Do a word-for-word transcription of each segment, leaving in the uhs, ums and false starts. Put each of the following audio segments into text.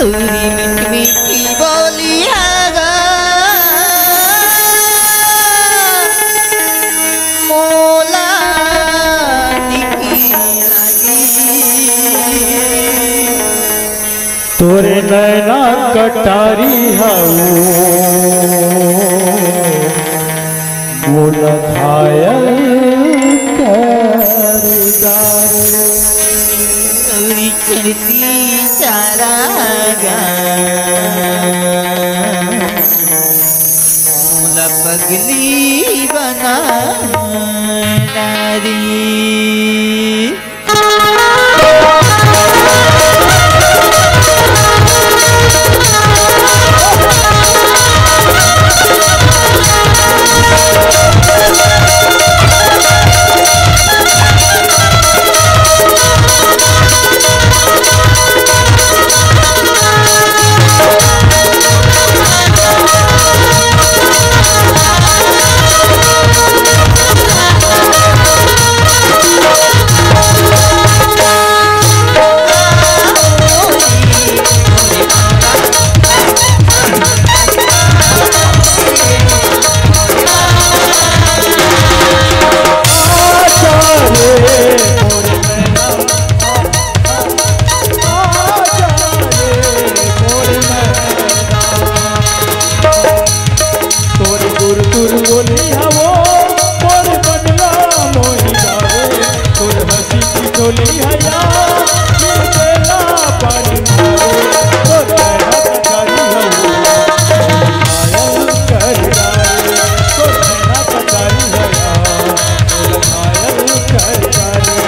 तोरी मीठ मीठी बोली हगा मोला दिखी लागी। तोरे नैना कटारी हऊ मोला घायल कर डारे। तोरी चढ़ती चारा गा मोला पगली बना डारी। तोर गुर गुर बोली हवो, तोर बदला मोही जावे, तोर हंसी की टोली हया, ये बेला पानी मारे, तोर दया कटारी हवो, घायल कर डारे, तोर दया कटारी हया, तोर घायल कर डारे।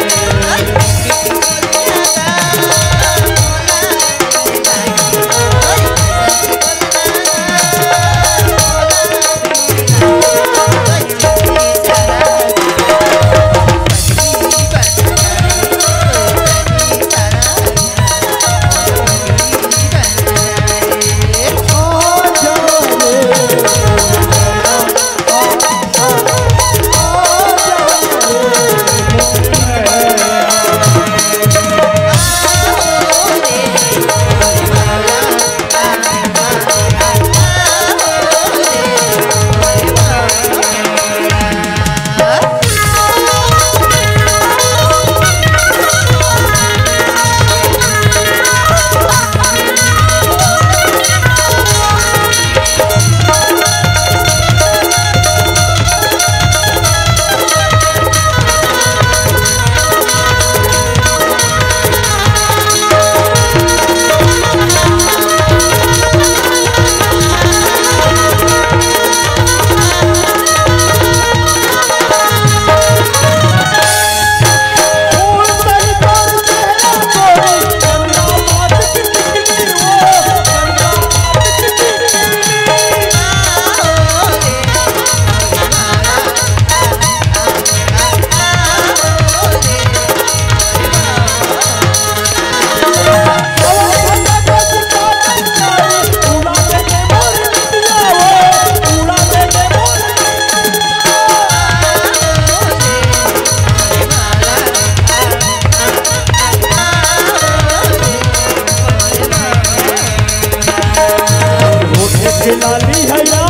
होठे के लाली है या,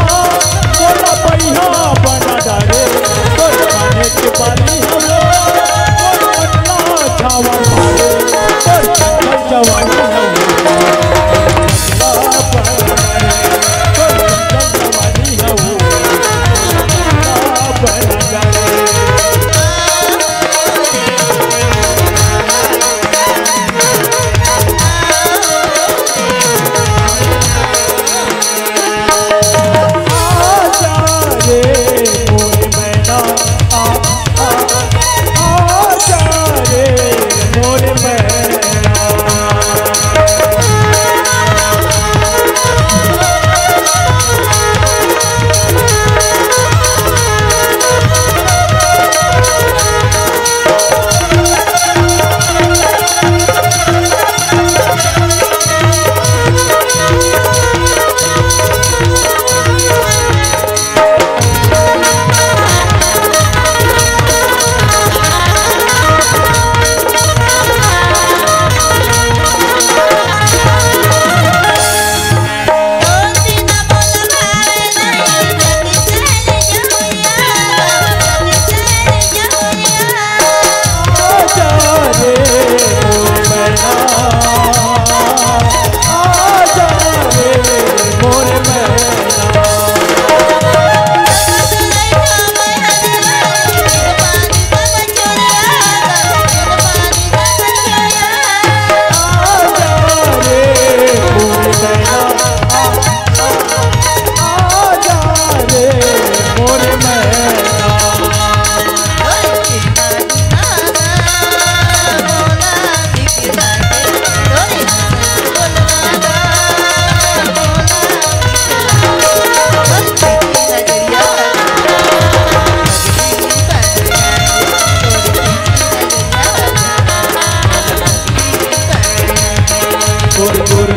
तोला पहिया बना डारे, तोर काने के बाली है वो, तोर पतला छावा मारे, तोर चंचल जवानी है वो, पतला बना डारे, तोर चंचल जवानी है वो, पतला बना डारे।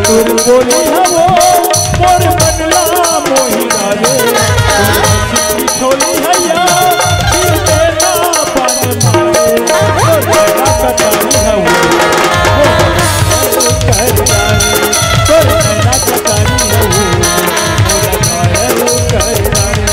तोर बोली हवो, मोर मन ला मोहि डारे। तोर हंसी की ठोली हैया, दिल देना बन मारे। तोर नैना कटारी हवो, मोर घायल कर डारे। तोर नैना कटारी हवो, मोर घायल कर डारे।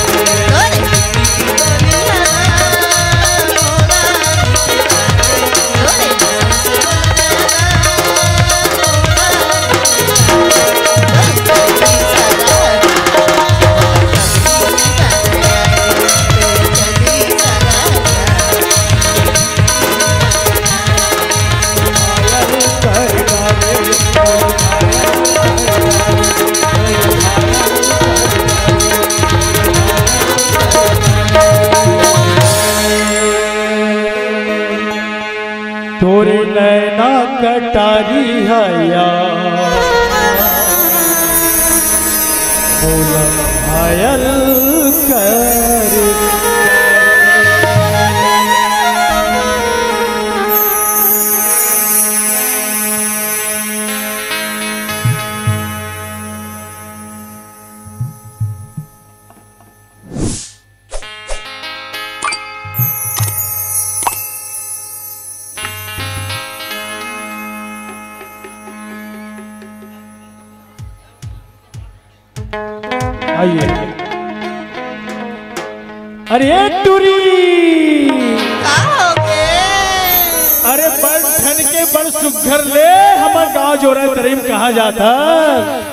तोरे नैना कटारी हया, मोला घायल कर। आइए। अरे टूरी, का हो गे? अरे बड़ ठन के बड़ सुग्घर ले हमर गांव जोरा तरीम कहा जाता।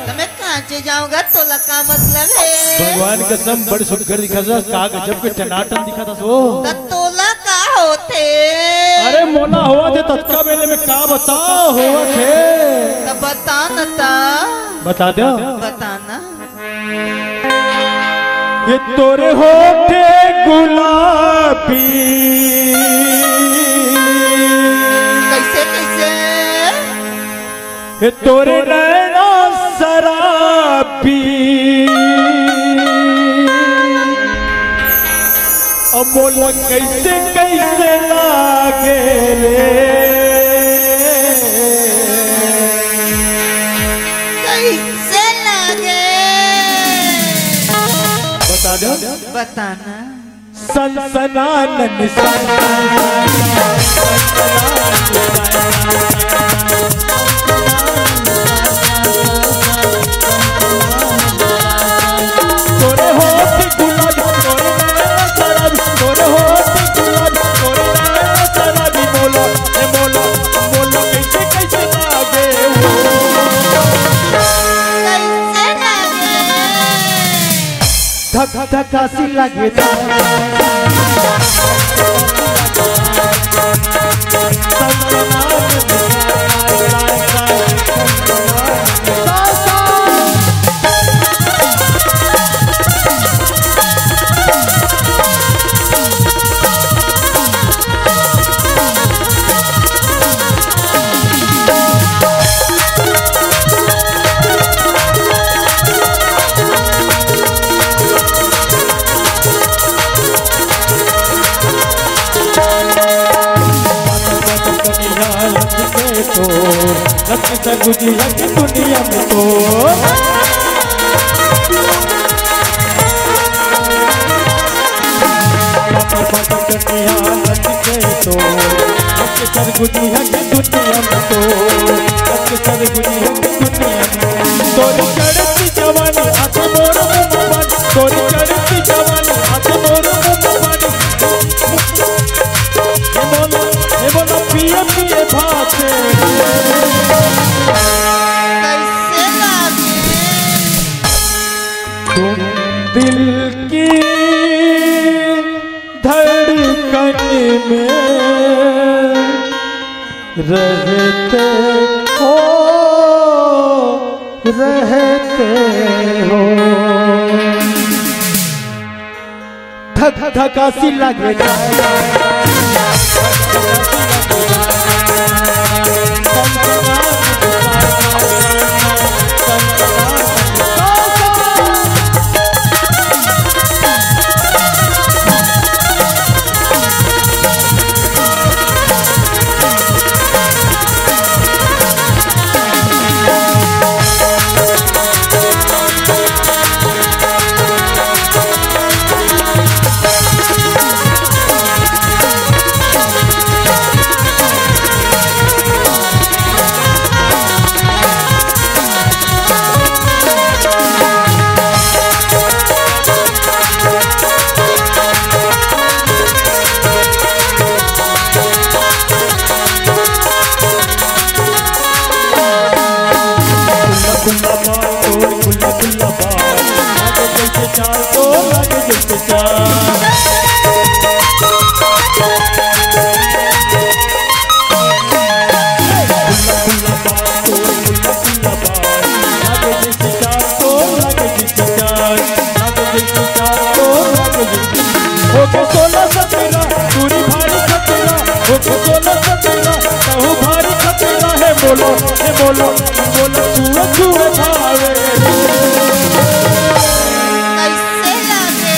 त मैं कांचे जाऊंगा, तोला का मतलब है? भगवान कसम बड़ सुग्घर दिखत हस, का गजब के टनाटन दिखत हस वो। त तोला का होथे? अरे मोला होवत हे ततका बेले में का बता होवत हे। त बता न त। बता दो। बता न। ये तोरे होठे गुलाबी। कैसे, कैसे? ये तोरे नैना शराबी। अब बोला कैसे, कैसे लागे रे। कैसे लागे? बता दो। बताना। सनसनानन सनसनानन सनसनानन सनसनानन सनसनानन सनसनानन। तोरे होठ गुलाबी, तोरे नैना शराबी, तोरे होठ गुलाबी, तोरे नैना शराबी, मोला, ए मोला, मोला कैसे, कैसे लागे वो। कैसे लागे? धक धक धकासी लागे। लग सगुजी हक दुनिया में तो। पता पता कन्या हक के तो। लग सगुजी हक दुनिया में तो। लग सगुजी हक दुनिया में। तोर चढ़ती जवानी हाथ मोर मुंह बन। तोर चढ़ती जवानी हाथ मोर मुंह बन। हे मोला, हे मोला पिए पिए भात। कैसे लागे? तुम दिल की धड़कन में रहते हो, रहते हो। धक धकासी लागे। बाल तोर खुल्ला खुल्ला बाल, लागे जैसे चाल तोर, लागे जैसे चाल। खुल्ला खुल्ला बाल तोर, खुल्ला खुल्ला बाल, लागे जैसे चाल तोर, लागे जैसे चाल, लागे जैसे चाल तोर, लागे जैसे। होके सोलह सत्रह, तू री भारी खतरा, होके सोलह सत्रह, तहु भारी खतरा हे मोला, हे मोला, हे मोला, छुए, छुए भावे। कैसे लागे?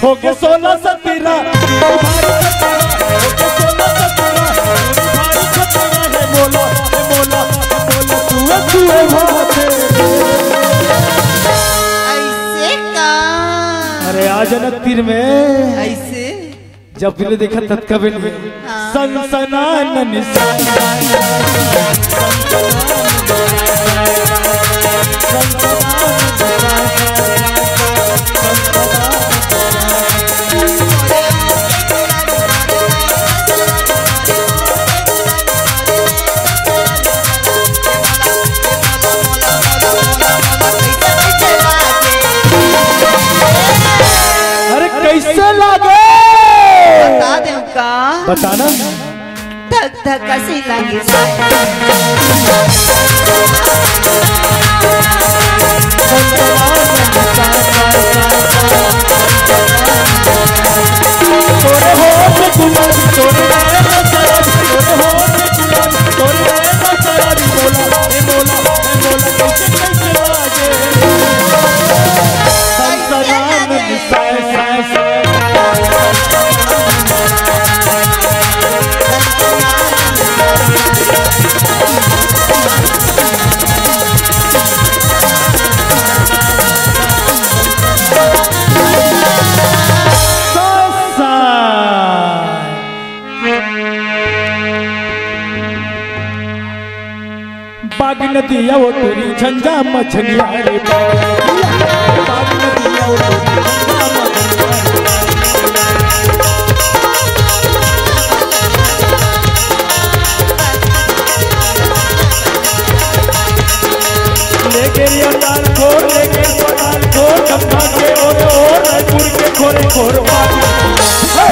होके सोलह सत्रह, तू भारी खतरा, होके सोलह सत्रह, तू भारी खतरा हे मोला, हे मोला, हे मोला, छुए, छुए भावे। ऐसे का? अरे आ जनक तीर में। ऐसे? जब भी देखा ततका भी नहीं। हाँ। सनसनान निशान। अरे कैसे लागे? बता दे का? बताना। धक धक कसी लागे। तोरे होठ गुलाबी, तोरे नैन शराबी, तोरे होठ गुलाबी, तोरे नैन शराबी, बोला, ए बोला, ए बोला, कैसे, कैसे लागे? सनसनान निशान। बाग नदिया वो तोरी झंझा मछलिया रे, बाग नदिया, बाग नदिया वो तोरी झंझा मछलिया रे। लेके रिया ताल खोर, लेके पताल खोर, गंगा के ओरे ओर, रायपुर के खोरे खोर पानी। हे!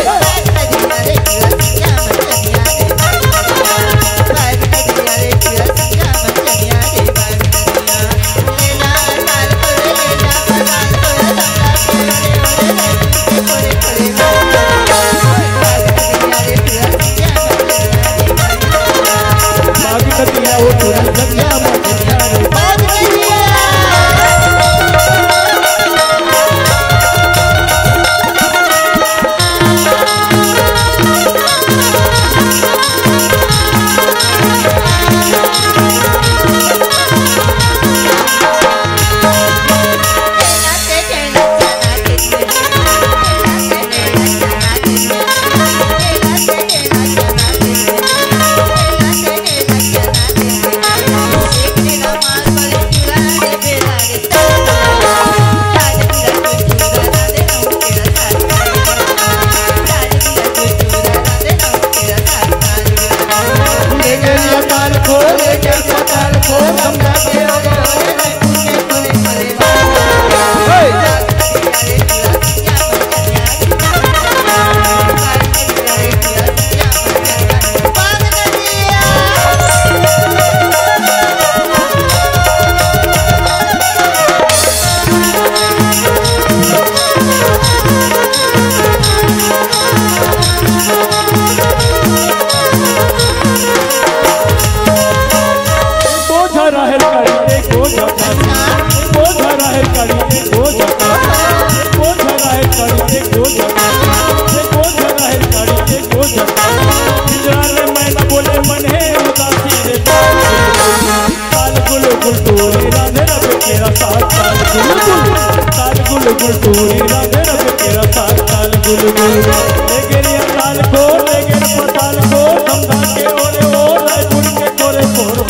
बोझा राहेर काढ़ी, एक बोझा काढ़ी, बोझा राहेर काढ़ी, एक बोझा काढ़ी, बोझा राहेर काढ़ी, एक बोझा काढ़ी, एक बोझा राहेर काढ़ी, एक बोझा काढ़ी। पिंजरा में मैना बोले मन है उदासी रे। ताल गुल गुल टोरी राधे रब केरा साथ, ताल गुल गुल, ताल गुल गुल टोरी राधे रब केरा साथ, ताल गुल गुल। ले गेलिया ताल खोर, ले गेल पताल खोर, समझा के ओरे ओ, रायपुर के कोरे कोर।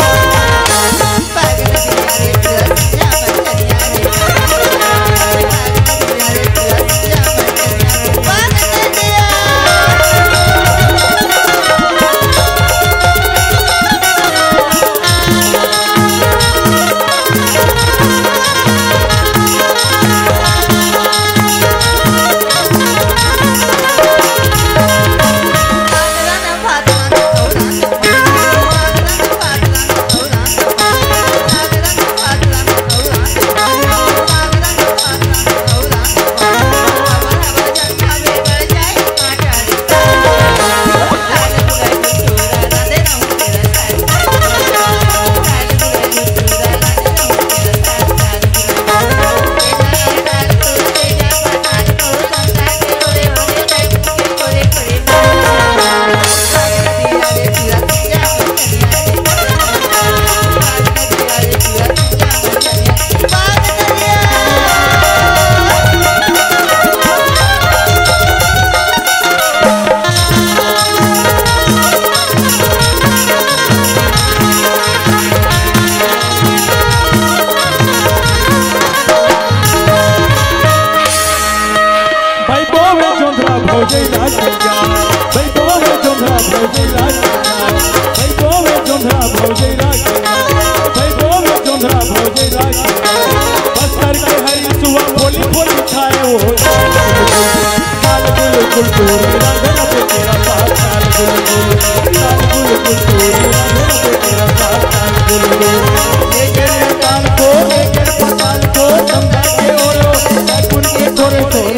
भई बोवे जोंधरा भौजई राखे, भई बोवे जोंधरा भौजई राखे। बस्तर के हरी सुआ फोली फोली खाए ओ। ताल गुल गुल तोरी राधे राधे तेरा ताल, ताल गुल गुल, ताल गुल गुल तोरी राधे राधे तेरा ताल, ताल गुल गुल। लेकर ताल को, लेकर पताल को, समझा के ओलो, गुन के थोरे थोरे।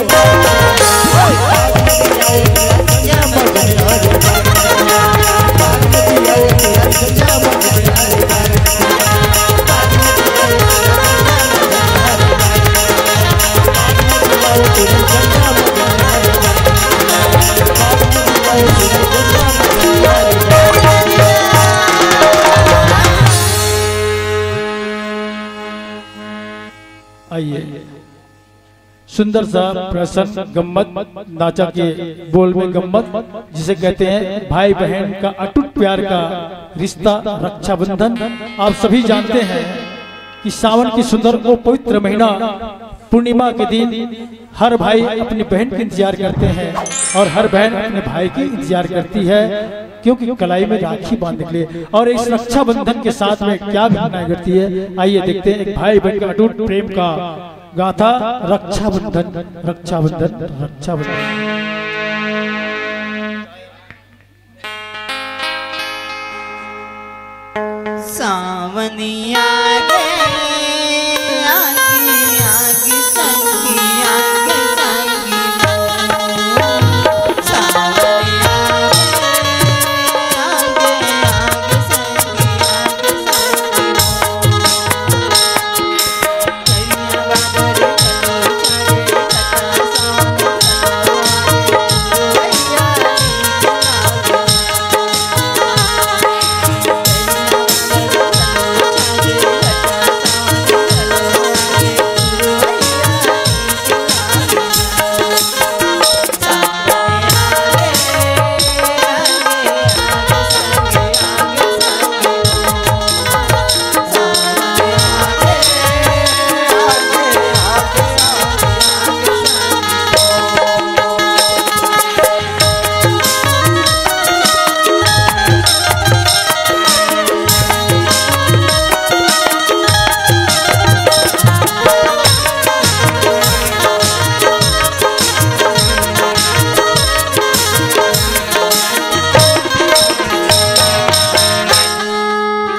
आइए, सुंदर सा प्रसंग, गम्मत, नाचा के बोल में गम्मत, जिसे कहते हैं भाई बहन का अटूट प्यार का रिश्ता, रक्षाबंधन। आप सभी जानते हैं कि सावन की सुंदर वो पवित्र महीना, पूर्णिमा के दिन हर भाई अपनी बहन की इंतजार करते हैं और हर बहन अपने भाई की इंतजार करती है, क्योंकि कलाई में राखी बांधने के लिए। और इस रक्षाबंधन के साथ में क्या घटनाएं घटती है, आइए देखते हैं एक भाई बहन का अटूट प्रेम का गाथा। रक्षाबंधन, रक्षाबंधन, रक्षाबंधन। सावनिया गे, आगी, आगी, संगी, आगी, संगी।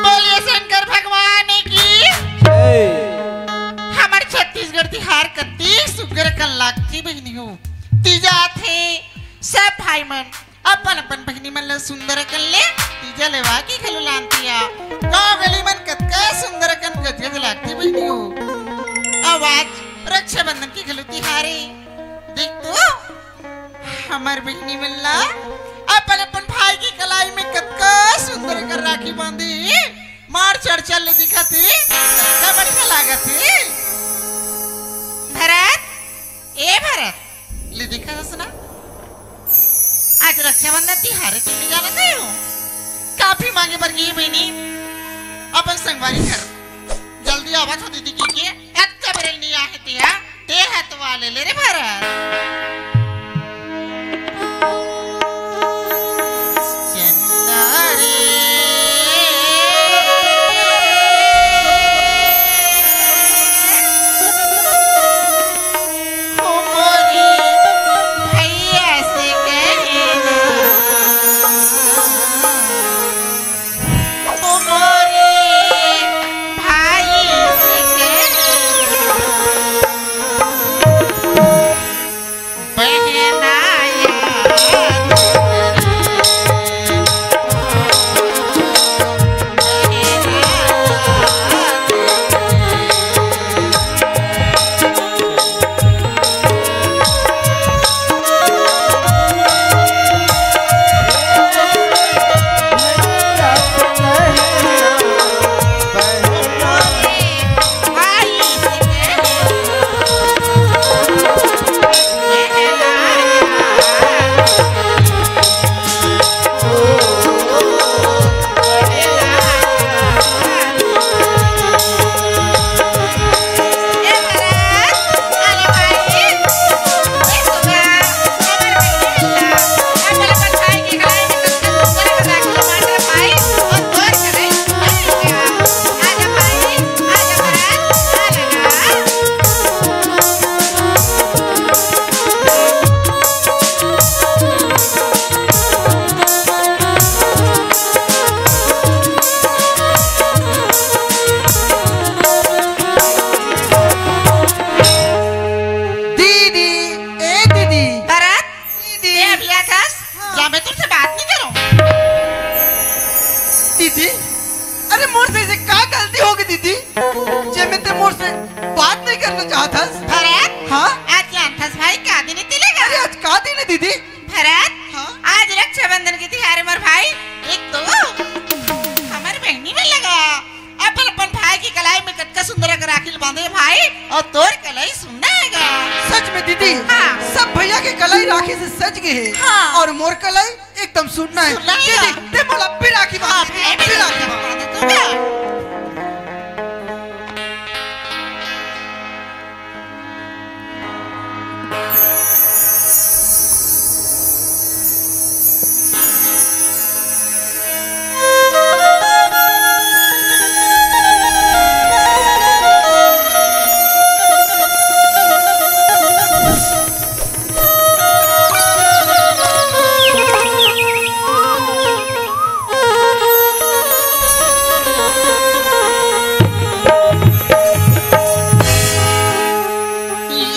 बोलिए शंकर भगवान की। हमर छत्तीसगढ़ तिहार कति सुग्घर कन लागथे बहिनी हो। तीजा आथे, सब भाई मन अपन अपन बहिनी मन ल सुंदर कन ले तीजा लेवा के घलो लानतिया। गाँव गली मन कतका सुंदर कन गजगज लागथे बहिनी हो। अउ आज रक्षाबंधन के घलो तिहार हे। देख तो, हमर बहिनी मन ला अपन अपन भाई के कलाई में कतका सुंदर कर राखी बांधे हे। मार चढ़ चल ले दिखत हे, कतका बढ़िया लागत हे। भरत, ए भरत, ले दिखत हस ना, आज रक्षाबंधन तिहार हे, तुमने जाना कहीं हो? काफी मांगे बर गई बहिनी, अपन संगवारी घर। जल्दी आवत हो दीदी की के, अत्ता बेरल नहीं आहे तिया। ते हाथ वाले ले रे भरत। चंदा रे, ओ मोरी भैया से कहना, ओ मोरी भाई से कहना। जेमे ते मोर से बात नहीं करना चाहत हस। भरत, हाँ? आज जानथस भाई का दिन हे तिलक? अरे, आज का दिन हे दीदी? भरत, हाँ? आज रक्षाबंधन के तिहार हे मोर भाई। एक तो हमर बहिनी मन लगा अपन अपन भाई के कलाई में कतका सुंदर के राखी ल बांधे भाई, अउ तोर कलाई सुन्ना हे गा। सच में दीदी, हाँ। सब भैया के कलाई राखी से सज गे हे, हाँ। अउ मोर कलाई एकदम सुन्ना हे। सुन्ना हे दीदी, गा। ते मोला अभी राखी बांध, हाँ, अभी राखी बांध। बांध, तू गा।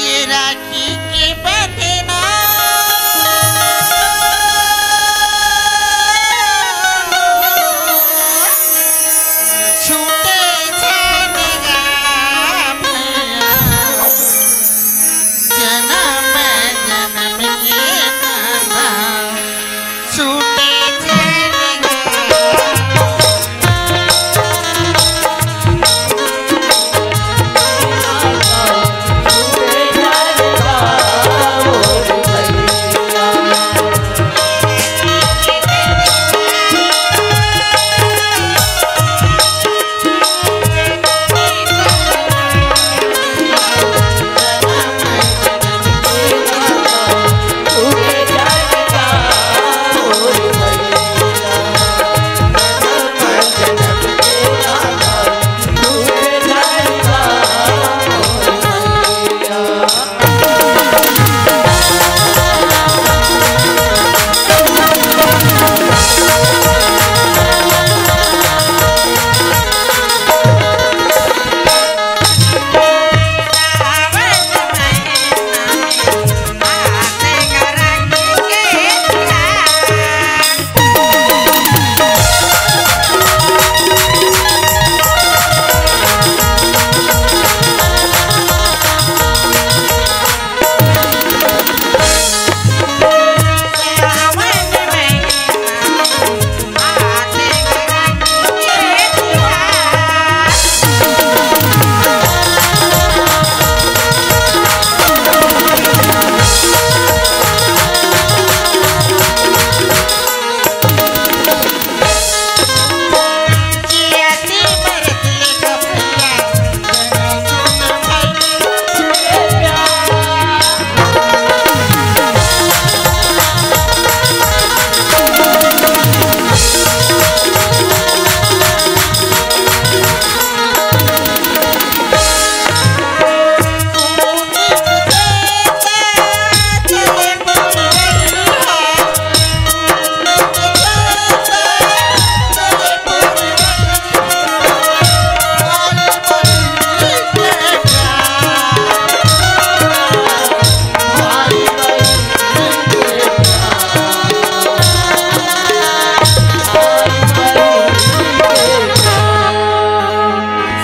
ये राखी के बंधना छूटे झन गा भैया, जनम जनम के नाता छूटे झन गा।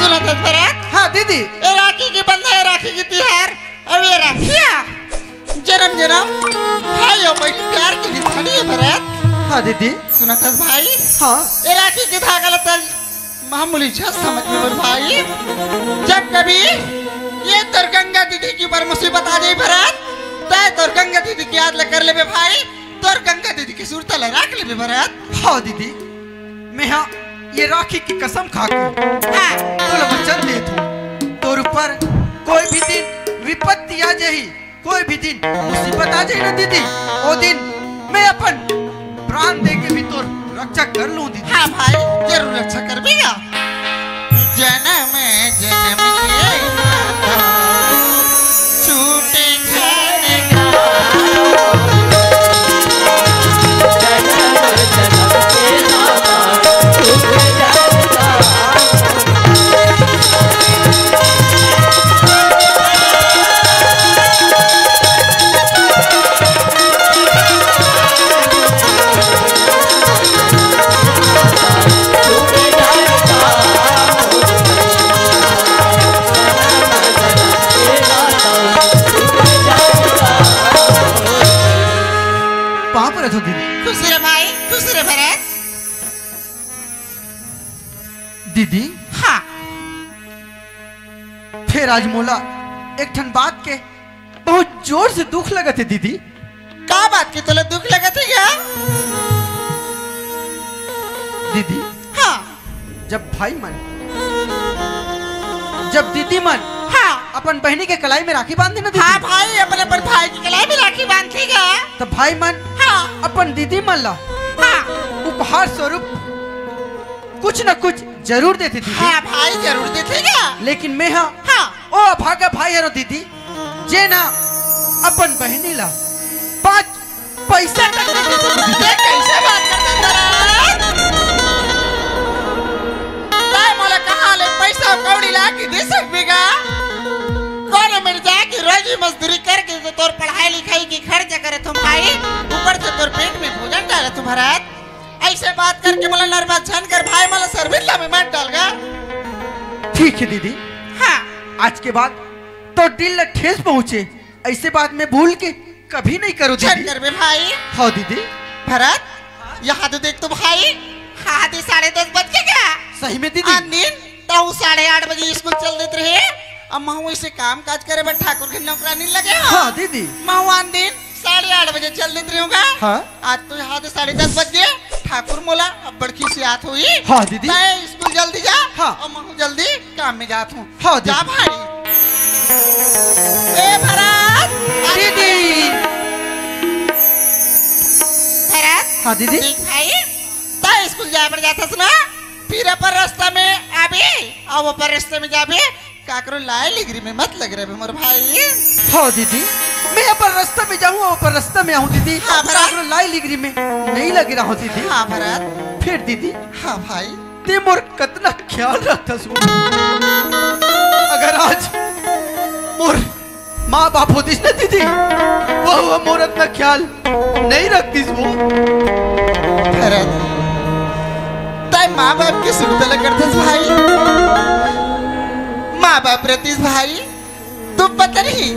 सुनत हस भरत? हाँ दीदी। ए राखी के बंधन, ए राखी के तिहार, अउ ए राखिया जनम जनम भाई अउ बहिनी प्यार के निशानी हे भरत। हाँ दीदी। सुनत हस भाई? हाँ। ए राखी के धागा ल तैं मामूली झन समझ मोर भाई। जब कभी ये तोर गंगा दीदी के ऊपर मुसीबत आ जाही भरत, तैं तोर गंगा दीदी के याद ल कर लेबे भाई, तोर गंगा दीदी के सुरता ल राख लेबे भरत। हाँ दीदी, मैं हा ये राखी की कसम खा के हाँ। तोला वचन देत हूँ, तोर ऊपर कोई भी दिन विपत्ति आ जाही, कोई भी दिन मुसीबत आ जाही ना दीदी, ओ दिन मैं अपन प्राण दे के भी तोर रक्षा कर लूँ दीदी। हाँ भाई, जरूर रक्षा करबे गा। जनम जनम के नाता छूटे झन गा। फिर आज मोला एक ठन बात के बहुत जोर से दुख लगत हे दीदी। का बात के तोला दुख लगत हे गा? दीदी, हाँ। जब भाई मन, जब दीदी मन हाँ। अपन बहिनी के कलाई में राखी बांधे ना दीदी। हाँ भाई, अपन अपन भाई के कलाई में राखी बांधथे गा। तो भाई मन हाँ। अपन दीदी मन ला हाँ। उपहार स्वरूप कुछ न कुछ जरूर देथे दीदी। हाँ भाई, जरूर देथे गा। लेकिन मैं हाँ, हाँ। ओ अभागा भाई हरो दीदी, जे ना अपन बहिनी ला पाँच पैसा तक नहीं दे सकत। ये कैसे बात करत हस भरत? तैं मोला कहाँ ले पैसा कौड़ी ला के दे सकबे गा? कोनो मेर जाके रोजी मजदूरी करके तो तोर पढ़ाई लिखाई के खर्चा करत हूँ भाई, ऊपर से तोर पेट में भोजन डालत हूँ भरत। ऐसे बात करके मोला नरमा झन कर भाई, मोला शर्मिंदा में मत डाल गा। ठीक है दीदी। हाँ। आज के बाद तोर दिल ला ठेस पहुँचे, ऐसे बात मैं भूल के कभी नहीं करूँ झन दीदी। करबे भाई। हाँ दीदी। भरत, यहाँ तो देख तो भाई, हाँ दे साढ़े दस बज गे गा। सही में दीदी। आन दिन तहूँ साढ़े आठ बजे स्कूल चल देत रहे, अब महूँ ऐसे काम काज करे बर ठाकुर के नौकरानी लगे हँव। हाँ दीदी। महूँ आन दिन साढ़े आठ बजे चल देत रहेंव गा। हाँ। आज तो यहाँ तो साढ़े दस बज गे, ठाकुर मोला अब्बड़ खिसियात होही। हाँ दीदी। तैं स्कूल जल्दी जा। हाँ। अउ महूँ जल्दी काम में जात हूँ। हाँ दीदी। जा भाई। ए भरत, अरे दीदी। भरत। हाँ दीदी। देख भाई, तैं स्कूल जाए बर जाथस ना, फिर अपन रास्ता में आबे, अउ अपन रास्ता में जाबे, काकरो लाए लिगरी में मत लग रहे मोर भाई। हाँ दीदी, मैं अपन रास्ता में जाहूँ, अपन रास्ता में आहूँ दीदी। हाँ भरत। काकरो लाए लिगरी में नहीं लग रहा हूँ दीदी। हाँ भरत। फिर दीदी, हाँ भाई। तैं मोर कतना ख्याल रखथस वो। अगर आज मोर माँ बाप होतिस ना दीदी, वो, वो मोर अतना ख्याल नहीं रखतिस वो। भरत, तैं माँ बाप के सुरता ला करथस भाई। माँ बाप रहतिस भाई, तो पता नहीं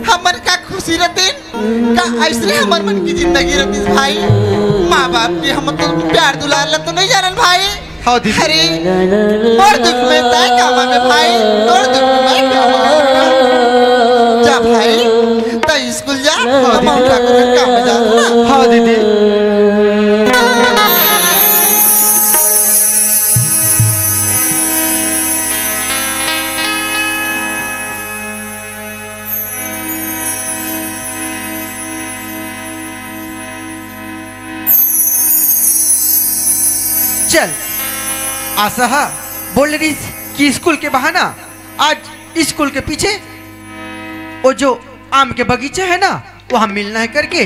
हमन का खुशी रहतिन, का ऐसने हमर मन की जिंदगी रहतिस भाई। माँ बाप के हमन तो प्यार दुलार ला तो नहीं जानन भाई। हाँ दीदी। अरे, मोर दुख में तैं काम आबे भाई, तोर दुख में मैं काम आबे। जा भाई, तैं स्कूल जा, हाँ हम दीदी। ठाकुर के काम में जात हन ना। हाँ दीदी। चल, आशा हा बोले रहिस कि स्कूल के बहाना आज स्कूल के पीछे वो जो आम के बगीचा है ना, वहाँ मिलना है करके।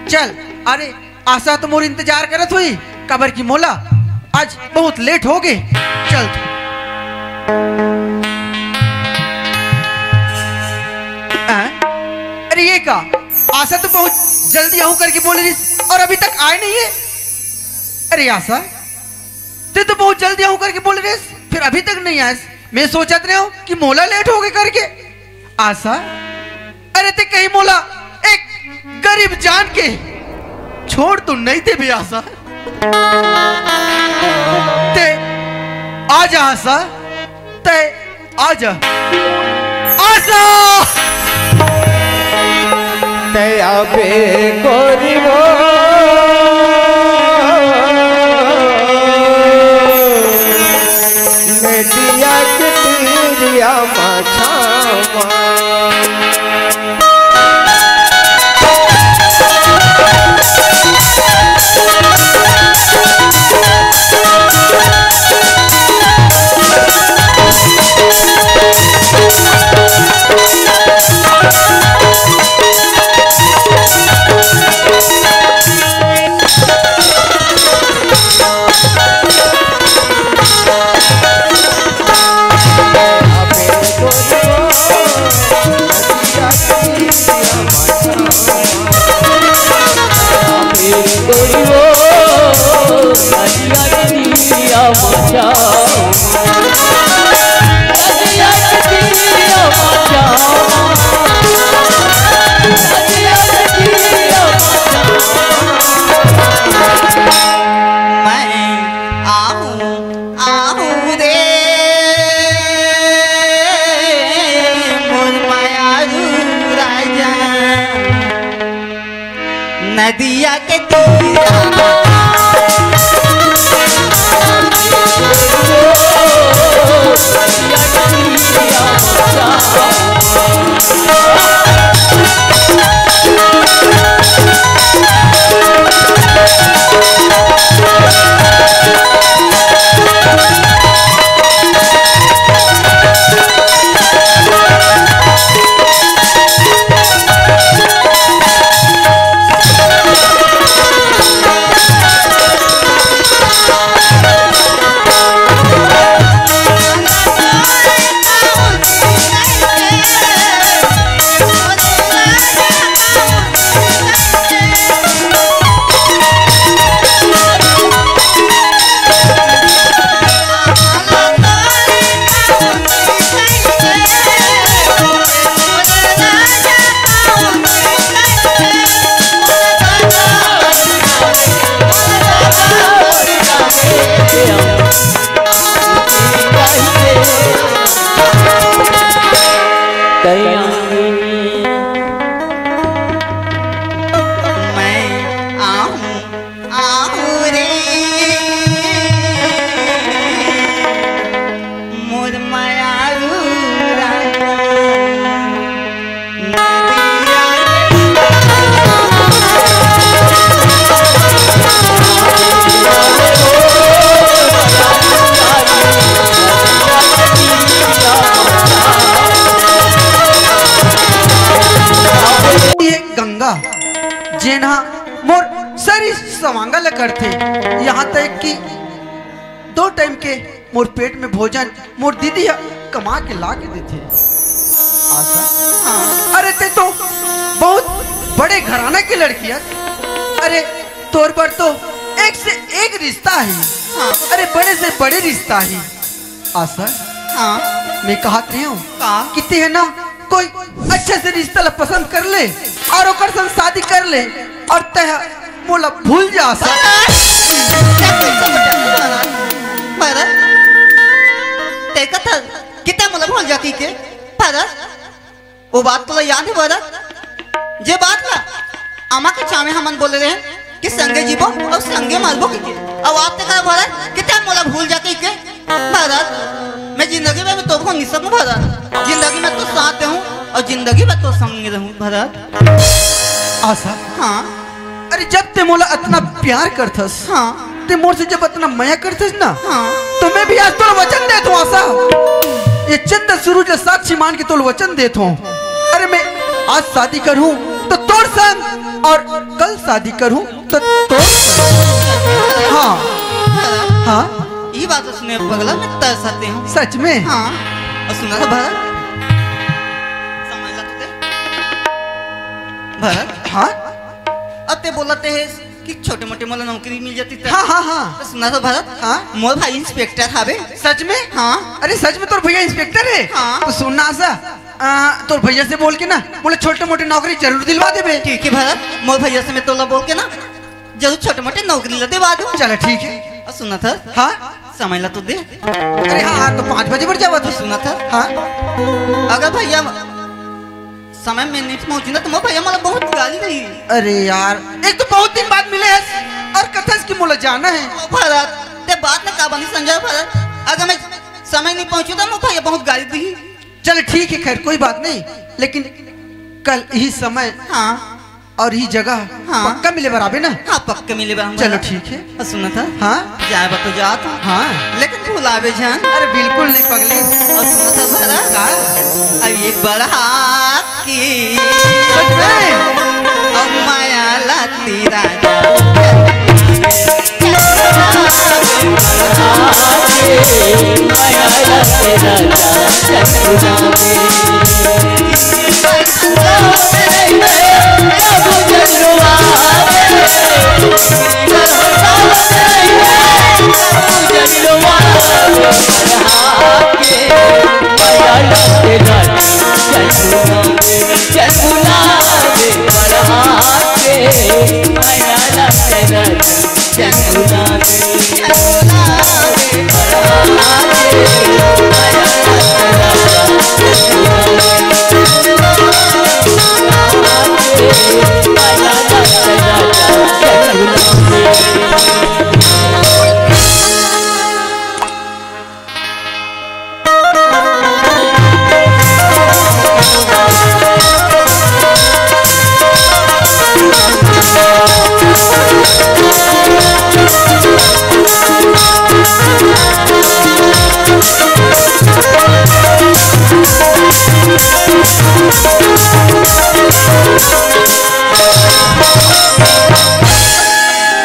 चल, अरे आशा तो मोर इंतजार करत होही, काबर कि मोला आज बहुत लेट हो गे। चल। आ? अरे ये का? आशा तो बहुत जल्दी आहूँ करके बोले रहिस अउ अभी तक आए नहीं है। अरे आशा, तैं तो बहुत जल्दी आहूँ करके बोले रहिस, फिर अभी तक नहीं आइस। मैं सोचत रहेंव कि मोला लेट हो गे करके। आशा, अरे तैं कहीं मोला एक गरीब जान के छोड़ तो नहीं देबे आशा। तैं आजा आशा, तैं आजा। आशा! तैं आबे गोरी वो, नदिया के तीरिया मा छावा। नदिया के तीरा। मैं आहूँ, आहूँ रे, मोर मयारू रानी। ये गंगा, जेन हा मोर सरी सवांगा ल करथे, यहाँ तक कि दो टाइम के मोर पेट में भोजन मोर दीदी ह कमा के ला के देथे। आशा, हाँ। अरे, ते तो बहुत बड़े घराना के लड़की है। अरे, तोर बर तो एक से एक रिश्ता है। हाँ। अरे, बड़े से बड़े रिश्ता है। आशा, हाँ। मैं कहत रही हूँ का? कि ते है ना, कोई अच्छे से रिश्ता ला पसंद कर ले और ओकर संग शादी कर ले और ते मोला भूल जा आशा। भरत, ते कथा कितना मोला भूल जाती के भरत, वो बात तो याद है भरत, जे बात ला आमा के छामे हमन बोले रहे कि संगे जीबो और संगे मरबो की के। अब आप ते का भरत कितना मोला भूल जाती के भरत, मैं जिंदगी में भी तोर संग नइ सकूं भरत। जिंदगी में तोर साथ हूँ और जिंदगी में तोर संग रहूं भरत। आशा। हाँ। अरे, जब ते मोला अतना प्यार करथस, हाँ। ते मोर से जब अतना मया करथस ना, हाँ। तो मैं भी आज तोला वचन देत हूँ आशा। ये चंद्र सूरज ला साक्षी मान के तोला वचन देत हूँ। अरे, मैं आज शादी करहूँ तो तोर संग और कल शादी करहूँ तो तोर संग। हाँ। हाँ। ये बात सुने पगला मैं तरसते हूँ। सच में? हाँ। और सुना था भरत, समझ ला तू ते? भरत? हाँ? अब ते बोलते हैं कि छोटे मोटे मोला नौकरी मिल जाती त। हाँ, हाँ, हाँ। तो सुना था भरत? हाँ? मोर भाई इंस्पेक्टर हवे। सच में? हाँ। अरे, सच में तोर भैया इंस्पेक्टर है? हाँ। तो सुन ना आशा, आ, तोर भैया से बोल के ना, मोला छोटे मोटे नौकरी जरूर दिलवा देबे। ठीक है भरत, मोर भैया से मैं तोला बोल के ना, जरूर छोटे मोटे नौकरी ला देवा दूँ। चला, ठीक है। और सुना था? हाँ? समय ला तो दे। अरे हाँ, हाँ, तो पाँच बजे बर जावा था। सुना था? हाँ। अगर भैया समय में नहीं पहुंची ना, तो मोर भैया मोला बहुत गाली देही। अरे यार, एक तो बहुत दिन बाद मिले हस और कथस कि मोला जाना है। ओ भरत, ते बात ना का बनी संजय भरत, अगर मैं समय नहीं पहुंचू तो मोर भैया बहुत गाली देही। चल ठीक है, खैर कोई बात नहीं, लेकिन कल यही समय हाँ। और यही जगह हाँ। पक्का मिले बर आबे ना? हाँ, पक्का मिले बर हम चलो भरत। ठीक है। और सुना था? हाँ। जाए बर तो जात हूँ। हाँ। लेकिन भुलाबे झन। अरे बिल्कुल नहीं पगली। और सुना था भरत? का? अब एक बार हाथ की सच में? अब माया लाती राजा।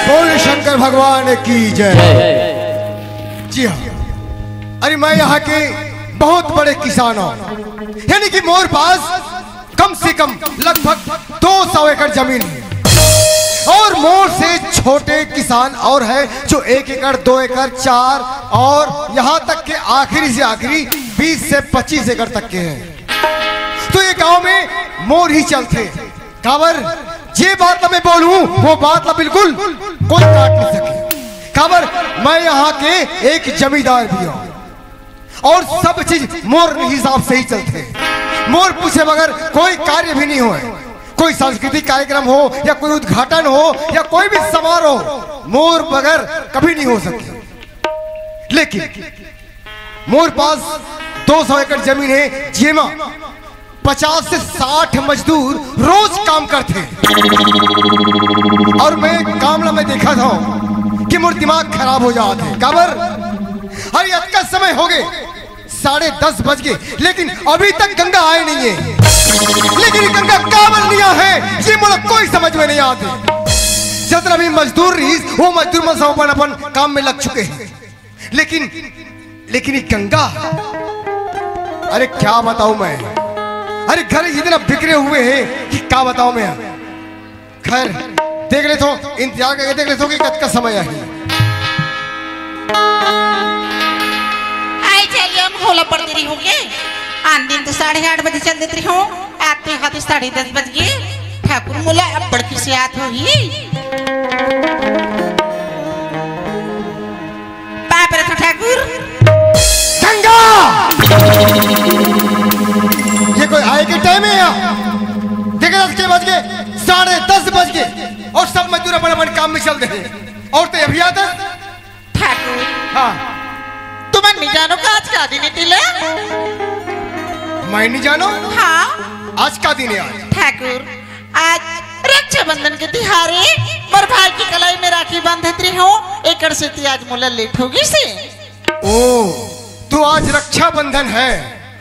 बोल शंकर भगवान की जय। जी हाँ, अरे मैं यहाँ के बहुत बड़े किसान हूँ, यानी कि मोर पास कम से कम लगभग दो सौ एकड़ जमीन है। और मोर से छोटे किसान और है जो एक एकड़, दो एकड़, चार, और यहाँ तक के आखिरी से आखिरी बीस से पच्चीस एकड़ तक के हैं। तो ये गांव में मोर ही चलथे। काबर, जे बात ला मैं बोलूं, वो बात ला बिल्कुल कोई काट नहीं सके। काबर, मैं यहाँ के एक जमींदार भी हूँ और सब चीज मोर हिसाब से ही चलथे। मोर पूछे बगैर कोई कार्य भी नहीं होए। कोई सांस्कृतिक कार्यक्रम हो या कोई उद्घाटन हो या कोई भी समारोह, मोर बगैर कभी नहीं हो सके। लेकिन मोर पास दो सौ एकड़ जमीन है, जेमा पचास से साठ मजदूर रोज काम करथे। और मैं काम ला मैं देखा था कि मोर दिमाग खराब हो जात है। काबर? अरे, अतका समय हो गए, साढ़े दस बज गए, लेकिन अभी तक गंगा आए नहीं है। लेकिन ये गंगा काबर नहीं आए है, ये मोला कोई समझ में नहीं आते। जितना भी मजदूर रहीस, वो मजदूर मन सब अपन अपन काम में लग चुके हैं। लेकिन, लेकिन ये गंगा, अरे क्या बताऊं मैं, अरे घर इतना बिखरे हुए हैं कि क्या बताऊं मैं। खैर, देख लेथों, इंतजार करके देख लेथों कि कतका समय आही। आए चलिए, हम होला पड़ देरी हो गए। आन दिन तो साढ़े आठ बजे चल देत रही हूँ, आते आते साढ़े दस बज गए। ठाकुर मोला अब बड़की से आत होही। पाप रखो ठाकुर। गंगा, ये कोई आए के टाइम है या? देखे दस के बज गए, साढ़े दस बज गए और सब मजदूर अपन अपन काम में चल रहे हैं। और तो अभी आता। ठाकुर, हाँ। तुमन नहीं जानो का आज का दिन है तिले? मैं नहीं जानो? हाँ। आज का दिन है आज? ठाकुर, आज रक्षाबंधन के तिहार है। मोर भाई की कलाई में राखी बांधत रही हूँ, एकड़ सेती आज मोला लेट हो गई से। ओ, तो आज रक्षाबंधन है?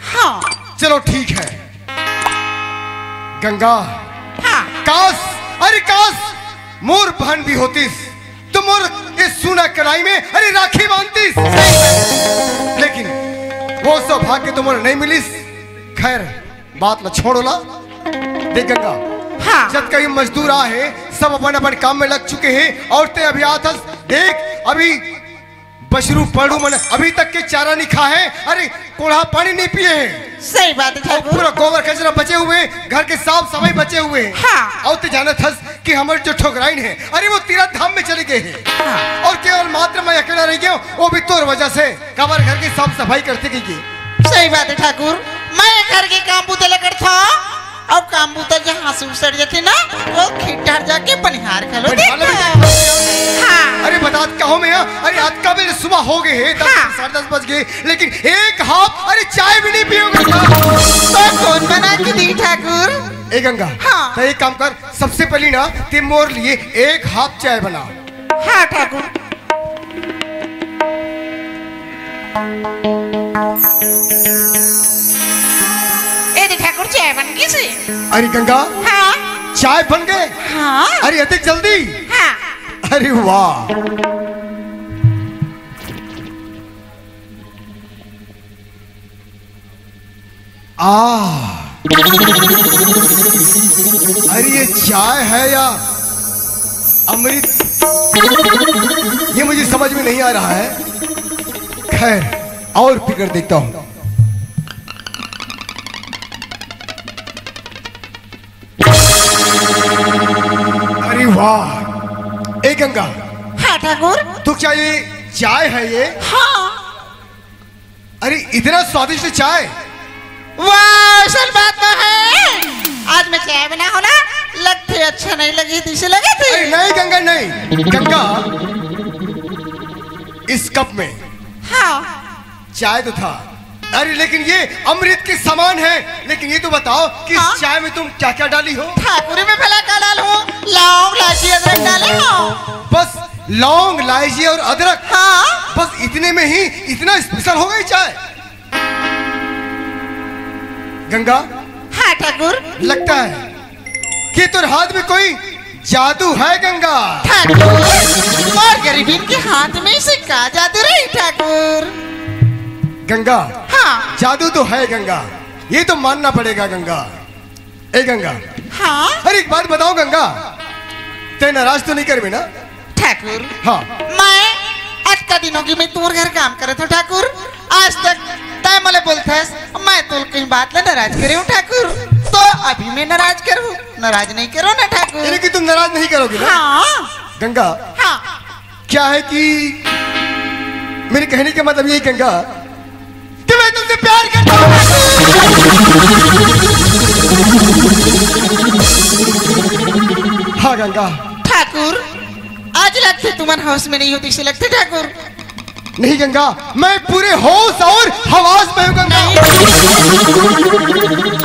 हाँ। चलो ठीक है। गंगा। हाँ। काश, अरे काश, मोर बहन भी होतीस तो मोर ये सुना कलाई में अरे राखी बांधतीस। लेकिन वो सौभाग्य तो मोर नहीं मिलिस। खैर, बात ला छोड़ो ला। देख गंगा, हाँ। जतका भी मजदूर आ है, सब अपन अपन काम में लग चुके हैं और ते अभी आत हस। देख, अभी बछरू पड़ू मन अभी तक के चारा नहीं खा है, अरे कोड़ा पानी नहीं पिए हैं। सही बात है और ठाकुर। पूरा गोबर कचरा बचे हुए हैं, घर के साफ सफाई बचे हुए हैं। हाँ। और ते जानत हस कि हमर जो ठोकराइन है, अरे वो तीरथ धाम में चले गए हैं। हाँ। और केवल मात्र मैं अकेला रह गया हूँ, वो भी तोर वजह से। काबर घर की साफ सफाई करते की, की। सही बात है ठाकुर, मैं घर के काम बूते लगत था। अब काम बूता जहाँ से उसर जाते ना, वो खेत डहर जाके बनिहार घलो बनिहार देखा। भी देखा। हाँ। अरे बतात कहो मैं, अरे अतका बेर सुबह हो गए है, दस, हाँ। साढ़े दस बज गए, लेकिन एक हाफ, अरे चाय भी नहीं पियोगे। तो कौन बना के दी ठाकुर? ए गंगा, हाँ। तो एक काम कर, सबसे पहली ना ते मोर लिए एक हाफ चाय बना। हाँ ठाकुर। ए दे ठाकुर, चाय बन गई से। अरे गंगा, हाँ। चाय बन गए? हाँ। अरे अतिक जल्दी? हाँ। अरे वाह। आ, अरे ये चाय है या अमृत, ये मुझे समझ में नहीं आ रहा है। खैर, और पीकर देखता हूँ। अरे वाह, ए गंगा, हाँ ठाकुर। तो क्या ये चाय है ये? हाँ। अरे इतना स्वादिष्ट चाय। वाह, असल बात तो है। आज मैं चाय बना हो ना, लगते अच्छा नहीं लगी, दिशे लगे थे। अरे नहीं गंगा, नहीं गंगा, इस कप में, हाँ। चाय तो था, अरे लेकिन ये अमृत के समान है। लेकिन ये तो बताओ कि इस, हाँ? चाय में तुम क्या क्या डाली हो? ठाकुर में भला का डाल हो? लौंग, लाची, अदरक डाले हो? बस लौंग, लाइची और अदरक। हाँ। बस इतने में ही इतना स्पेशल हो गई चाय। गंगा, हाँ ठाकुर। लगता है कि तोर हाथ में कोई जादू है गंगा। ठाकुर, मोर गरीबिन के हाथ में से का जादू रही ठाकुर? गंगा, हाँ। जादू तो है गंगा, ये तो मानना पड़ेगा गंगा। ए गंगा, हाँ। अरे एक बात बताओ गंगा, ते नाराज तो नहीं करबे ना? ठाकुर, हाँ। मैं अतका दिन होगे मैं तोर घर काम करत हूँ ठाकुर, आज तक तै मोला बोलथस, मैं तोर कहीं बात ला नाराज करे हूँ ठाकुर, तो अभी मैं नाराज करूँ, नाराज नहीं करो ना ठाकुर। यानी कि तुम नाराज नहीं करोगे ना? हाँ। गंगा, हाँ। क्या है कि मेरे कहने का मतलब ये गंगा कि मैं तुमसे प्यार करता हूँ। हाँ गंगा। ठाकुर, आज लगथे तुमन होश में नहीं हो, तइसे लगथे ठाकुर। नहीं गंगा, मैं पूरे होश और हवास में हूँ गंगा। नहीं।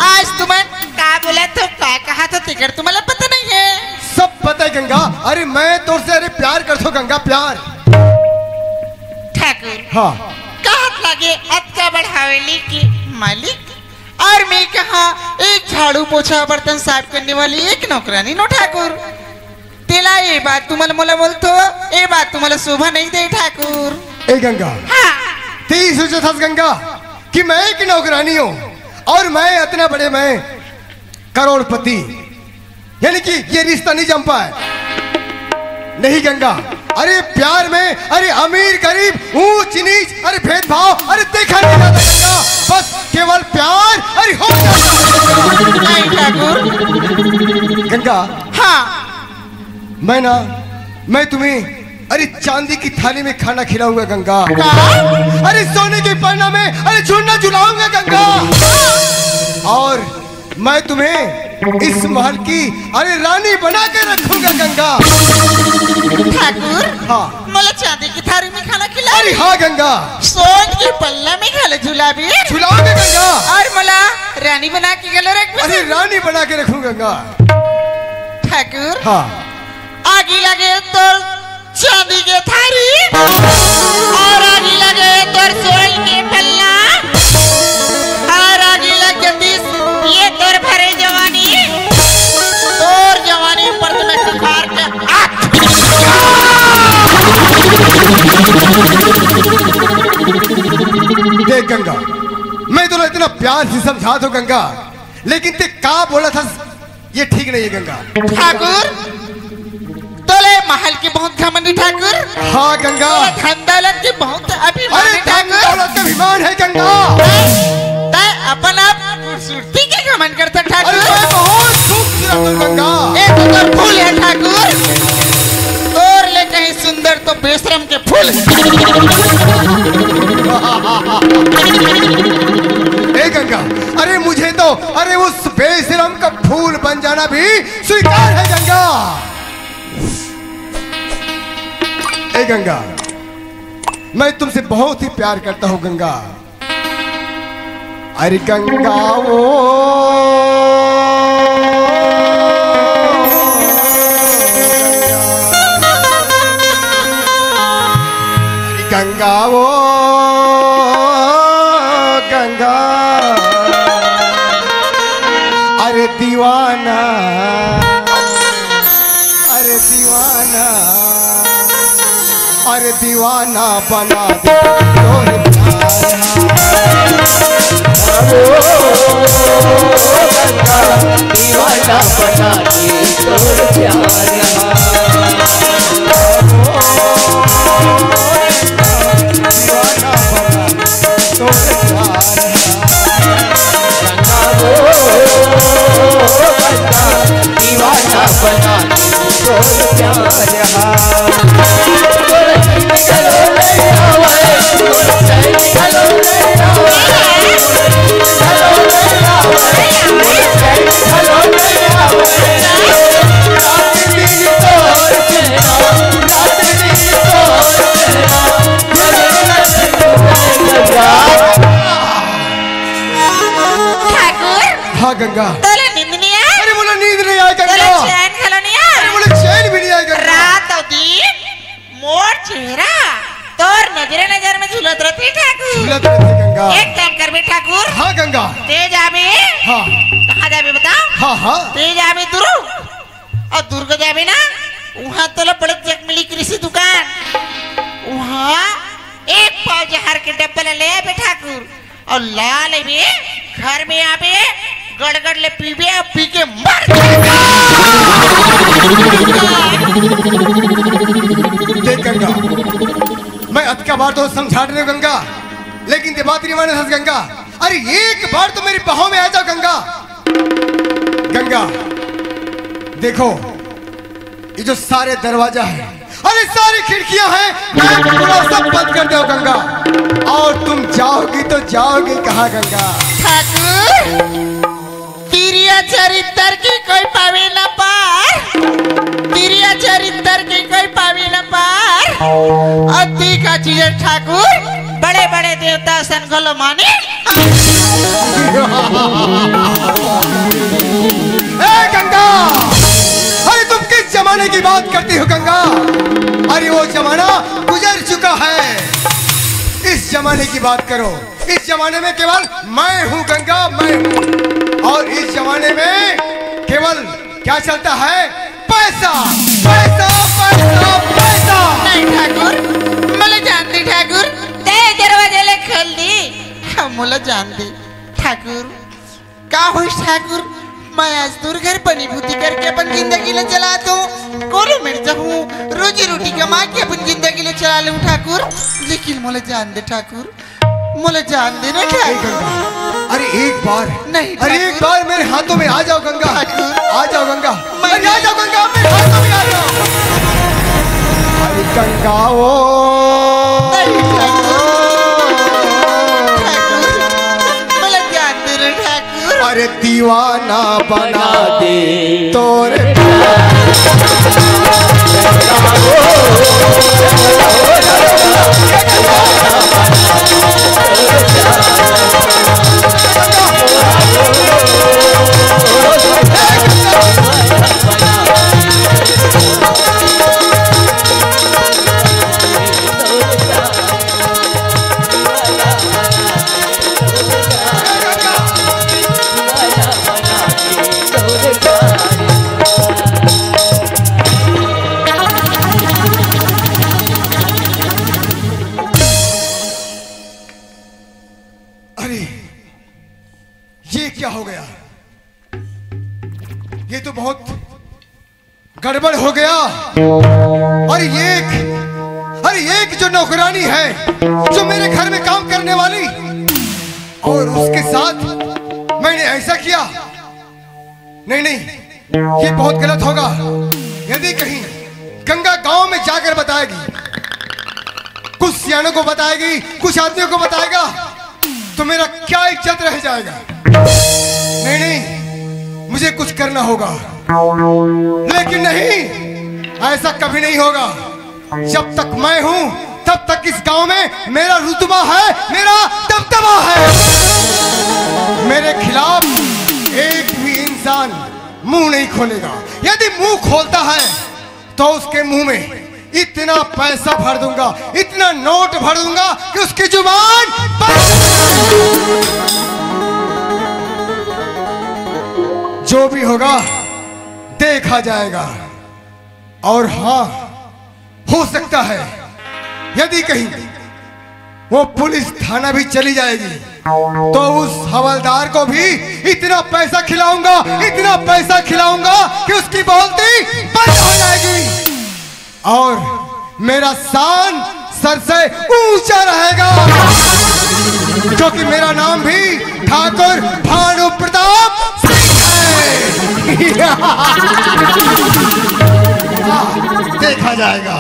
आज तुमन का बोलत हो, का कहत हो, तेकर तुम्हाला पता नहीं है। सब पता है गंगा। अरे मैं तोर से, अरे प्यार करथों गंगा, प्यार। ठाकुर, हाँ। कहत लागे अतका बड़ हवेली के मालिक, और मैं कहाँ एक झाड़ू पोछा बर्तन साफ करने वाली एक नौकरानी नो ठाकुर। तेला ये बात तुमन मोला बोलथो, ये बात तुमला शोभा नहीं दे ठाकुर। ए गंगा, हाँ। ते ही सोचथस गंगा कि मैं एक नौकरानी हूँ और मैं इतना बड़े मैं करोड़पति, यानी कि ये रिश्ता नहीं जम पाए। नहीं गंगा, अरे प्यार में, अरे अमीर गरीब, ऊंच नीच, अरे भेदभाव, अरे देखा नहीं जाता गंगा। बस केवल प्यार, अरे हो जाता है। नहीं ठाकुर। गंगा, हाँ। मैं ना, मैं तुम्हें, अरे चांदी की थाली में खाना खिलाऊंगा गंगा। का? अरे सोने की पलना में, अरे झूलना झुलाऊंगा गंगा। और मैं तुम्हें इस महल की, अरे रानी बना के रखूंगा गंगा। ठाकुर, हाँ। मोला चांदी की थाली में खाना खिला, अरे हाँ गंगा। सोन के पलना में घलो झुलाबे, झुलाओगे गंगा। और मोला रानी बना के घलो रखबे, अरे रानी बना के रखूंगा गंगा। ठाकुर, हाँ। आगी लगे तोर चांदी के थारी, और आगी लगे तोर सोन के पलना, और आगी लग जतिस ये तोर भरे जवानी, तोर जवानी ऊपर से मैं सुखार के आग। देख गंगा, मैं तोला इतना प्यार से समझात हूँ गंगा, लेकिन ते का बोलथस ये ठीक नहीं है गंगा। ठाकुर, तोला महल के बहुत घमंड हे ठाकुर। हाँ गंगा। तोला धन दौलत के बहुत अभिमान हे ठाकुर। अरे धन दौलत के अभिमान हे गंगा। तै, तै अपन आप खूबसूरती के घमंड करथस ठाकुर। अरे मैं बहुत खूबसूरत हूँ गंगा। ए तो तोर भूल हे ठाकुर। तोर ले कहीं सुंदर तो बेशरम के फूल। ए गंगा, अरे मुझे तो, अरे उस बेशरम का फूल बन जाना भी स्वीकार है गंगा। ए गंगा, मैं तुमसे बहुत ही प्यार करता हूँ गंगा। अरे गंगा वो, अरे गंगा वो, गंगा, अरे दीवाना, अरे दीवाना, अरे दीवाना बना दे तोर प्यार। दीवाना बना दे तोर प्यार। दीवाना बना दे तोर प्यार। दीवाना बना दे तोर प्यार। ठाकुर, हाँ गंगा। तोला नींद नहीं आए? अरे मोला नींद नहीं आए गंगा। तोला चैन घलो नहीं आए? अरे मोला चैन भी नहीं आए गंगा। रात और दिन मोर चेहरा तोर नजरे नजर में झूलत रथे ठाकुर। झूलत रथे गंगा। एक काम करबे ठाकुर। हाँ गंगा। ते जाबे। हाँ। कहाँ जाबे बताओ? हाँ, हाँ। ते जाबे दुरू। अउ दुर्ग जाबे ना, उहाँ तोला बड़े जग मिली कृषि दुकान। उहाँ एक पाव जहर के डब्बा ला ले आबे ठाकुर। अउ ला लेबे, घर में आबे, गड़गड़ ले पीबे, अउ पी के मर जाबे। देख गंगा, मैं अतका बार तो समझा रहे गंगा, लेकिन ते बात नहीं माने हस गंगा। अरे एक बार तो मेरी बाहों में आ जाओ गंगा। गंगा, देखो, ये जो सारे दरवाजा है, अरे सारी खिड़कियां हैं, मैं पूरा सब बंद कर दो गंगा। और तुम जाओगी तो जाओगी कहाँ गंगा? ठाकुर, तिरिया चरित्र की कोई पावे न पार, तिरिया चरित्र की कोई पावे न पार। अति का चीज ठाकुर, बड़े बड़े देवता सन घलो माने। ए गंगा, अरे तुम किस जमाने की बात करती हो गंगा? अरे वो जमाना गुजर चुका है, इस जमाने की बात करो। इस जमाने में केवल मैं हूँ गंगा, मैं हूँ। और इस जमाने में केवल क्या चलता है? पैसा, पैसा, पैसा, पैसा। नहीं ठाकुर, मोला जान दे ठाकुर, ते दरवाजा ला खोल दे। हाँ, मोला जान दे ठाकुर। का होइस ठाकुर, मैं आज तोर घर पनीभूति करके अपन जिंदगी ला चलात हूँ, कोनो मेर जाहूँ, रोजी रोटी कमा के अपन जिंदगी ला चला लूँ ठाकुर, लेकिन मोला जान दे ठाकुर, मोला जान दे ना ए ठाकुर। गंगा, अरे एक बार, नहीं अरे एक ठाकुर। बार मेरे हाथों में आ जाओ गंगा, ठाकुर। आ जाओ गंगा, मैं अरे आ जाओ गंगा, मेरे हाथों में आ जाओ। अरे गंगा ओ, नहीं ठाकुर, ठाकुर, मोला जान दे ना ठाकुर। अरे दीवाना बना दे तोरे अरे, ये क्या हो गया? ये तो बहुत गड़बड़ हो गया। अरे एक, अरे एक जो नौकरानी है, जो मेरे घर में काम करने वाली, और उसके साथ मैंने ऐसा किया। नहीं, नहीं, ये बहुत गलत होगा। यदि कहीं गंगा गांव में जाकर बताएगी, कुछ सियानों को बताएगी, कुछ आदमियों को बताएगा, तो मेरा क्या इज्जत रह जाएगा? नहीं, नहीं, मुझे कुछ करना होगा। लेकिन नहीं, ऐसा कभी नहीं होगा। जब तक मैं हूं, तब तक इस गांव में मेरा रुतबा है, मेरा दबदबा है। मेरे खिलाफ एक भी इंसान मुंह नहीं खोलेगा। यदि मुंह खोलता है, तो उसके मुंह में इतना पैसा भर दूंगा, इतना नोट भर दूंगा कि उसकी जुबान बंद। जो भी होगा, देखा जाएगा। और हां, हो सकता है, यदि कहीं वो पुलिस थाना भी चली जाएगी, तो उस हवलदार को भी इतना पैसा खिलाऊंगा, इतना पैसा खिलाऊंगा कि उसकी बोलती बंद हो जाएगी। और मेरा शान सर से ऊंचा रहेगा, क्योंकि मेरा नाम भी ठाकुर भानु प्रताप सिंह है। देखा जाएगा।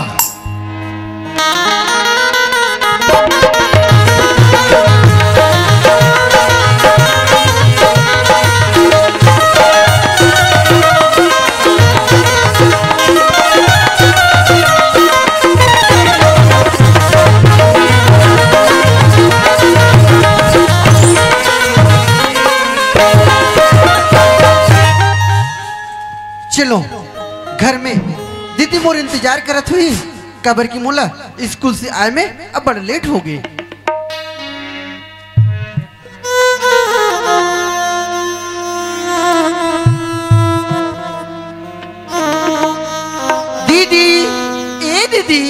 चलो, घर में दीदी मोर इंतजार करत हुई। काबर कि मोला स्कूल से आए में अब्बड़ लेट हो गे। दीदी, ए दीदी,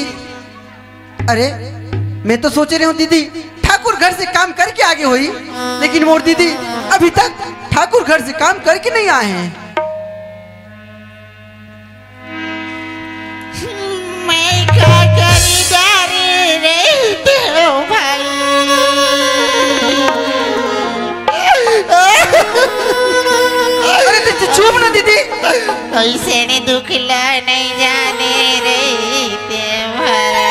अरे, मैं तो सोचे रहे हूँ दीदी ठाकुर घर से काम करके आगे होही, लेकिन मोर दीदी अभी तक ठाकुर घर से काम करके नहीं आए हैं। मैं का करी जा रे, रे देव भाई। अरे, तो चुप ना दीदी। अइसे नहीं दुख ला नहीं जाने रे देव भाई।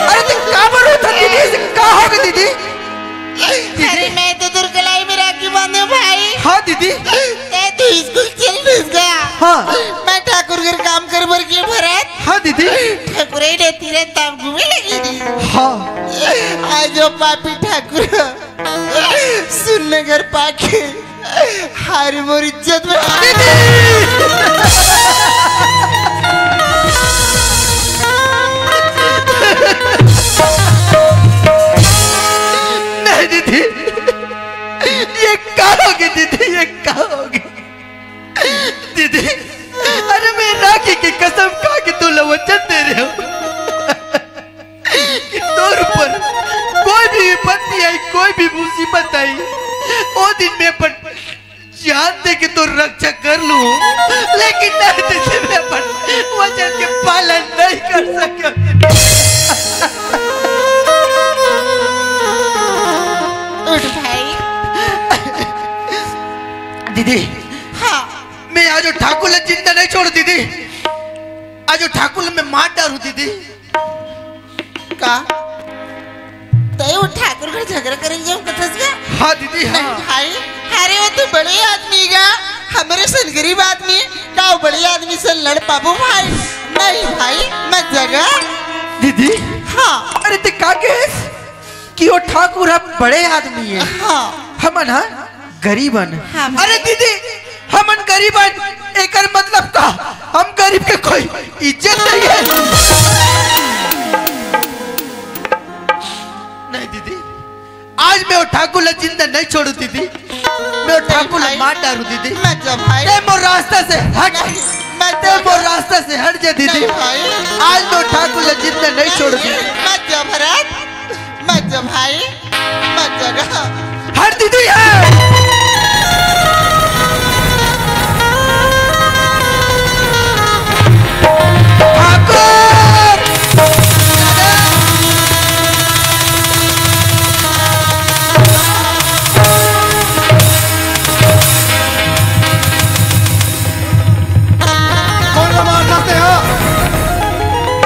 अरे, तो का बोलो था दीदी? ऐसे का हो गया दीदी? अरे, मैं तो दुर्गलाई में राखी बांधे भाई। हाँ दीदी। ते तू स्कूल चल नहीं गया। हाँ। मैं ठाकुर घर काम कर बर के भरत। हाँ दीदी। ठाकुर ही रहती रे, तब घूमे लगी नी। हाँ। आज वो पापी ठाकुर सुनने घर पाके हारी मोर इज्जत में। दीदी। नहीं दीदी, ये का होगे दीदी, ये का होगे? दीदी, अरे मैं राखी की कसम खा के तोला वचन दे रहे हूँ कि तोर ऊपर कोई भी विपत्ति आई, कोई भी मुसीबत आई, वो दिन मैं अपन जान दे के तोर रक्षा कर लूँ, लेकिन नहीं दीदी, मैं अपन वचन के पालन नहीं कर सके। उठ भाई। दीदी, हाँ। मैं आज वो ठाकुर ला जिंदा नहीं छोड़ू दीदी, आज वो ठाकुर ला मैं मार डालू दीदी। का? तय वो ठाकुर घर झगड़ा करे जाऊं कथस का? हाँ दीदी, हाँ। नहीं भाई, अरे वो तो बड़े आदमी गा, हमरे सन गरीब आदमी, का वो बड़े आदमी से लड़ पाबो भाई? नहीं भाई, मत जगा। दीदी। हाँ। अरे ते का कहेस कि वो ठाकुर ह बड़े आदमी है। हाँ। हमन ह गरीबन। हाँ। अरे दीदी, हमन गरीबन, एकर मतलब का हम गरीब के कोई इज्जत नहीं है? नहीं दीदी, आज मैं वो ठाकुर ला जिंदा नहीं छोड़ू दीदी, मैं वो ठाकुर ला मार डालू दीदी। मत जा भाई। ते मोर रास्ता से हट। नहीं, मत ते जा। मोर रास्ता से हट जा दीदी। नहीं भाई। आज मैं वो ठाकुर ला जिंदा नहीं छोड़ू दीदी। मत जा भरत, मत जा भाई, मत जा गा। हट दीदी है। ठाकुर! कौन ला मार डालते हो?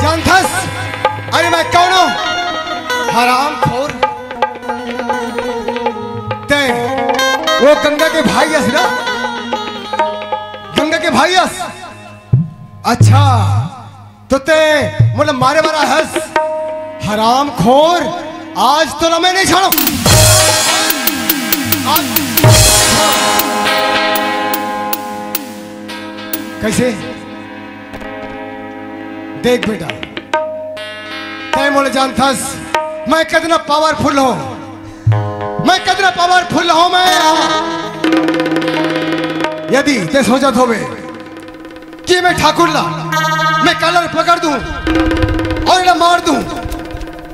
जानथस? अरे मैं कौन हूँ? हरामखोर। ते वो गंगा के भाई अस ना? गंगा के भाई अस? अच्छा, तो ते मोला मारे वाला हस? हरामखोर, आज तोला मैं नहीं छोड़ू। आज कैसे? देख बेटा, तय मोला जानथस, मैं कितना पावरफुल हूँ, मैं कितना पावरफुल हूँ मैं। यदि ते सोचत होबे कि मैं ठाकुर ला, मैं कॉलर पकड़ दूं और इला मार दूं,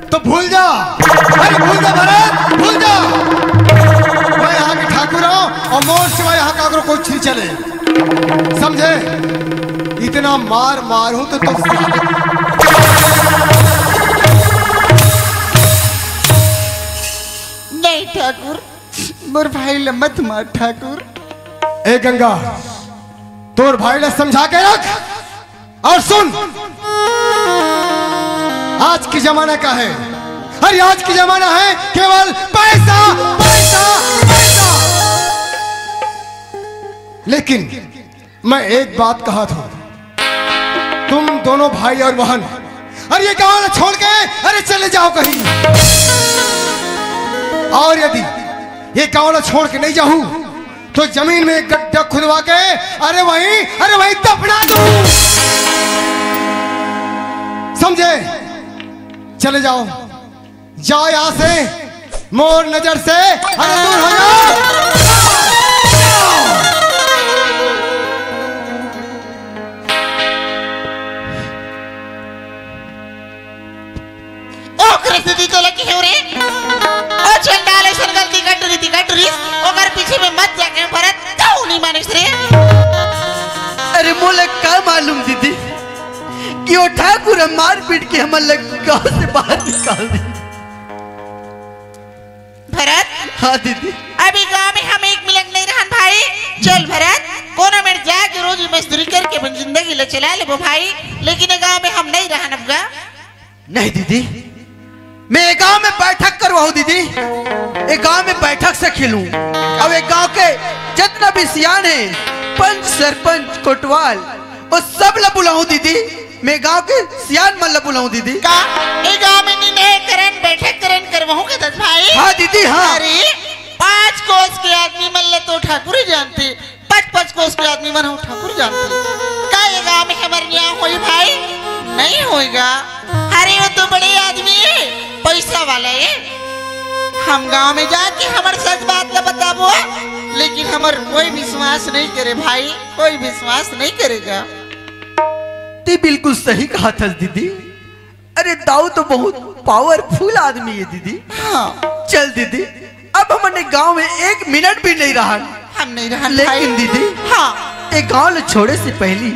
तो भूल जा, अरे भूल जा भरत, भूल जा। मैं यहाँ के ठाकुर हूँ और मोर सिवा यहाँ काकरो कुछ नहीं चले। समझे? इतना मार मारूं तो, तो नहीं ठाकुर, मोर भाई ला मत मार ठाकुर। ए गंगा, तोर भाई ला समझा के रख। और सुन, आज की जमाना का है, अरे आज की जमाना है केवल पैसा, पैसा, पैसा। लेकिन मैं एक बात कहा था, तुम दोनों भाई और बहन, अरे ये गांव छोड़ के अरे चले जाओ कहीं। और यदि ये गांव छोड़ के नहीं जाऊं तो जमीन में एक गड्ढा खुदवा के अरे वहीं, अरे वहीं दफना दूं। समझे? चले जाओ, जाओ यहाँ से, मोर नजर से, अरे, दूर हो जाओ। ओकरे सेती तोला किहेंव रे। ओ चंडाल, अइसन गलती कर डरिस, कर डरिस, ओकर पीछे में मत जाके भरत, तहूं नइ मानिस रे। अरे, मोला का मालूम दीदी कि ओ ठाकुर ह मार पीट के हमन ला गांव से बाहर निकाल दे। भरत। हाँ दीदी। अभी गांव में हम एक मिनट नइ रहन भाई। चल भरत, कोनो मेर जाके रोजी मजदूरी करके अपन जिंदगी ला चला लेबो भाई, लेकिन ए गांव में हम नइ रहन अब गा। नहीं दीदी, मैं ए गांव में बैठक करवाहूं दीदी, ए गांव में बैठक से खेलूं। अब ए गांव के जितना भी सियान हे, पंच, सरपंच, कोटवाल, वो सब ला बुलाहूं दीदी। मैं गांव के सियान मन ला बुलाहूं दीदी। का ए गांव में निर्णय करन, बैठक करन करवाहूं का दस भाई? हाँ दीदी, हाँ। अरे, पांच कोस के आदमी मन ला तो ठाकुर ही जानथे, पांच पांच कोस के आदमी मन ह ठाकुर जानथे। का ए गांव में हमर न्याय होही भाई? नइ होही गा। अरे, वो तो बड़े आदमी हे, पइसा वाला हे। हम गांव में जाके हमर सच बात ला बताबो, लेकिन हमर कोई विश्वास नइ करे भाई, कोई विश्वास नइ करे गा। ते बिल्कुल सही कहत हस दीदी। अरे, दाऊ तो बहुत पावरफुल आदमी हे दीदी। हाँ। चल दीदी, अब हमन ए गांव में एक मिनट भी नइ रहन। हम नइ रहन लेकिन भाई। दीदी, हाँ। ए गांव ला छोड़े से पहिली,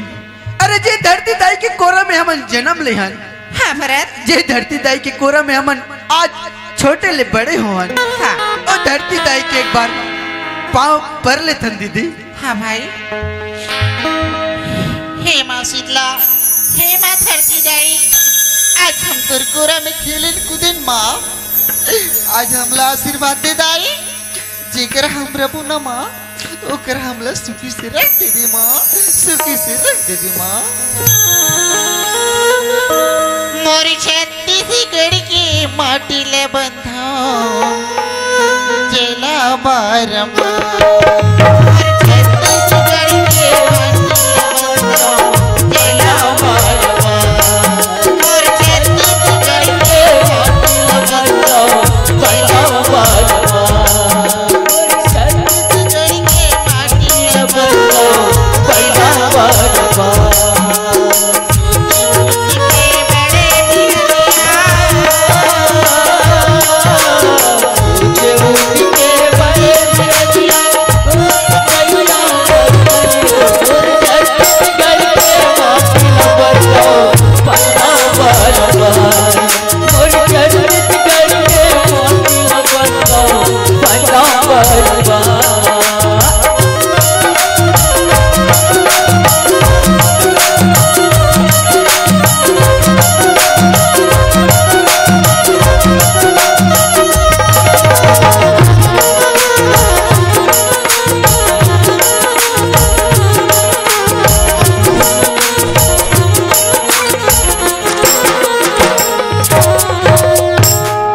अरे, जे धरती दाई के कोरा में हमन जनम ले हन, हाँ भरत। जे धरती दाई के कोरा में हमन आज छोटे ले बड़े होहन, हाँ। ओ धरती दाई के एक बार पांव पर लेथन दीदी। हाँ भाई। हे माँ शीतला, हे माँ धरती दाई, आज हम तोर कोरा में खेलेन कूदेन माँ, आज हमला आशीर्वाद दे दाई, जेकर हम रबो न माँ, ओकर हमला सुखी से रख देबे माँ, सुखी से रख देबे माँ। मोर छत्तीसगढ़ के माटी ले बंधाओ, जेला बार माँ। मोर छत्तीसगढ़ के माटी ले बंधाओ, जेला बार माँ। मोर छत्तीसगढ़ के माटी ले बंधाओ, जेला बार माँ।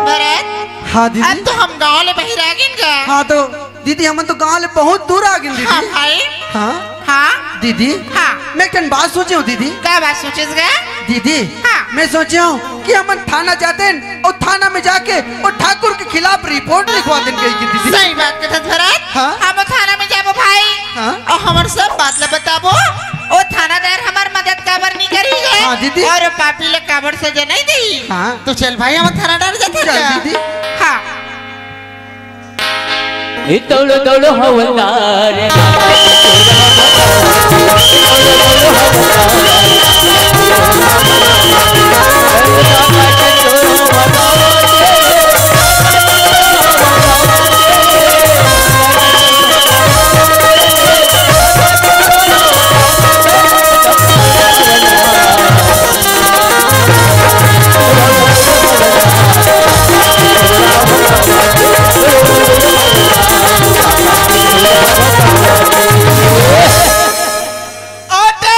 भरत, हाँ दीदी। अब तो हम गांव ले बाहिर आ गेन गा। हाँ तो दीदी, हमन तो गांव ले बहुत दूर आ गेन दीदी। हाँ भाई। हाँ। हाँ। दीदी, हाँ। मैं एक ठन बात सोचे हूँ दीदी। का बात सोचेस गा? दीदी, हाँ। मैं सोचे हूँ कि हमन थाना जातेन अउ थाना में जाके ओ ठाकुर के खिलाफ रिपोर्ट लिखवा देन कहिके दीदी। सही बात कहत भरत। हाँ। हम थाना में जाबो भाई। हाँ। अउ हमर सब बात ला बताबो। ओ थानादार हमर मदद काबर नइ करही गा? हाँ दीदी। अउ पापी ला काबर सजा नइ देही? हाँ। तो चल भाई, हम थानादार जाथन चल गा। दीदी। हाँ। ए दौड़ दौड़ हवलदार।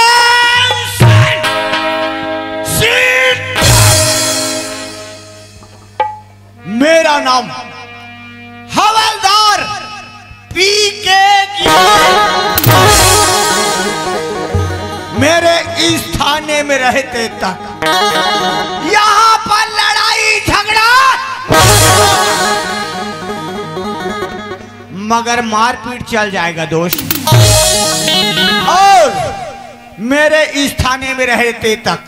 Attention! Sit! मेरा नाम हवलदार पी के। मेरे इस थाने में रहते तक यहाँ पर लड़ाई मगर मारपीट चल जाएगा दोस्त। और मेरे इस थाने में रहते तक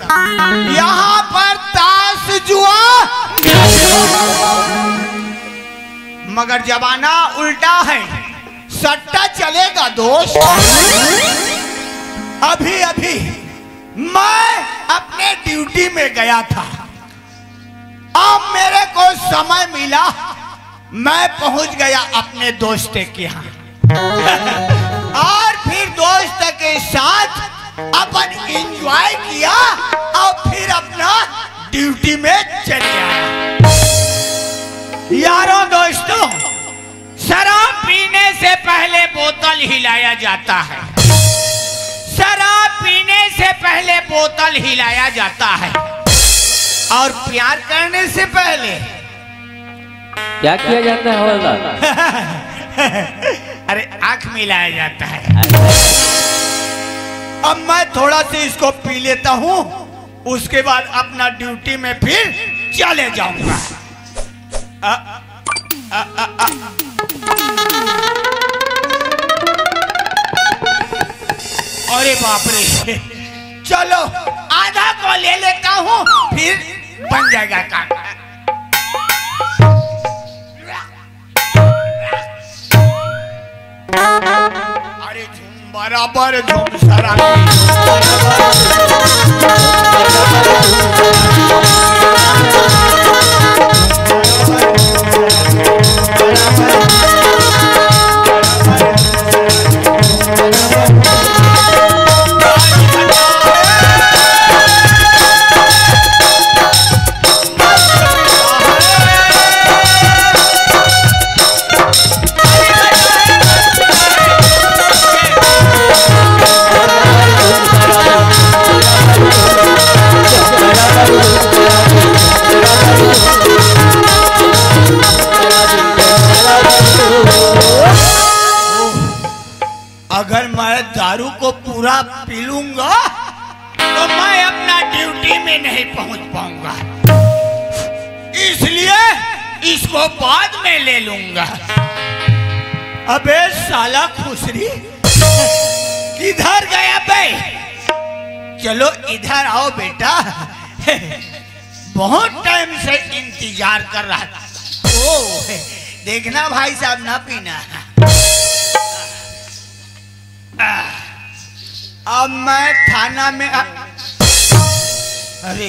यहाँ पर ताश जुआ, मगर जमाना उल्टा है, सट्टा चलेगा दोस्त। अभी अभी मैं अपने ड्यूटी में गया था, अब मेरे को समय मिला, मैं पहुंच गया अपने दोस्त के यहाँ। और फिर दोस्त के साथ अपन एंजॉय किया और फिर अपना ड्यूटी में चले आया। यारों दोस्तों, शराब पीने से पहले बोतल हिलाया जाता है, शराब पीने से पहले बोतल हिलाया जाता है, और प्यार करने से पहले क्या किया जाता है हवलदार? अरे, आंख मिलाया जाता है। अब मैं थोड़ा सा इसको पी लेता हूँ, उसके बाद अपना ड्यूटी में फिर चले जाऊंगा। अ, अ, अ, अ। अरे बाप रे, चलो आधा को ले लेता हूँ, फिर बन जाएगा काम। अरे झूम बराबर झूम शराबी। अगर मैं दारू को पूरा पी लूंगा तो मैं अपना ड्यूटी में नहीं पहुंच पाऊंगा, इसलिए इसको बाद में ले लूंगा। अबे साला खुसरी, किधर गया बे? चलो इधर आओ बेटा, बहुत टाइम से इंतजार कर रहा था। ओ, देखना भाई साहब, ना पीना। अब मैं थाना में आ... अरे,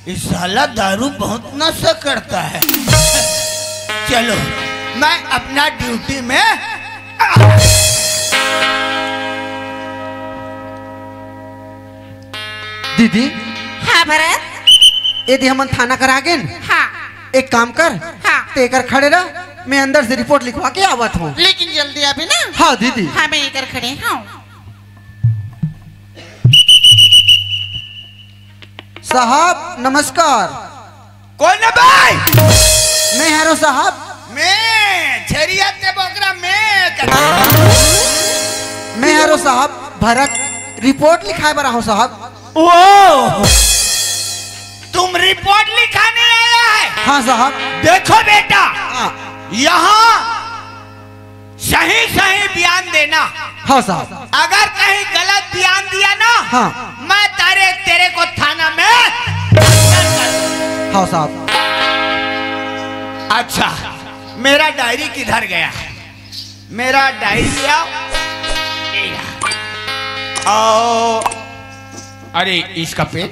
इस साला दारू बहुत नशा करता है। चलो, मैं अपना ड्यूटी में आ... दीदी। हाँ भरत। ए दे, हमन थाना करा गेन। हाँ। एक काम कर, हाँ। ते एकर खड़े रह, मैं अंदर से रिपोर्ट लिखवा के आवत हूँ। लेकिन जल्दी अभी ना। हाँ दीदी। हाँ, मैं एकर खड़े हूँ। साहब नमस्कार। कौन है भाई? मैं हरो साहब। मैं छेरिया ते बोकरा मैं कर... मैं हरो साहब भरत, रिपोर्ट लिखाए बर आहो साहब। ओ, तुम रिपोर्ट लिखाने आया है? हाँ साहब। देखो बेटा, हाँ। यहाँ सही सही बयान देना। हाँ साहब। अगर कहीं गलत बयान दिया ना, हाँ। मैं तारे तेरे को थाना में... हाँ साहब। अच्छा, मेरा डायरी किधर गया? मेरा डायरी आओ। आओ। अरे, इसका पेन,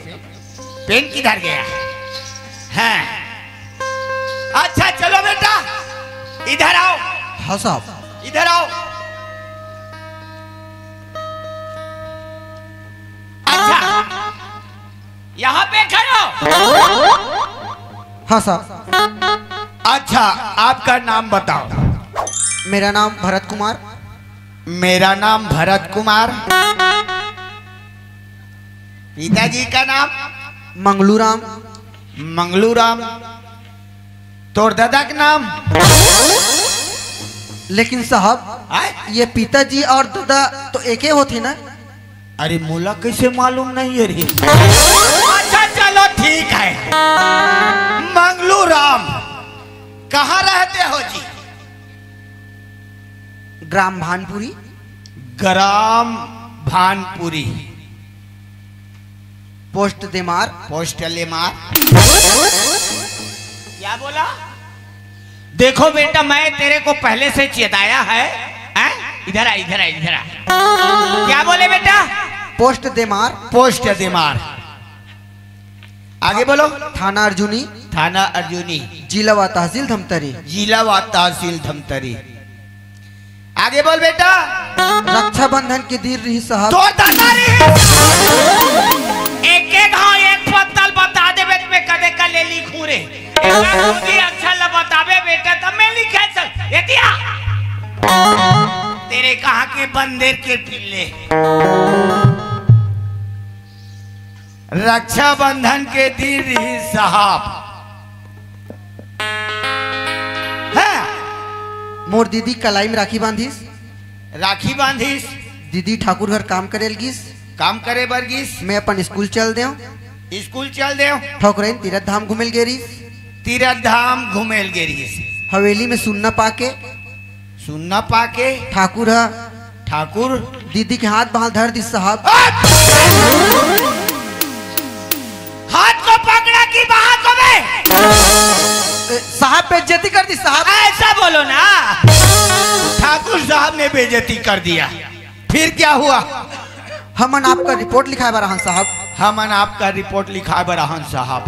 पेन किधर गया? हाँ। अच्छा, चलो बेटा, इधर आओ। हाँ साहब। इधर आओ। अच्छा, यहाँ पे खड़े हो। हाँ साहब। अच्छा, आपका नाम बताओ। मेरा नाम भरत कुमार। मेरा नाम भरत कुमार। पिताजी का नाम? मंगलू राम। मंगलू राम। तोर दादा के नाम? लेकिन साहब, आय? ये पिताजी और दादा तो एके होथे ना? अरे, मोला कैसे मालूम नहीं है रे? अच्छा, चलो, ठीक है। मंगलू राम, कहाँ रहते हो जी? ग्राम भानपुरी। ग्राम भानपुरी। पोस्ट देमार। पोस्ट लेमार। क्या बोला? देखो बेटा, मैं तेरे को पहले से चेताया है, हैं? इधर आ, इधर आ, इधर आ। क्या बोले बेटा? पोस्ट देमार। पोस्ट देमार। आगे बोलो। थाना अर्जुनी। थाना अर्जुनी। जिला व तहसील धमतरी। जिला व तहसील धमतरी। आगे बोल बेटा। रक्षाबंधन के दिन रहिस साहब। तोर दादा रे। एक एक घाव एक पत्तल बता देबे त मैं कदे का ले लिखूं रे। एक बार खुद ही अक्षर ला बताबे बेटा, तब मैं लिखे चल। ये दिया। तेरे कहाँ के बंदर के पिल्ले। रक्षाबंधन के दिन रहिस साहब। हैं? मोर दीदी कलाई में राखी बांधिस। राखी बांधिस। दीदी ठाकुर घर काम करे ल गिस। काम करे बर गिस। मैं अपन स्कूल चल देव। स्कूल चल देव। ठकुराइन तीरथ धाम घूमे ल गे रहिस। तीरथ धाम घूमे ल गे रहिस। हवेली में सुन्ना पाके। सुन्ना पाके। ठाकुर ह। ठाकुर। दीदी के हाथ बांह धर दिस साहब। हाथ को पकड़ा कि बाह को बे? ए, साहब बेइज्जती कर दिस साहब। ऐसा बोलो ना। ठाकुर साहब ने बेइज्जती कर दिया। फिर क्या हुआ? हमन आपका रिपोर्ट लिखाए बर आहन साहब। हमन आपका रिपोर्ट लिखाए बर आहन साहब।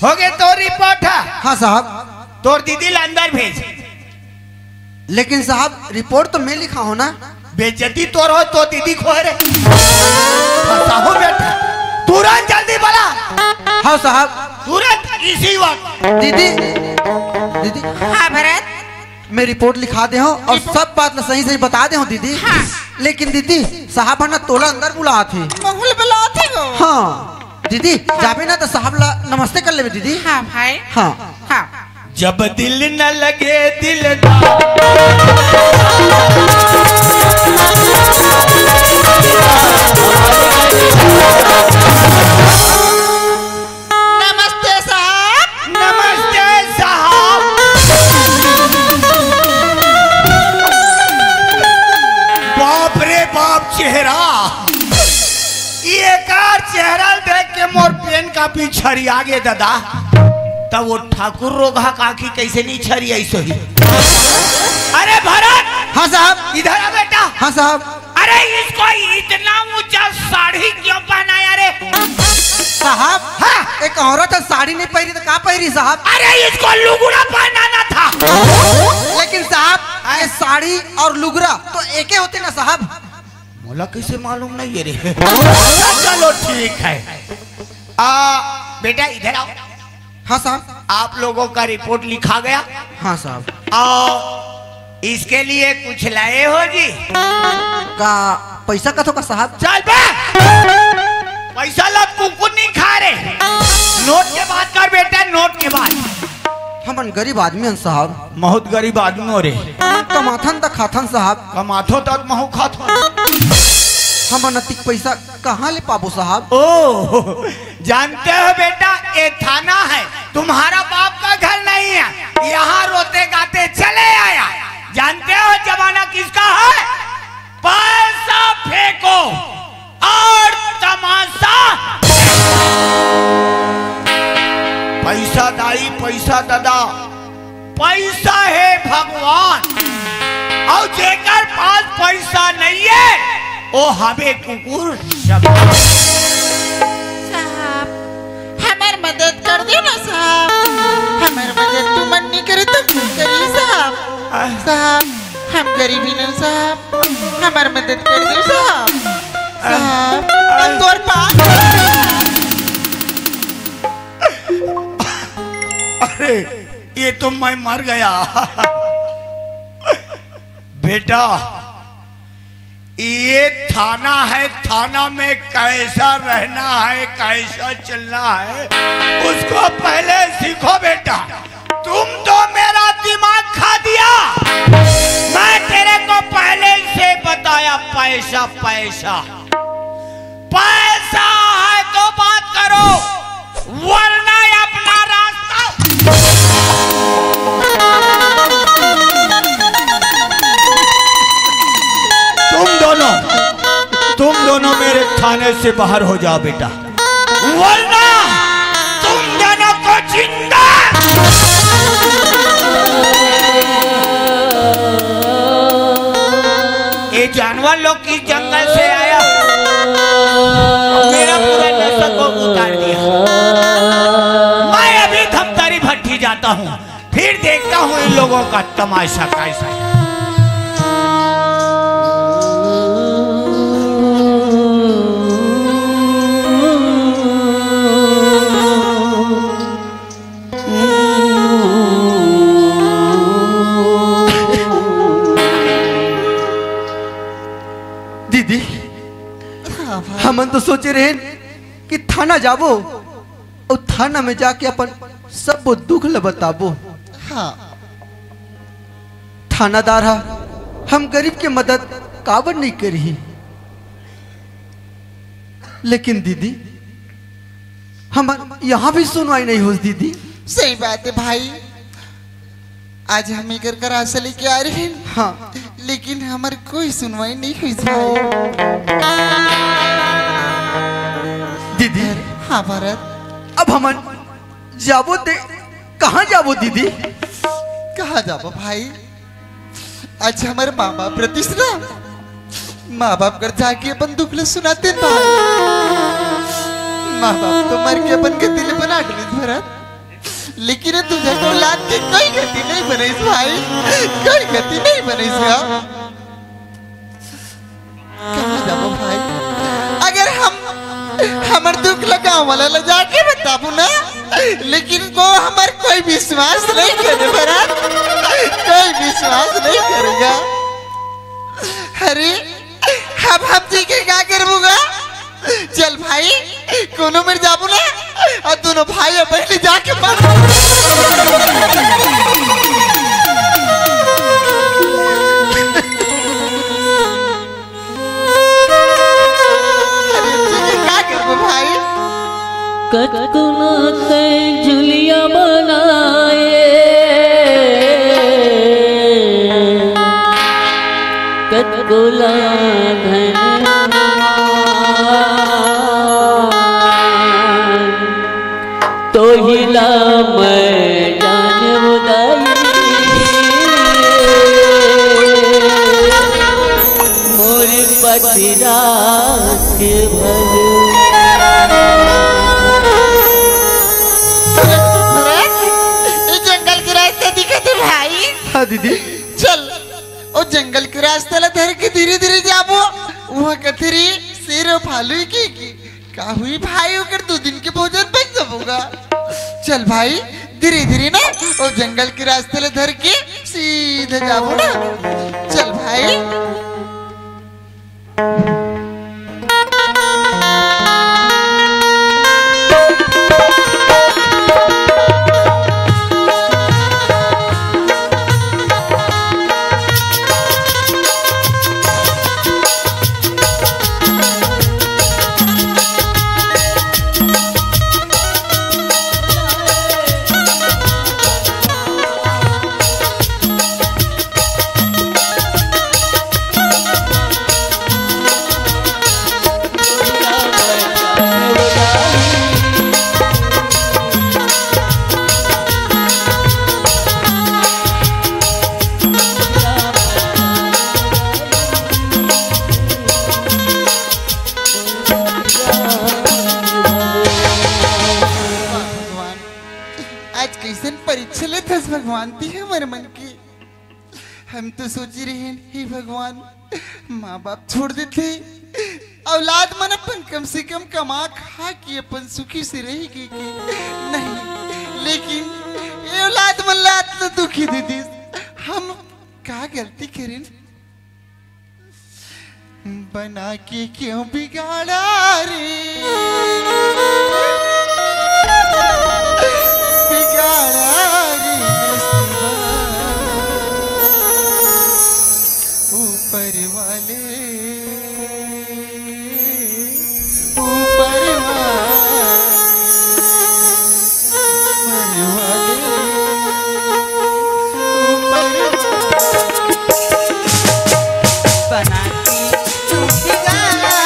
हो गे तोर रिपोर्ट ह? हाँ साहब। तोर दीदी ला अंदर भेज। लेकिन साहब, रिपोर्ट तो मैं लिखा हूँ ना। बेइज्जती तोर हो तो दीदी को है रे। फंसा हो बेटा। तुरंत जल्दी बोला। हाँ साहब। तुरंत इसी वक्त। दीदी, दीदी। हाँ भरत। मैं रिपोर्ट लिखा दे हूँ और रिपोर्ट सब बात ला सही सही बता दे हूँ दीदी। हाँ। लेकिन दीदी, साहब ह ना तोला अंदर बुलात हे। महू ल बुलात हे वो। हाँ। दीदी, जाबे ना त साहब ला नमस्ते कर लेबे दीदी। हाँ भाई। हाँ। हाँ। जब दिल न लगे दिलदार। नमस्ते साहब। नमस्ते साहब। बाप रे बाप चेहरा। ये कार चेहरा देख के मोर पेन कापी छरिया गे दादा। तब वो ठाकुर रोगहा काकी कैसे नहीं छरिया ऐसे ही। अरे भरत। हाँ साहब। इधर आ बेटा। हाँ साहब। अरे इसको इतना ऊंचा साड़ी क्यों पहनाया रे? साहब, हाँ। एक औरत ह साड़ी नहीं पहिरी त का पहिरी साहब? अरे इसको लुगड़ा पहनाना था। लेकिन साहब, हाँ। ये साड़ी और लुगड़ा तो एके होथे ना साहब। मोला कैसे मालूम नहीं है रे? चलो ठीक है। आ, बेटा इधर आओ। हाँ साहब। आप लोगों का रिपोर्ट लिखा गया। हाँ साहब। और इसके लिए कुछ लाए हो जी? का पैसा कथो का साहब? चल बे। पैसा ला कुकुर नहीं खा रे। नोट के बात कर बेटा, नोट के बात। हमन गरीब आदमी हन साहब। बहुत गरीब आदमी हो रे। कमाथन त खाथन साहब। कमाथो त महू खाथो। हमन अतिक पैसा कहाँ ले पाबो साहब? ओ, जानते हो बेटा, ये थाना है, तुम्हारा बाप का घर नहीं है। यहाँ रोते गाते चले आया। जानते हो जमाना किसका है? पैसा फेंको और तमाशा। पैसा दाई, पैसा दादा, पैसा है भगवान, और जेकर पास पैसा नहीं है, वो हवे कुकुर। साहब, हमर मदद कर दे ना साहब, हमर मदद तुमन नहीं करे तो कोन करी साहब? साहब, हम गरीबी नहीं साहब, हमर मदद कर दे साहब। साहब, हम तोर पास। अरे, ये तो मैं मर गया। बेटा, ये थाना है, थाना में कैसा रहना है, कैसा चलना है, उसको पहले सीखो बेटा। तुम तो मेरा दिमाग खा दिया। मैं तेरे को पहले से बताया, पैसा, पैसा, पैसा है तो बात करो, वरना अपना रास्ता। दोनों मेरे थाने से बाहर हो जाओ बेटा, वरना तुम दोनों को जिंदा। ये जानवर लोग किस जंगल से आया, मेरा पूरा नशा को उतार दिया। मैं अभी धमतारी भट्टी जाता हूँ, फिर देखता हूँ इन लोगों का तमाशा कैसा है। दीदी, हाँ भाई। हमन तो सोचे रहेन कि थाना जाबो अउ थाना में जाके अपन सब दुख ल बताबो। हाँ। थानादार हा हम गरीब के मदद काबर नहीं करही? लेकिन दीदी, हमर यहाँ भी सुनवाई नहीं होस दीदी। सही बात है भाई, आज हम एकर करा से लेके आ रहे हैं। हाँ। लेकिन हमर कोई सुनवाई नहीं हुई भाई। दीदी। हाँ भरत। अब हमन जाबो ते कहाँ जाबो दीदी? कहाँ जाबो भाई? आज हमर माँ बाप रतिस ना, माँ बाप कर जाके अपन दुख ल सुनाते भाई। माँ बाप तो मर के अपन गति ल बना डरिस भरत, लेकिन तुझे तो औलाद के कोई गति नहीं बनइस भाई, कोई गति नहीं बनइस गा। कहाँ जाबो भाई? अगर हम हमर दुख ल गाँव वाला ल जाके बताबो ना, लेकिन वो हमर कोई विश्वास नहीं करे भरत, कोई विश्वास नहीं करेगा। अरे, अब हम जी के का करबो गा? चल भाई, कोनो मेर जाबो ना, अउ दोनों भाई अउ बहिनी जाके मार। अरे, जी के का करबो भाई? कतको ना तैं झुलिया बनाए, कतको ला धन तोहिला मैं जान उदाई। मोर पथिरात भल। अरे, ये जंगल के रास्ता दिखत हे भाई। हाँ दीदी। चल, ओ जंगल के रास्ता ला धर के धीरे धीरे जाबो। वहाँ कथरी शेर अउ भालू की, की का हुई भाई, ओकर दू दिन के भोजन बच जाबो गा। चल भाई, धीरे धीरे ना, ओ जंगल के रास्ते ले धर के सीधा जाबो ना। चल भाई। भगवान, आज कइसन परीक्षा लेथस भगवान, ती हमर मन के। हम तो सोचे रहेन, हे भगवान, माँ बाप छोड़ देथे, औलाद मन अपन कम से कम कमा खा के अपन सुखी से रहेगी कि नहीं, लेकिन ये औलाद मन ला तो दुखी दे दिस। हम का गलती करेन? बना के क्यों बिगाड़ा रे, बिगाड़ा रे नसीबा। ऊपर वाले, ऊपर वाले, ऊपर वाले, ऊपर वाले। बना के तू बिगाड़ा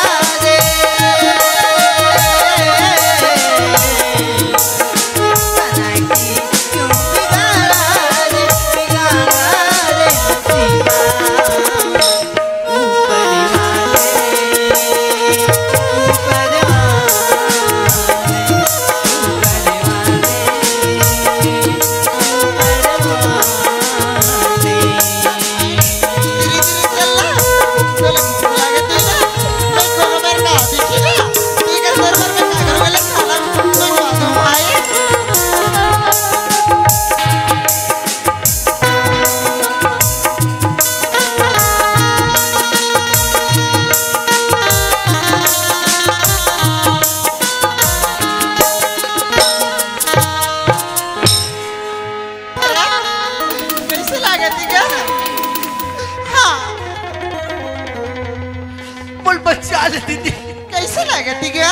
बचा ले दीदी। कैसे लागत हे गा?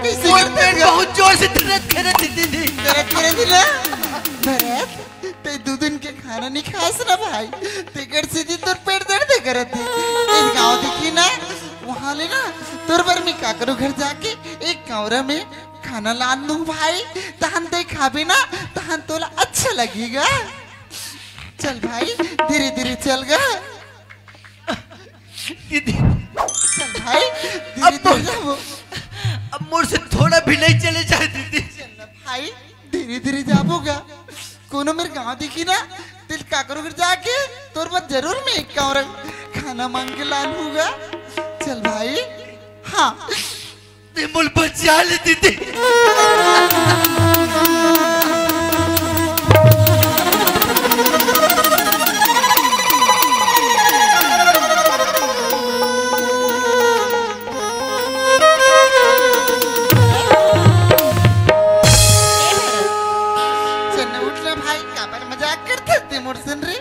कैसे मोर करत पेट गा? बहुत जोर से दर्द करत हे दीदी। दर्द करत हे ना? भरत, तैं दू दिन के खाना नइ खास ना भाई, तेकर सेती तोर पेट दर्द करत हे। एक गाँव दिखही ना, वहाँ ले ना तोर बर मैं काकरो घर जाके एक कौरा में खाना लान दूँ भाई, तहन तैं खाबे ना, तहन तोला अच्छा लगही गा। चल भाई, धीरे धीरे चल गा। दीदी, चल भाई, धीरे अब धीरे मोर, जाबो। अब मोर से थोड़ा भी नइ चले जाए दीदी। चल ना भाई, धीरे धीरे जाबो गा। कोनो मेर गाँव दिखही ना, तेल काकरो घर जाके तोर बर जरूर मैं एक कौरा खाना मांग के लानहूँ गा। चल भाई, हाँ। तैं मोला बचा ले दीदी। चल ना, उठ ना भाई, काबर मजाक करत हस तैं मोर संग रे?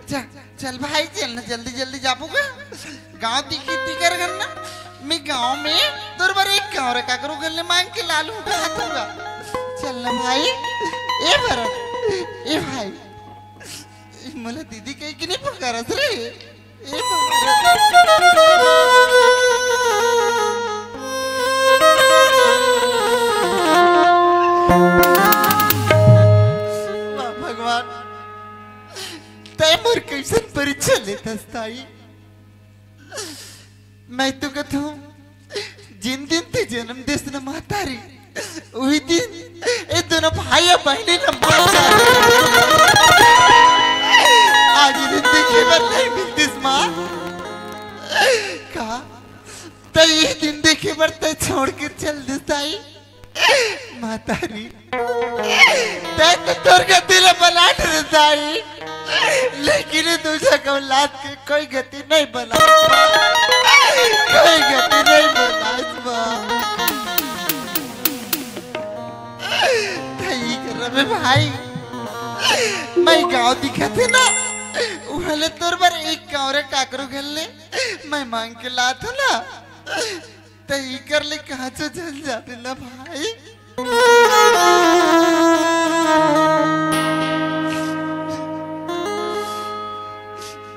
जा, चल भाई, चल ना, जल्दी जल्दी जाबो गा। गाँव दिखही तेकर घर ना, मैं गाँव में तोर बर एक कौरा काकरो घर ले मांग के लानहूँ गा। चल ना भाई। ए भरत, ए भाई, मोला दीदी कहि के नइ पुकारस रे। ए भरत। वाह भगवान, तैं मोर कइसन परीक्षा लेथस दाई? मैं तो कथँव, जिन दिन तैं जनम देस ना महतारी, उही दिन ए दूनों भाई अउ बहिनी ना मर जाथे। आज ए दिन देखे बर नइ मिलतिस माँ। का तैं ए दिन देखे बर तैं छोड़ के चल देस दाई? महतारी, तैं तो तोर गति ला बना डरे दाई, लेकिन ए दूसर के औलाद के कोई गति नइ बनाय, कोई गति नइ बनाय। तैं ए कर रे भाई, मैं गाँव दिखत हे ना, उहाँ ले तोर बर एक कौरा काकरो घर ले मैं मांग के लात हँव ना। तैं इकर ले कहाँ चो झन जाबे ना भाई।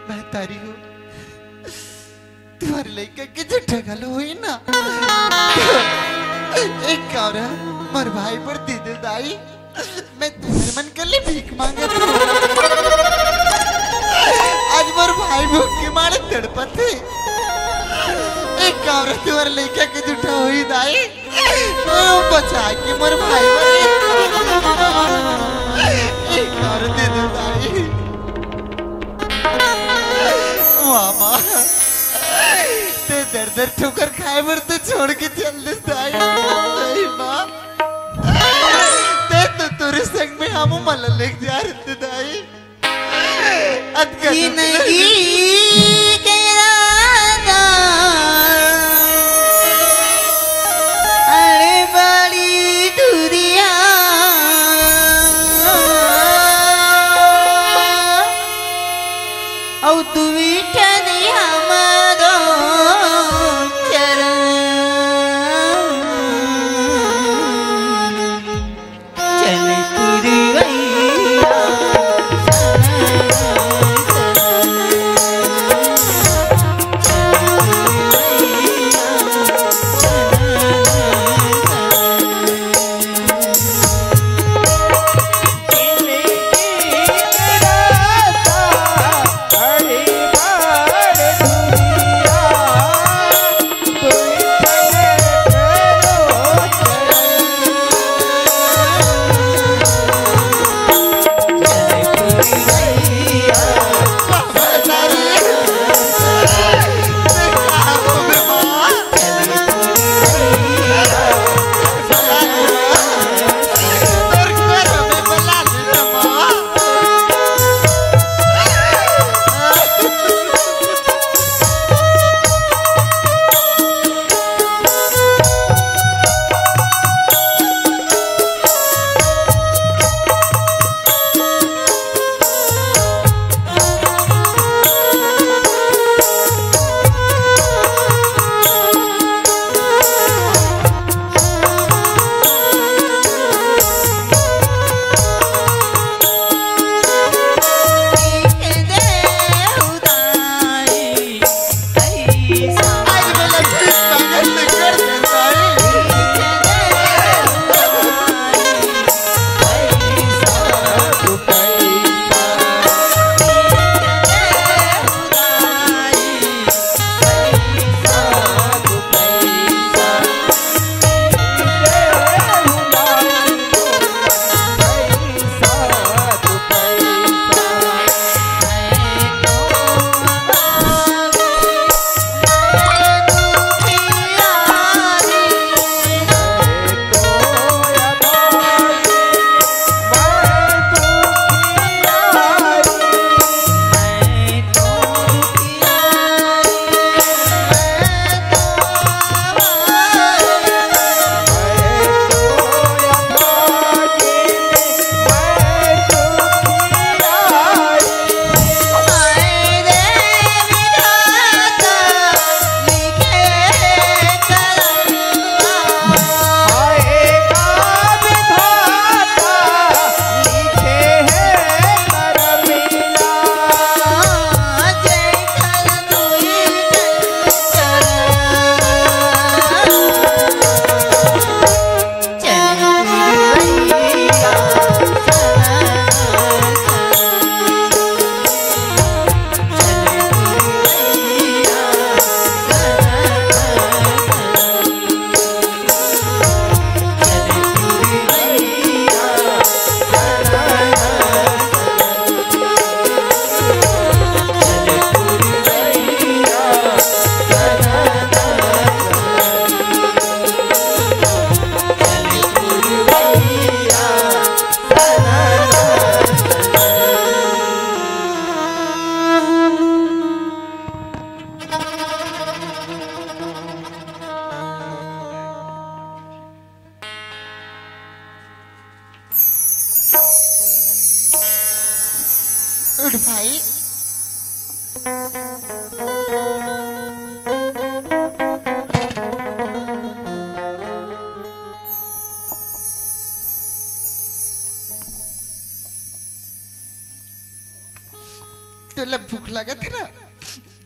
महतारी हो, तुम्हर लइका के जूठा घलो होही ना। एक कौरा मोर भाई बर दे दे दाई। मैं तुमन मन कर ले भीख मांगत हँव। आज मोर भाई भूख के मारे तड़पत हे। एक कौरा तुम्हर लइका के जूठा होही दाई। ओ बचा के मोर भाई बर एक कौरा दे दे दाई। वाह माँ, तैं दर दर ठोकर खाय बर तो छोड़ के चल देस दाई। नहीं माँ, तैं तो तोरे संग में हमू मन ला लेके जा रहितेस दाई। अतका दुख जिंदगी के राजा, अरे बड़ी दुरिया, अउ तू विठल हमारो चरण। चल पुरवैया।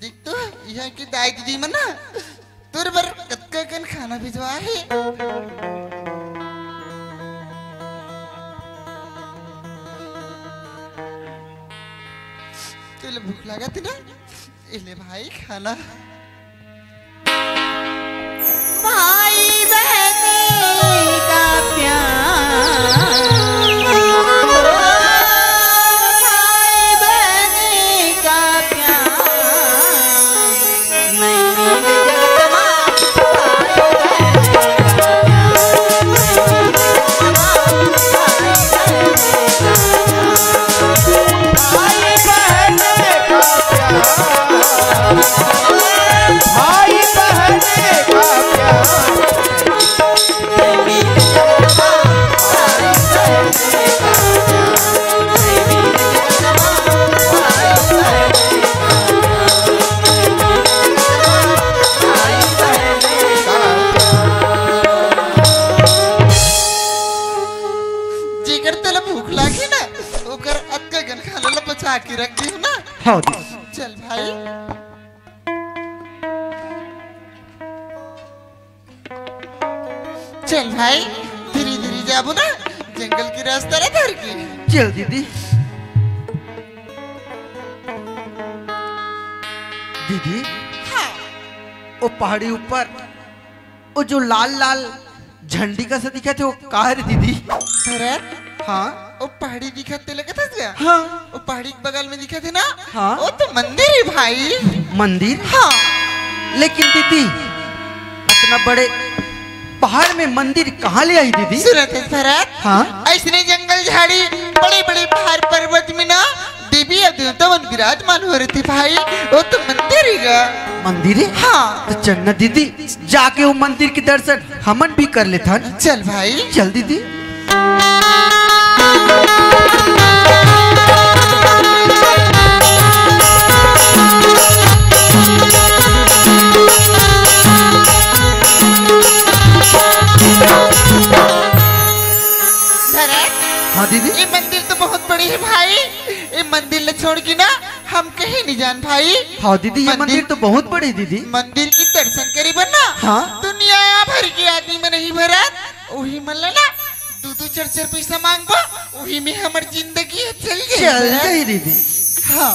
देख तो, इहाँ के दाई दीदी मन ना तोर बर कतका कन खाना भिजवाए हे। तोला भूख लागत हे ना? ए ले भाई, खाना। भाई बहन का प्यार, भाई बहन का प्यार, मैं जगत मा भाई बहन का प्यार। जेकर तेला भूख लागे ना, ओकर अतका गन खाना ला बचा के रख दियो ना। हाँ दीदी। चल भाई, चल भाई, धीरे धीरे जाबो ना, जंगल के रास्ता ला धर के। चल दीदी। दीदी, हाँ। ओ पहाड़ी ऊपर ओ जो लाल लाल झंडी कस दिखत हे, वो का हरे दीदी? भरत, हाँ? वो पहाड़ी दिखत हे, लगत हे क्या? हाँ। वो पहाड़ी के बगल में दिखत हे ना? हाँ। वो तो मंदिर हे भाई। मंदिर? हाँ। लेकिन दीदी, अतना बड़े पहाड़ में मंदिर कहाँ ले आही दीदी? सुनत हस भरत? हाँ। अइसने जंगल झाड़ी, बड़े बड़े पहाड़ पर्वत में ना देवी अउ देवता मन विराजमान हो रहिथे भाई, वो तो मंदिर हे गा। मंदिर हे? हाँ। तो चल ना दीदी, जाके वो मंदिर के दर्शन हमन भी कर लेथन। चल भाई। चल दीदी। भरत, हाँ दीदी। ये मंदिर तो बहुत बड़े हे भाई, ये मंदिर ला छोड़ के ना हम कहीं नहीं जान भाई। हाँ दीदी, ये मंदिर मंदिर तो बहुत बड़े दीदी। मंदिर के दर्शन करे बर ना, हाँ। दुनिया भर के आदमी मन ही भरत, वही मन ला ना दू दू चार चार पैसा मांगबो, वही में हमर जिंदगी चल जाही चल भरत। जाही दीदी। हाँ।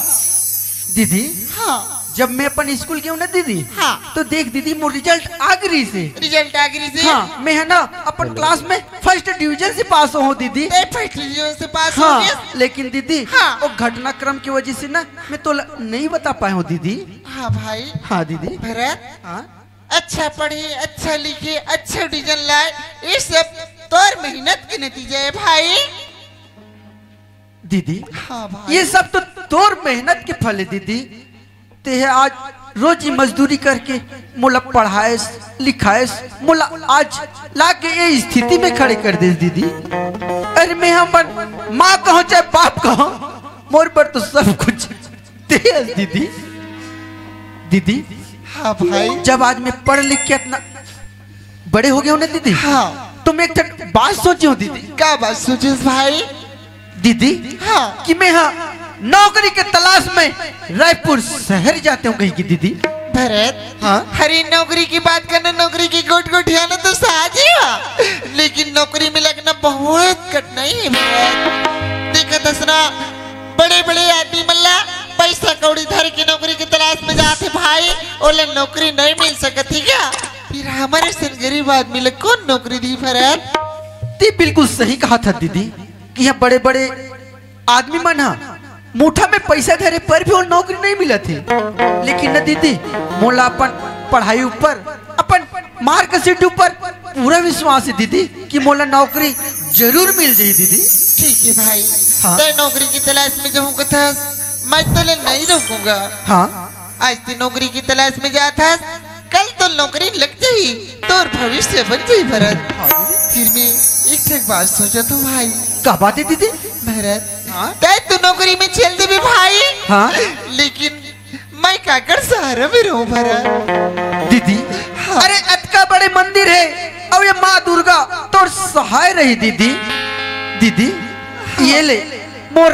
दीदी, हाँ। जब मैं अपन स्कूल गेंव ना दीदी, हाँ। तो देख दीदी, मोर रिजल्ट आ गे रिहिसे। रिजल्ट आ गे रिहिसे? हाँ, मैं हे ना अपन क्लास में फर्स्ट डिवीजन से पास हों दीदी। तैं फर्स्ट डिवीजन से पास हो हाँ, गेस? लेकिन दीदी, हाँ। वो घटनाक्रम की वजह से ना मैं तोला नहीं बता पाए हों दीदी। हाँ भाई। हाँ दीदी। भरत, हाँ। अच्छा पढ़े, अच्छा लिखे, अच्छा डिवीजन लाए, ये सब तोर मेहनत के नतीजा हे भाई। दीदी, हाँ भाई। ये सब तो तोर मेहनत के फल हे दीदी। तें आज रोजी मजदूरी करके मोला पढ़ाएस, लिखाएस, मोला आज लाके ये स्थिति में खड़े कर देस दीदी। अरे मैं अपन माँ कहूँ चाहे बाप कहूँ, मोर बर तो सब कुछ तें हस दीदी। दीदी, हाँ भाई। जब आज मैं पढ़ लिख के अतना बड़े हो गेंव ना दीदी, हाँ। तो मैं एक ठन बात सोचे हों दीदी। का बात सोचेस भाई? दीदी, हाँ। कि मैं हा नौकरी के तलाश में रायपुर शहर जाते हों कहीं की दीदी। भरत, हाँ। अरे नौकरी की बात करना, नौकरी की गोठ गोठियाना तो सहज ही हे, लेकिन नौकरी में लगना बहुत कठिनाई हे भरत। देखत हस ना, बड़े बड़े आदमी मन ला पैसा कौड़ी धर के नौकरी के तलाश में जाथे भाई, ओला नौकरी नहीं मिल सकत हे का? फिर हमर असन गरीब आदमी ला कौन नौकरी दिही भरत? तें बिल्कुल सही कहत हस दीदी, कि ये बड़े बड़े आदमी मन हा मुठा में पैसा धरे पर भी वो नौकरी नहीं मिलत हे। लेकिन ना दीदी, मोला अपन पढ़ाई ऊपर, अपन मार्कशीट ऊपर पूरा विश्वास हे दीदी कि मोला नौकरी जरूर मिल जाही दीदी। ठीक हे भाई, हाँ। तैं नौकरी की तलाश में जाहूँ कथस, मैं तोला नहीं रोकूंगा। हाँ। आज तें नौकरी की तलाश में जात हस, कल तो नौकरी लग जाही, तोर भविष्य बन जाही भरत। हाँ दीदी। फिर मैं एक ठक बात सोचत हों भाई। का बात हे दीदी? भरत, हाँ? तैं तो नौकरी में चल देबे भाई। हाँ? लेकिन मैं काकर सहारा में रहूं भरत? दीदी, हाँ। अरे अतका बड़े मंदिर हे, अउ ये माँ दुर्गा तोर सहाय रही दीदी। दीदी, ये ले मोर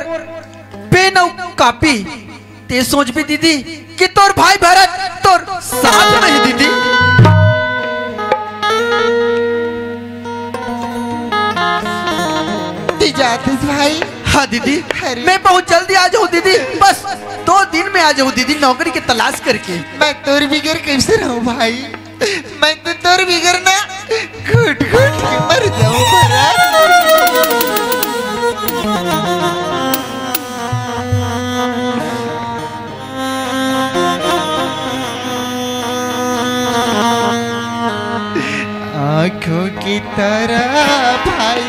पेन अउ कॉपी, तें सोचबे दीदी, कि तोर भाई भरत तोर साथ में हे दीदी। ती जातिस भाई? हाँ दीदी, अरे। मैं बहुत जल्दी आ जाऊँ दीदी, बस दो दिन में आ जाऊँ दीदी, नौकरी के तलाश करके। मैं तोर बिगर कैसे रहूँ भाई? मैं तो तोर बिगर ना घुट घुट के मर जाऊं भरत। आंखों की तरह भाई,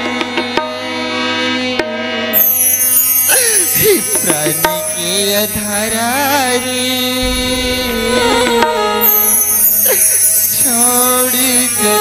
प्राण के अधारा रे। छोड़ दे।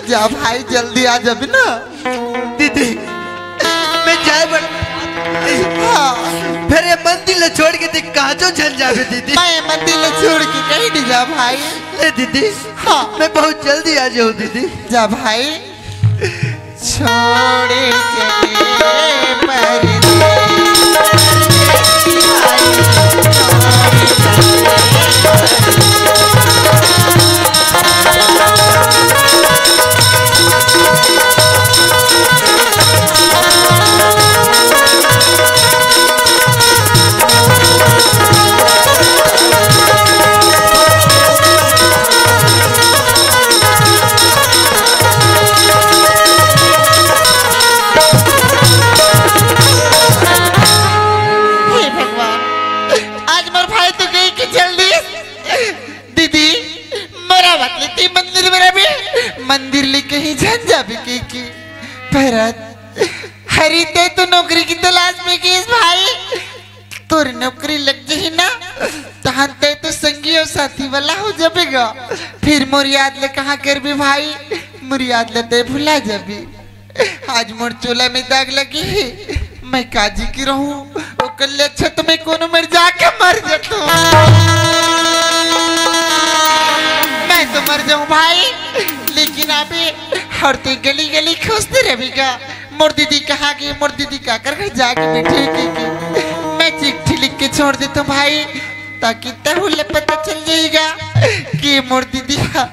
जा भाई, जल्दी आ जाबे ना। दीदी, मैं जाए बर। हाँ। फेर ये मंदिर ला छोड़ के देख, कहाँ जो झन जाबे दीदी। मैं ये मंदिर ला छोड़ के कहीं नहीं जा भाई। ले दीदी। हाँ। मैं बहुत जल्दी आ जाऊँ दीदी। जा भाई। छोड़ के परदेस। हे भगवान, आज मोर भाई तो गई कि जल्दी। दीदी, मोर बात ले ती मंदिर में रहिबे, मंदिर ले कहीं झन जाबे के की। भरत, हरी ते तो नौकरी की तलाश में गिस भाई, तोर नौकरी लग जही ना, तहन ते तो संगी अउ साथी वाला हो जाबे गा। फिर मोर याद ले कहाँ करबे भाई, मोर याद ले ते भुला जाबे। आज मोर चोला में दाग लगे हे, मैं काजी की रहूं, ओकर ले अच्छा तो मैं कोनो मेर जाके मर जतों। मैं तो मर जाऊं भाई, लेकिन अभी हर ते गली गली खोजते रहिबे गा। मोर दीदी कहाँ गे, मोर दीदी काकर घर जाके बैठे हे कि, कि मैं चिट्ठी लिख के छोड़ देतों भाई, ताकि तहू ले पता चल जाही गा कि मोर दीदी हा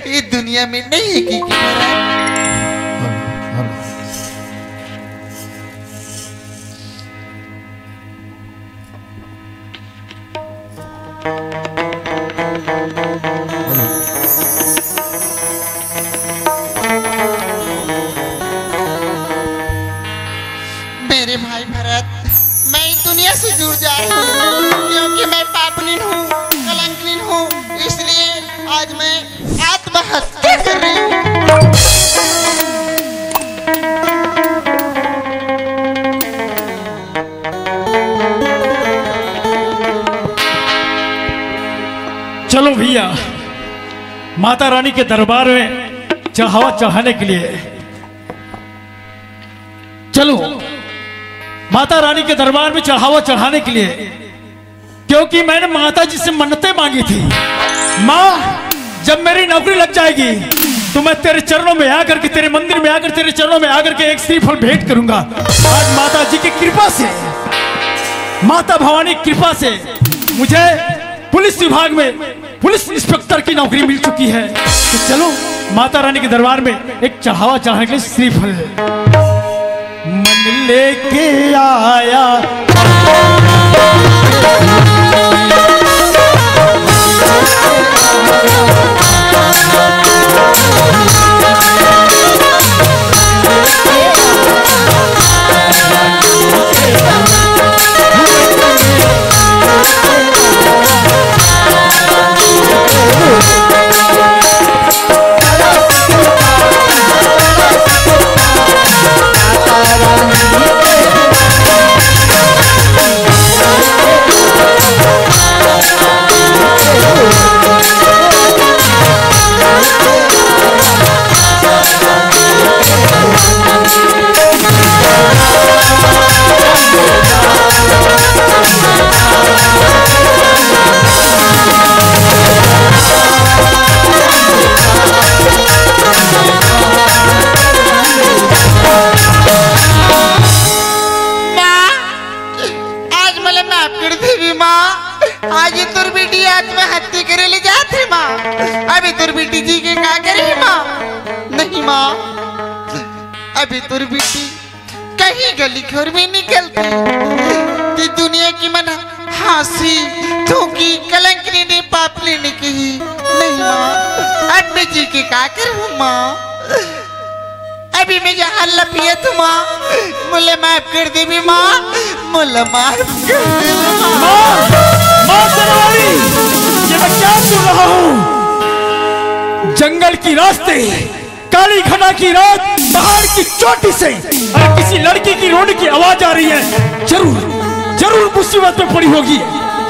ये दुनिया में नहीं हे कि, कि। माता रानी के दरबार में चढ़ावा चढ़ाने के लिए। चलो, माता रानी के दरबार में चढ़ावा चढ़ाने के लिए, क्योंकि मैंने माता जी से मन्नतें मांगी थी, "माँ, जब मेरी नौकरी लग जाएगी तो मैं तेरे चरणों में आकर के, तेरे मंदिर में आकर, तेरे चरणों में आकर के एक श्रीफल भेंट करूंगा।" आज माता जी की कृपा से, माता भवानी की कृपा से मुझे पुलिस विभाग में पुलिस इंस्पेक्टर की नौकरी मिल चुकी है। तो चलो, माता रानी के दरबार में एक चढ़ावा चढ़ाने के लिए श्रीफल मन लेके आया। माँ, आज मोला माफ कर देवी माँ। आज ये तोर बेटी आत्महत्या करे ले जात हे माँ। अभी तोर बेटी जी के का करे माँ? नहीं माँ, अभी तोर बेटी कहीं गली घर में निकलती, ते दुनिया की मन हाँसी, थूकी, कलंक लेने, पाप लेने की ही। नहीं माँ, अब मैं जी के का करूँ माँ? अभी मैं जहर ला पियत हूँ माँ, मोला माफ कर देवी माँ, मोला माफ कर देवी माँ। माँ, माँ सरवारी, ये मैं क्या सुन रहा हूँ? जंगल की रास्ते, काली घटा की रात, पहाड़ की चोटी से अगर किसी लड़की की रोने की आवाज आ रही है, जरूर, जरूर मुसीबत में पड़ी होगी।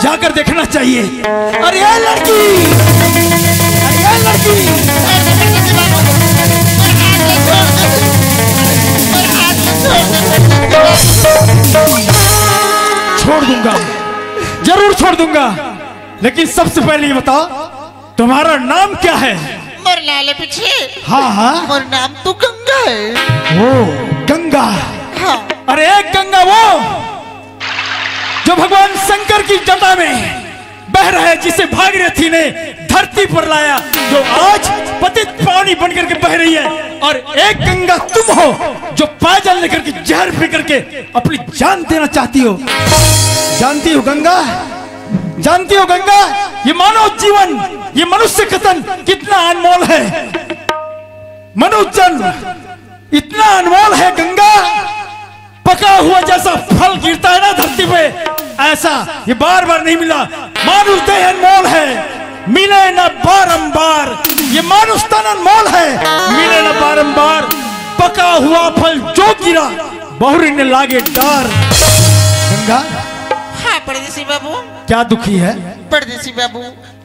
जाकर देखना चाहिए। अरे ए लड़की, अरे ए लड़की, छोड़ दूंगा, जरूर छोड़ दूंगा, लेकिन सबसे पहले ये बताओ, तुम्हारा नाम क्या है? मोर लाल पीछे। हाँ, हाँ। मोर नाम तो गंगा है। ओ, गंगा। हाँ। अरे एक गंगा वो जो भगवान शंकर की जटा में बह रहे, जिसे भागीरथी ने धरती पर लाया, जो आज पतित पावनी बन करके बह रही है। और एक गंगा तुम हो जो पायजल लेकर के, जहर पी करके अपनी जान देना चाहती हो। जानती हो गंगा, जानती हो गंगा, ये मानव जीवन, ये मनुष्य कतन कितना अनमोल है। मनुष्य जन्म इतना अनमोल है गंगा, पका हुआ जैसा फल गिरता है ना धरती पे, ऐसा ये बार बार नहीं मिला। मानुष देह अनमोल है, मिले ना बारंबार। ये मानुष तन अनमोल है, मिले ना बारंबार। पका हुआ फल जो गिरा, बहुरी ने लागे डार। गंगा। हाँ परदेसी बाबू। क्या दुखी है? परदेसी बाबू,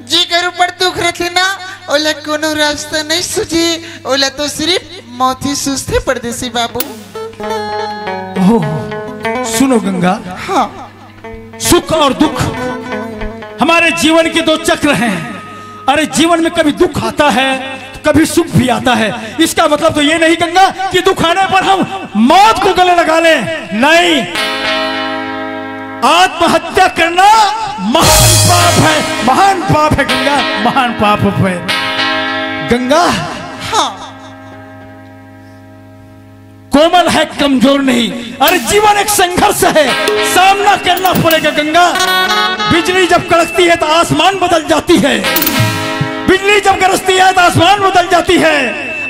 जेकर ऊपर दुख रथे ना, ओला कोनो रास्ता नहीं सूझे, ओला तो सिर्फ मौत ही सूझथे परदेसी बाबू। ओह, सुनो गंगा। हाँ। सुख और दुख हमारे जीवन के दो चक्र हैं। अरे जीवन में कभी दुख आता है, कभी सुख भी आता है। इसका मतलब तो ये नहीं गंगा कि दुख आने पर हम मौत को गले लगा लें, नहीं। आत्महत्या करना महान पाप है, महान पाप है गंगा, महान पाप है गंगा। हाँ। कोमल है, कमजोर नहीं। अरे जीवन एक संघर्ष है, सामना करना पड़ेगा गंगा। बिजली जब कड़कती है तो आसमान बदल जाती है, बिजली जब गरजती है तो आसमान बदल जाती है,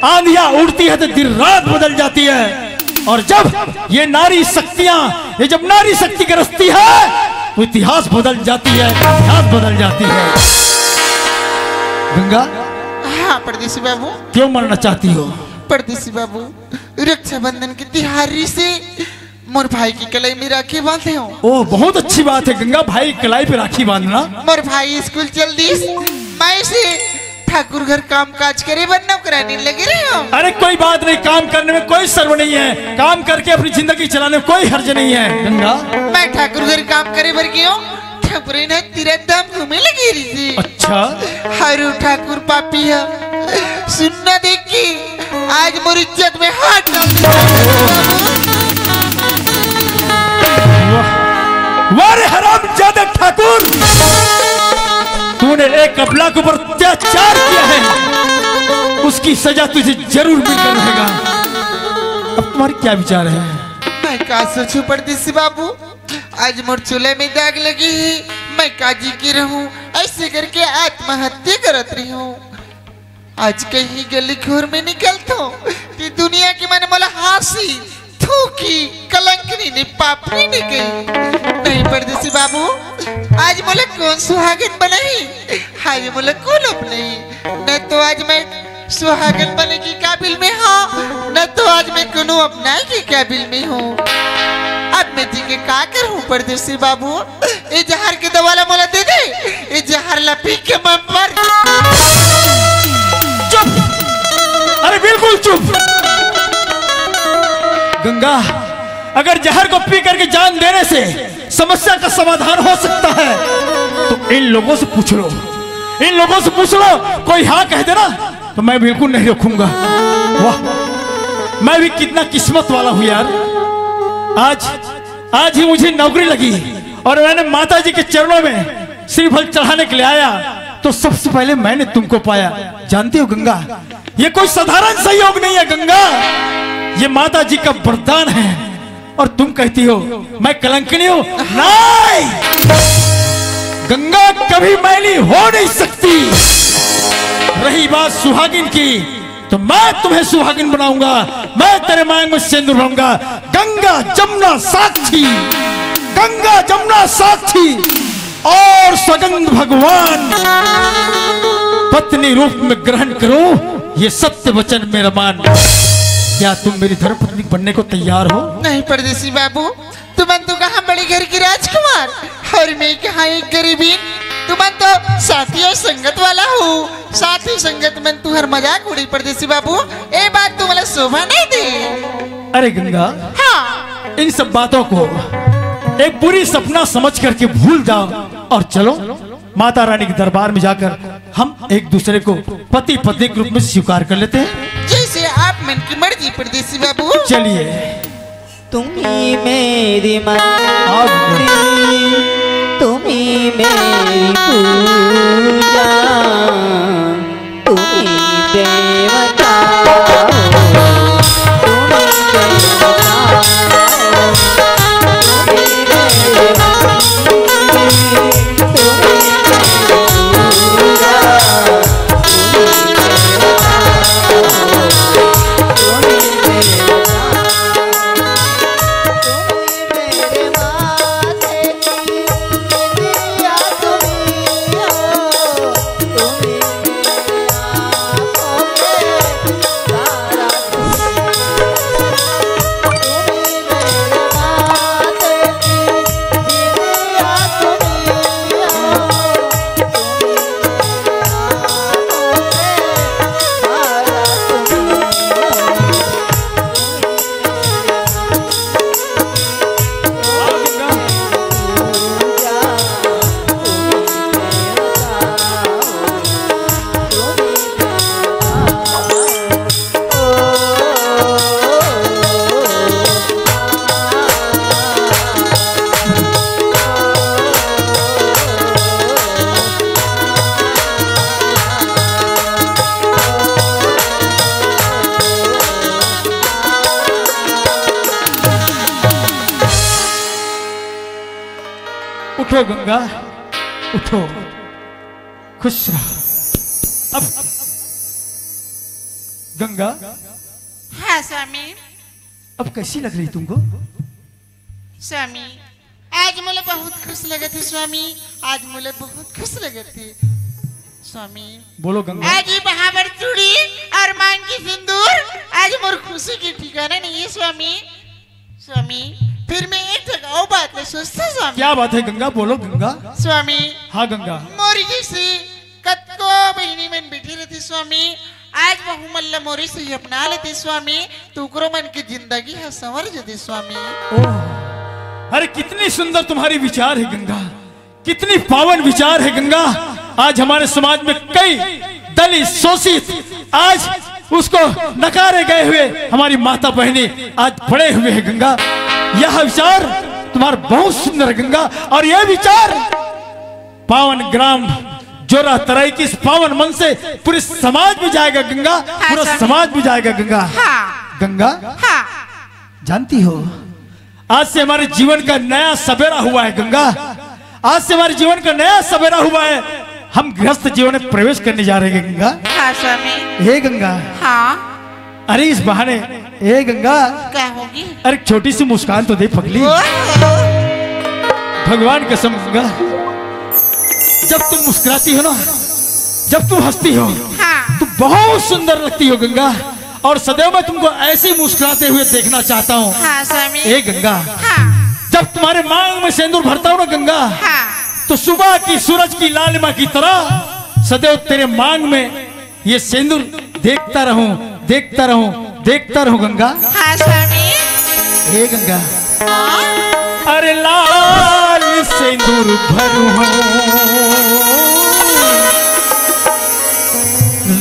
आंधियां उड़ती है तो दिन रात बदल जाती है। और जब ये नारी शक्तियां, ये जब नारी शक्ति गरजती है तो इतिहास बदल जाती है, इतिहास बदल जाती है। गंगा। हाँ परदेसी बाबू। क्यों मरना चाहती हो? परदेसी बाबू, रक्षाबंधन के तिहारी से मोर भाई की कलाई में राखी बांधे हो। ओह, बहुत अच्छी बात है गंगा, भाई की कलाई पे राखी बांधना। मोर भाई स्कूल चल दिस, मैं से ठाकुर घर काम काज करे बर नौकरानी लगे रहे हो। अरे कोई बात नहीं, काम करने में कोई शर्म नहीं है, काम करके अपनी जिंदगी चलाने में कोई हर्ज नहीं है। गंगा, मैं ठाकुर घर काम करे बर गयो, ठकुरी ने तीरथ धाम घूमे लगे रही थी। अच्छा। हरू ठाकुर पापी है, सुनना देख के आज मोर इज्जत में हाथ डाल दिया। वाह रे हरामजादा ठाकुर, तूने एक अबला के ऊपर अत्याचार किया है, उसकी सजा तुझे जरूर मिलकर रहेगा। अब तुम्हारे क्या विचार है? मैं का सोचू परदेसी बाबू, आज मोर चूल्हे में दाग लगी है, मैं काजी की रहूं, ऐसे करके आत्महत्या करत रही हूँ। आज कहीं गली घूर में निकलता हूँ, तो दुनिया के मन मोला हांसी, थूकी, कलंकनी ने पापनी ने गई। नहीं परदेसी बाबू, आज मोला कौन सुहागन बनाई, आज मोला कौन अपनाई। न तो आज मैं सुहागन बने के काबिल में हूँ, न तो आज मैं कोनो अपनाए के काबिल में हूँ। अब मैं जी के का करूँ परदेसी बाबू? ए जहर के दवा ला मोला दे दे, ए जहर ला पी के मैं मर। चुप, अरे बिल्कुल चुप। गंगा, अगर जहर को पी करके जान देने से समस्या का समाधान हो सकता है तो इन लोगों से पूछ लो, इन लोगों से पूछ लो। कोई हाँ कह देना तो मैं बिल्कुल नहीं रखूंगा। वाह, मैं भी कितना किस्मत वाला हूँ यार। आज, आज ही मुझे नौकरी लगी और मैंने माता जी के चरणों में श्रीफल चढ़ाने के लिए आया तो सबसे पहले मैंने तुमको पाया। जानती हो गंगा, ये कोई साधारण संयोग नहीं है गंगा, ये माता जी का वरदान है। और तुम कहती हो मैं कलंकनी हूँ? नहीं, गंगा कभी मैली हो नहीं सकती। रही बात सुहागिन की, तो मैं तुम्हें सुहागिन बनाऊंगा, मैं तेरे मांग में सिंदूर भरूंगा। गंगा जमुना साक्षी, गंगा जमुना साक्षी और सगंध भगवान, पत्नी रूप में ग्रहण करो, ये सत्य वचन मेरा मान। क्या तुम मेरी धर्मपत्नी बनने को तैयार हो? नहीं परदेसी बाबू, तुमन तो कहाँ बड़े घर के राजकुमार और मैं कहाँ एक गरीबीन। तुमन तो साथी और संगत वाला हो, साथी संगत मन तुहर मजाक उड़ी परदेसी बाबू, ए बात तुमला शोभा नहीं दे। अरे गंगा, हाँ। इन सब बातों को एक बुरी सपना समझ करके भूल जाओ और चलो माता रानी के दरबार में जाकर हम एक दूसरे को पति पत्नी के रूप में स्वीकार कर लेते हैं। जैसे आप मन की मर्जी परदेसी बाबू। चलिए। तुम ही मेरी माँ, आप तुम ही मेरी पूजा, तुम ही देवता हो, तुम ही देवता हो, तुम ही देवता हो, तुम ही मेरी पूजा, तुम ही देवता हो, तुम ही देवता हो। उठो गंगा, उठो, खुश रहो। अब गंगा, हाँ स्वामी। अब कैसी लग रही तुमको? स्वामी, आज मोला बहुत खुश लगत हे स्वामी, आज मोला बहुत खुश लगत हे स्वामी। बोलो गंगा। आज ये बहाबर चूड़ी और मांग की सिंदूर, आज मोर खुशी के ठिकाना नहीं है स्वामी। स्वामी, फिर मैं एक ठक अउ बात ला सोचथों स्वामी। क्या बात है गंगा, बोलो गंगा। स्वामी, हाँ गंगा। मोर जैसे कतको बहिनी मन बैठे रहिथे स्वामी, आज वहू मन ल मोरे सही अपना लेते स्वामी, त ओकरो मन के जिंदगी ह संवर जते स्वामी। ओह, अरे कितनी सुंदर तुम्हारी विचार है गंगा, कितनी पावन विचार है गंगा। आज हमारे समाज में कई दलित शोषित, आज उसको नकारे गए हुए हमारी माता बहनें आज पड़े हुए हैं गंगा। यह विचार तुम्हारा बहुत सुंदर है गंगा, और यह विचार पावन ग्राम जोरा तराई की इस पावन मन से पूरे समाज में जाएगा गंगा, हाँ, पूरा स्वामी। समाज में जाएगा गंगा। हाँ। गंगा, हाँ। जानती हो, आज से हमारे जीवन का नया सवेरा हुआ है गंगा, आज से हमारे जीवन का नया सवेरा हुआ है। हम गृहस्थ जीवन में प्रवेश करने जा रहे हैं गंगा। हाँ स्वामी। हे गंगा। हाँ। अरे इस बहाने, हे गंगा। क्या होगी? अरे छोटी सी मुस्कान तो दे पगली। ओहो। भगवान कसम गंगा, जब तुम मुस्कुराती हो ना, जब तुम हंसती हो, हाँ। तुम बहुत सुंदर लगती हो गंगा। और सदैव मैं तुमको ऐसे ही मुस्कुराते हुए देखना चाहता हूँ। हाँ स्वामी। ए गंगा, हाँ। जब तुम्हारे मांग में सेंदूर भरता हूँ ना गंगा, हाँ। तो सुबह की सूरज की लालिमा की तरह सदैव तेरे मांग में ये सेंदूर देखता रहूं, देखता रहूं, देखता रहूं गंगा। हाँ स्वामी। हे गंगा। हाँ। अरे लाल सेंदूर भरू हूँ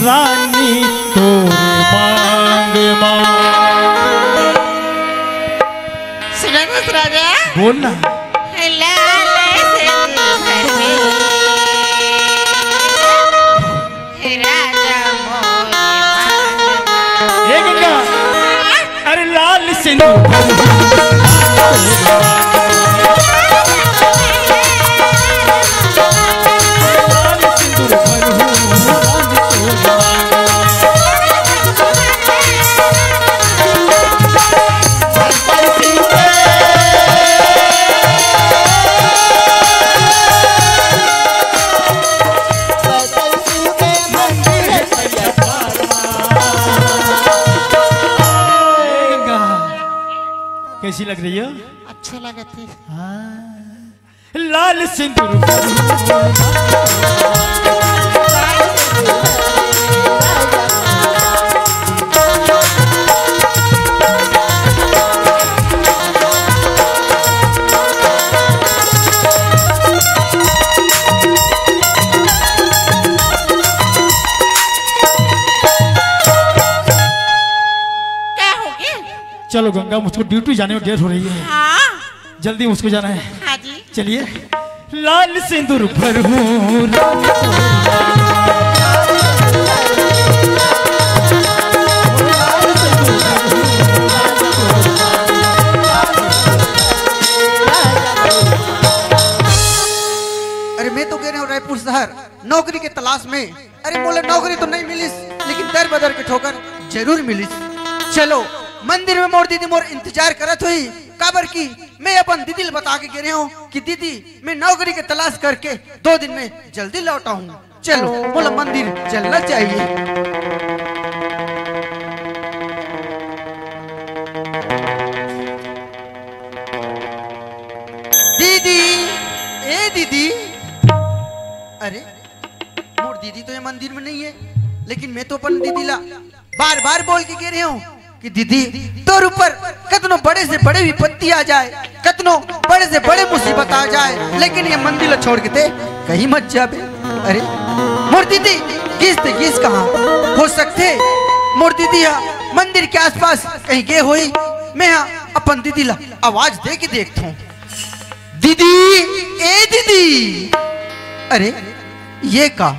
रानी तोरे मांग मा। सुना दस राजा। बोल ना। लाल सेंदूर भरू। हे राजा मोरे मांग मा। हे गंगा, अरे लाल सिंदूर भरू। लाल सिंदूर भरू, लाल सिंदूर। कैसी लग रही हो? अच्छा लगत हे। हाँ। लाल सिंदूर। क्या हो गया? चलो गंगा, मुझको ड्यूटी जाने में देर हो रही है। हाँ। जल्दी मुझको जाना है। हाँ जी। चलिए। लाल सिंदूर भरू। अरे मैं तो कह रहा हूँ रायपुर शहर नौकरी के तलाश में। अरे मोला नौकरी तो नहीं मिलिस, लेकिन दर बदर के ठोकर जरूर मिलिस। चलो मंदिर में मोर दीदी मोर इंतजार करत होही, काबर कि मैं अपन दीदी ल बता के गे रहे हूँ कि दीदी मैं नौकरी के तलाश करके दो दिन में जल्दी लौटा हूँ। चलो मोला मंदिर चलना चाहिए। दीदी, ए दीदी, अरे मोर दीदी तो ये मंदिर में नहीं है, लेकिन मैं तो अपन दीदी ला बार बार बोल के गे रहे हूँ कि दीदी तोर ऊपर कतनो बड़े से बड़े विपत्ति आ जाए, कतनो बड़े से बड़े मुसीबत आ जाए, लेकिन ये मंदिर ला छोड़ के ते कहीं मत जाबे। अरे मोर दीदी गिस ते गिस कहाँ? हो सकथे मोर दीदी हा मंदिर के आसपास कहीं गे होही। मैं हा अपन दीदी ला आवाज दे के देखथों। दीदी, ए दीदी। अरे ये का,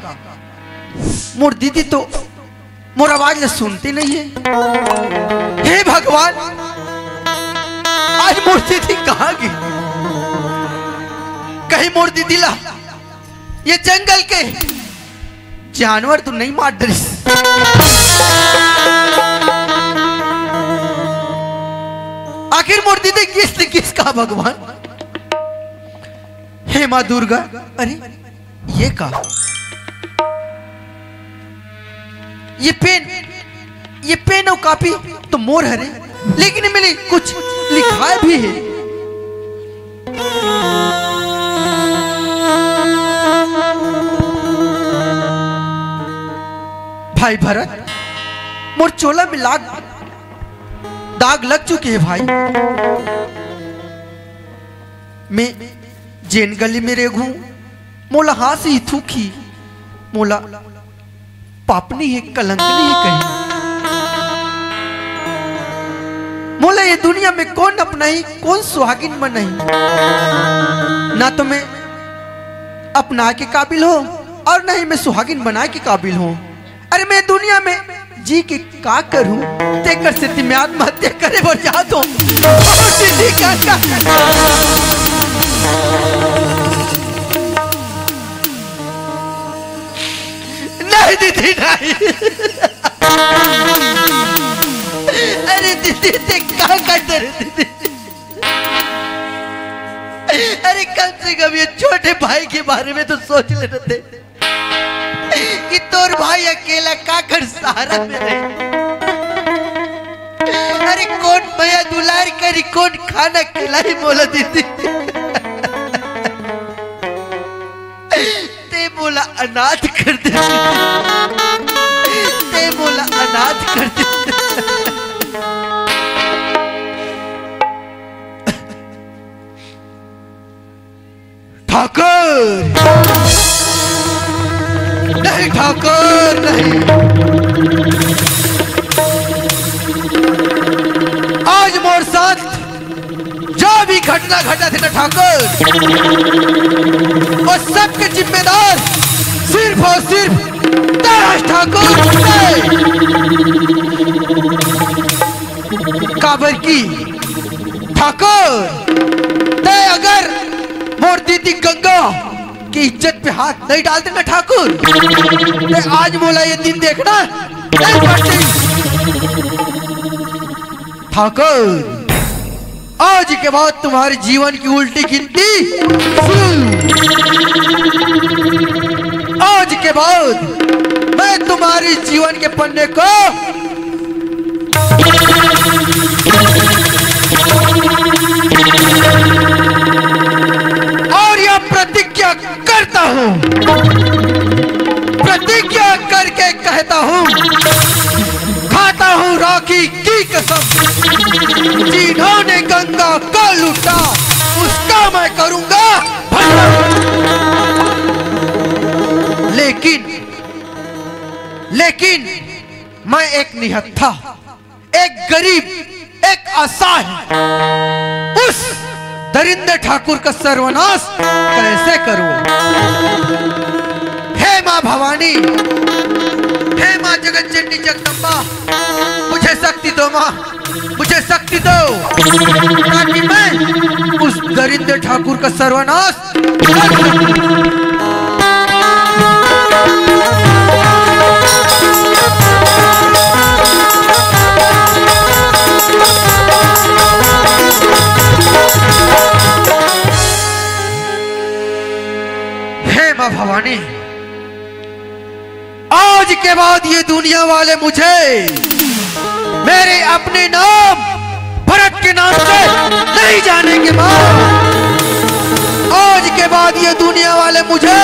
मोर दीदी तो मोर आवाज ला सुनते नहीं है। हे भगवान, आज मोर दीदी कहाँ गे? कहीं मोर दीदी ला ये जंगल के जानवर तो नहीं मार डरिस? आखिर मोर दीदी गिस ते गिस का भगवान? हे माँ दुर्गा, अरे ये का? ये पेन, ये पेन अउ कॉपी तो मोर हरे, लेकिन एमे कुछ लिखाय भी हे। भाई भरत, मोर चोला में लाग, दाग लग चुके हे भाई। मैं जेन गली में रेंगहूं, मोला हांसी थूकही, मोला पाप नहीं हे, कलंक नहीं हे कहीं। मोला ये दुनिया में कौन अपनाही, कौन सुहागिन बनाही? ना तो मैं अपना के काबिल हों और ना ही मैं सुहागिन बनाए के काबिल हों। अरे, मैं दुनिया में जी के का करहूं? तेकर सेती मैं आत्महत्या करे बर जात हों। दीदी, का, का? नहीं दीदी, नहीं। अरे दीदी, ते का करते रे दीदी? अरे, कम से कम ये छोटे भाई के बारे में तो सोच लेना ते, कि तोर भाई अकेला काकर सहारा में रहे। अरे, कौन मया दुलार करी, कौन खाना खिलाई, मोला दीदी? ते मोला अनाथ कर दे, ते मोला अनाथ कर दे। ठाकुर, नहीं ठाकुर, नहीं। आज मोर साथ जो भी घटना घटत हे ना ठाकुर, वो सबके जिम्मेदार सिर्फ और सिर्फ तेरा ठाकुर है। काबर की ठाकुर, ते अगर मोर दीदी गंगा की इज्जत पे हाथ नहीं डालते ना ठाकुर, ते आज मोला ये दिन देखना नहीं पड़ती। ठाकुर, आज के बाद तुम्हारे जीवन की उल्टी गिनती शुरू। आज के बाद मैं तुम्हारे जीवन के पन्ने को और यह प्रतिज्ञा करता हूँ, प्रतिज्ञा करके कहता हूँ, खाता हूँ राखी की कसम, जिन्होंने गंगा को लूटा, उसका मैं करूंगा भंडारा। लेकिन, लेकिन मैं एक निहत्था, एक गरीब, एक असहाय, उस दरिंदे ठाकुर का सर्वनाश कैसे करूं? हे माँ भवानी, हे माँ जगत जननी जगदम्बा, मुझे शक्ति दो माँ, मुझे शक्ति दो, ताकि मैं उस दरिंदे ठाकुर का सर्वनाश हे माँ भवानी, आज के बाद ये दुनिया वाले मुझे मेरे अपने नाम भरत के नाम से नहीं जानेंगे माँ। आज के बाद ये दुनिया वाले मुझे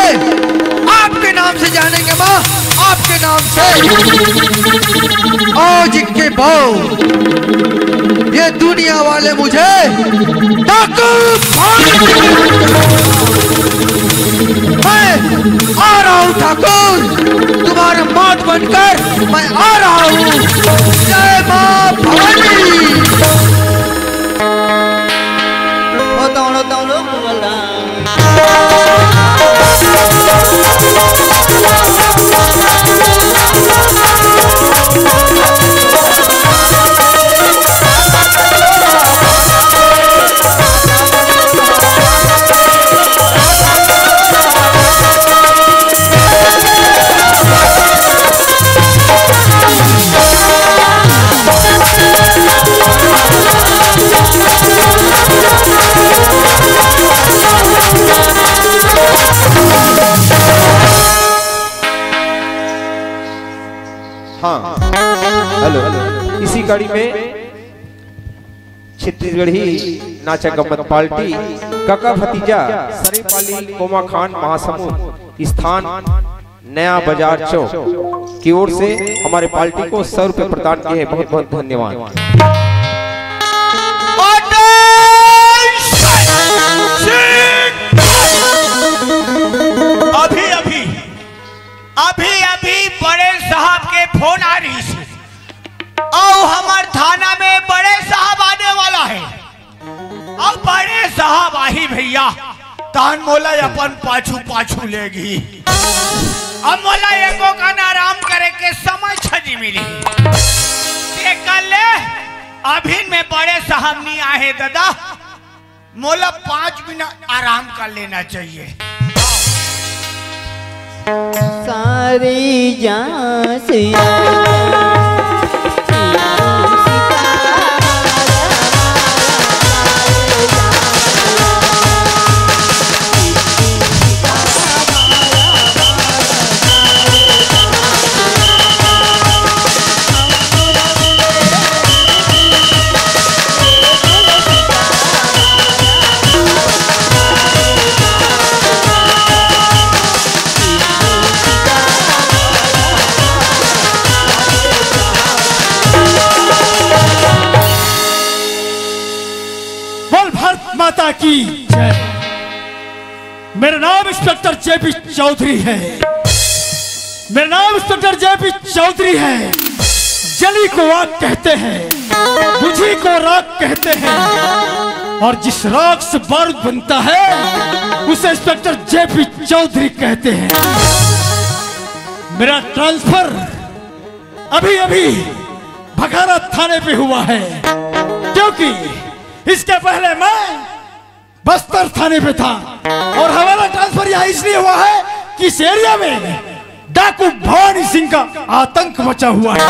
आपके नाम से जानेंगे माँ, आपके नाम से। आज के बाद ये दुनिया वाले मुझे ठाकुर, मैं आ रहा हूँ ठाकुर, तुम्हारा मात बनकर मैं आ रहा हूँ। जय माँ भवानी। ओ दौड़ो, दौड़ो, बोला। हाँ, हेलो। इसी कड़ी में छत्तीसगढ़ी नाचा गम्मत पार्टी, काका भतीजा, सरीपाली, कोमाखान, महासमुंद, स्थान नया बाजार चौक की ओर से हमारे पार्टी को सौ रुपए प्रदान किए हैं। बहुत बहुत धन्यवाद। अभी अभी अभी अभी बड़े साहब के फोन आ रही है और हमारे थाना में बड़े साहब आने वाला है। अब बड़े साहब आही भैया, तान मोला अपन पाछू पाछू लेगी। अब मोला एको कन आराम करे के समय छनी मिली। ते कर ले, अभी में बड़े साहब नहीं आए दादा, मोला पाँच मिनट आराम कर लेना चाहिए। सारी जासिया बोल भारत माता की जय। मेरा नाम इंस्पेक्टर जेपी चौधरी है। मेरा नाम इंस्पेक्टर जेपी चौधरी है। जली को आग कहते हैं, बुझी को राख कहते हैं, और जिस राख से बारूद बनता है उसे इंस्पेक्टर जेपी चौधरी कहते हैं। मेरा ट्रांसफर अभी अभी भखारा थाने पे हुआ है, क्योंकि इसके पहले मैं बस्तर थाने पे था और हमारा ट्रांसफर यहाँ इसलिए हुआ है कि इस एरिया में डाकू भवानी सिंह का आतंक मचा हुआ है,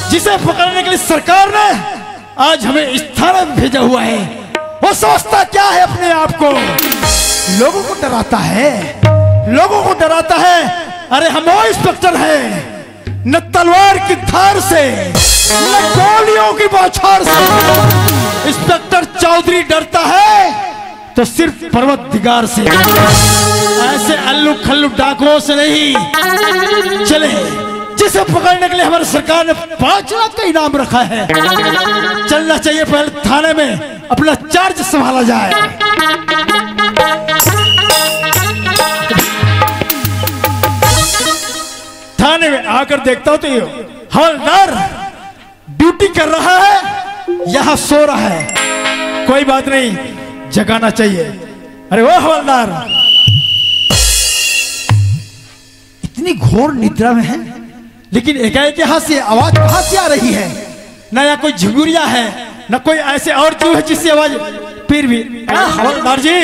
जिसे पकड़ने के लिए सरकार ने आज हमें इस थाने में भेजा हुआ है। वो समझता क्या है अपने आप को, लोगों को डराता है, लोगों को डराता है। अरे हम वो इंस्पेक्टर हैं, न तलवार की धार से, न गोलियों की बौछार से। इंस्पेक्टर चौधरी डरता है तो सिर्फ परवरदिगार से, ऐसे अल्लू खल्लू डाकुओं से नहीं। चले, जिसे पकड़ने के लिए हमारी सरकार ने पांच लाख का इनाम रखा है। चलना चाहिए पहले थाने में, अपना चार्ज संभाला जाए। थाने में आकर देखता हूं तो ये हवलदार ड्यूटी कर रहा है, यहां सो रहा है। कोई बात नहीं, जगाना चाहिए। अरे वो हवलदार, इतनी घोर निद्रा में है, लेकिन एकाएक यहां से आवाज कहां से आ रही है? ना यहाँ कोई झिंगुरिया है, ना कोई ऐसे और जीव है जिससे आवाज। फिर भी अरे हवलदार जी,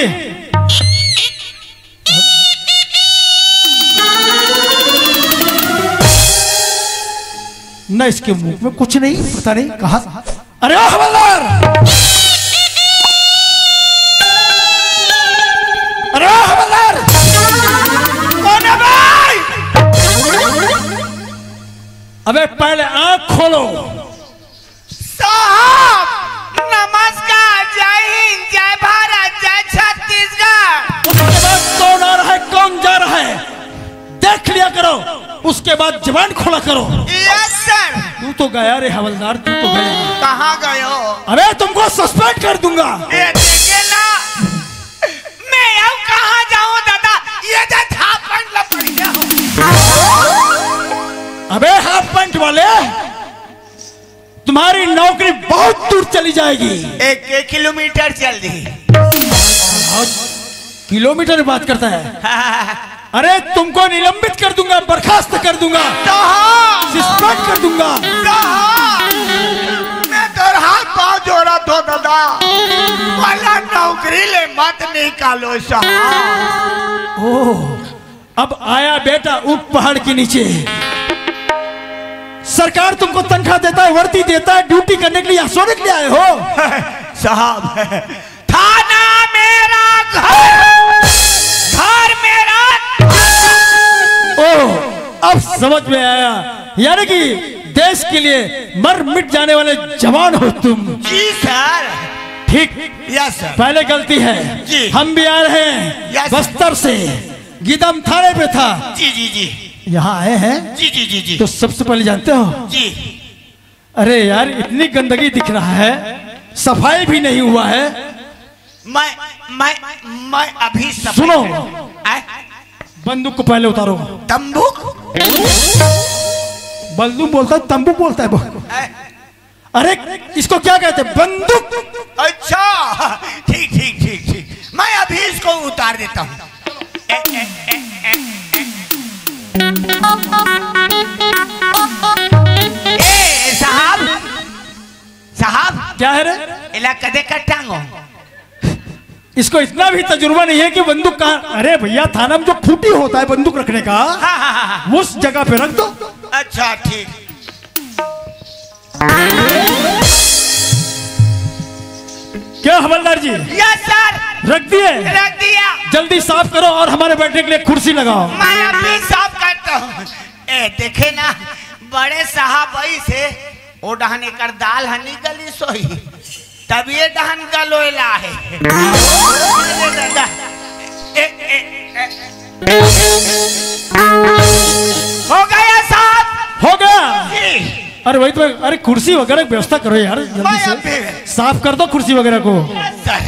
न इसके मुंह में कुछ नहीं, पता नहीं कहां। अरे ओ हवलदार, अरे ओ हवलदार, कौन है भाई? अबे पहले आंख खोलो। साहब नमस्कार, जय हिंद, जय भारत, जय छत्तीसगढ़। उसके बाद कौन आ रहा है, कौन जा रहा है, देख लिया करो, उसके बाद जबान खोला करो। Yes sir. तू तो गया रे हवलदार, तू तो गया। कहाँ गयो? अबे तुमको सस्पेंड कर दूंगा। ये देखे ना, मैं अब कहाँ जाऊँ दादा, ये देख हाफ पैंट ला पहने हूँ। अबे हाफ पैंट वाले, तुम्हारी नौकरी बहुत दूर चली जाएगी। एक, एक किलोमीटर चल दी। किलोमीटर में बात करता है। अरे तुमको निलंबित कर दूंगा, बर्खास्त कर दूंगा, कहाँ? सस्पेंड कर दूंगा। कहाँ? मैं तोर हाथ पाँव जोड़त हों दादा, वाला नौकरी ले मत निकालो साहब। ओह, अब आया बेटा ऊप पहाड़ के नीचे। सरकार तुमको तनख्वाह देता है, वर्दी देता है, ड्यूटी करने के लिए यहाँ सोने के लिए आए हो। साहब, थाना मेरा घर, घर मेरा। ओह, अब समझ में आया, यानी कि देश के लिए मर मिट जाने वाले जवान हो तुम। जी सर। ठीक, यस सर। पहले गलती है। जी। हम भी आ रहे हैं यस। बस्तर से। गीदम थाने पे था। जी जी जी। यहाँ आए हैं। जी जी जी जी। तो सबसे पहले जानते हो? जी। अरे यार, इतनी गंदगी दिख रहा है, सफाई भी नहीं हुआ है। मैं मैं मैं अभी सफाई सुनो। आए? बंदूक को पहले उतारो। तंबूक। बंदूक बोलता है, तंबूक बोलता है। अरे, इसको क्या कहते हैं? बंदूक। अच्छा, ठीक ठीक ठीक ठीक, मैं अभी इसको उतार देता हूँ। ए, ए, ए, ए, ए। ए, साहब, साहब। क्या है रे? इला कदे कट्टांगो। इसको इतना भी तजुर्बा नहीं है कि बंदूक कहाँ। अरे भैया, थाना में जो खूंटी होता है बंदूक रखने का, हाँ, हाँ, हाँ, हाँ। उस जगह पे रख दो। अच्छा, ठीक। क्या हवलदार जी? Yes sir. रख दिए? रख दिया। जल्दी साफ करो और हमारे बैठने के लिए कुर्सी लगाओ। मैं अभी साफ करता हूँ। ए, देखे ना, बड़े साहब आई से ओ डहन एकर दाल ह निकली सोही, तब ये डहन गलोएला है। अरे दादा, ए, ए, ए। हो गया साहब। हो गया। जी। अरे वही तो, अरे कुर्सी वगैरह की व्यवस्था करो यार, जल्दी से। साफ कर दो कुर्सी वगैरह को। सर,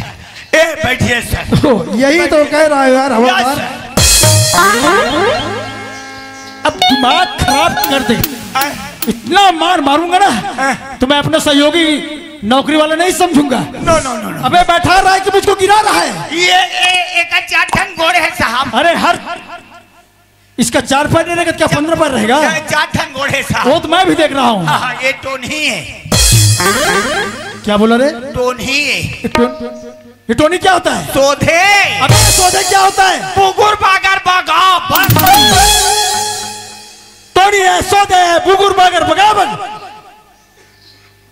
ए, बैठिए सर। ओ, यही तो कह रहा है यार, हवलदार। अब दिमाग खराब कर दे। इतना मार मारूंगा ना, तो मैं अपना सहयोगी नौकरी वाला नहीं समझूंगा। नो नो नो नो। अबे बैठा रहा है कि मुझको गिरा रहा है? ये ए, एक चार ठन गोड़ है साहब। अरे हर इसका चार पैर नहीं रहेगा, क्या पंद्रह पैर रहेगा? चार ठन गोड़ है साहब। वो तो मैं भी देख रहा हूँ। हाँ, ये टोनी है। क्या बोला रे? टोनी है। ये टोन-, ये टोनी क्या होता है? सोधे। अबे सोधे क्या होता है? बुगुर बागर बगा बग। टोनी है, सोधे है, बुगुर बागर बगा बग।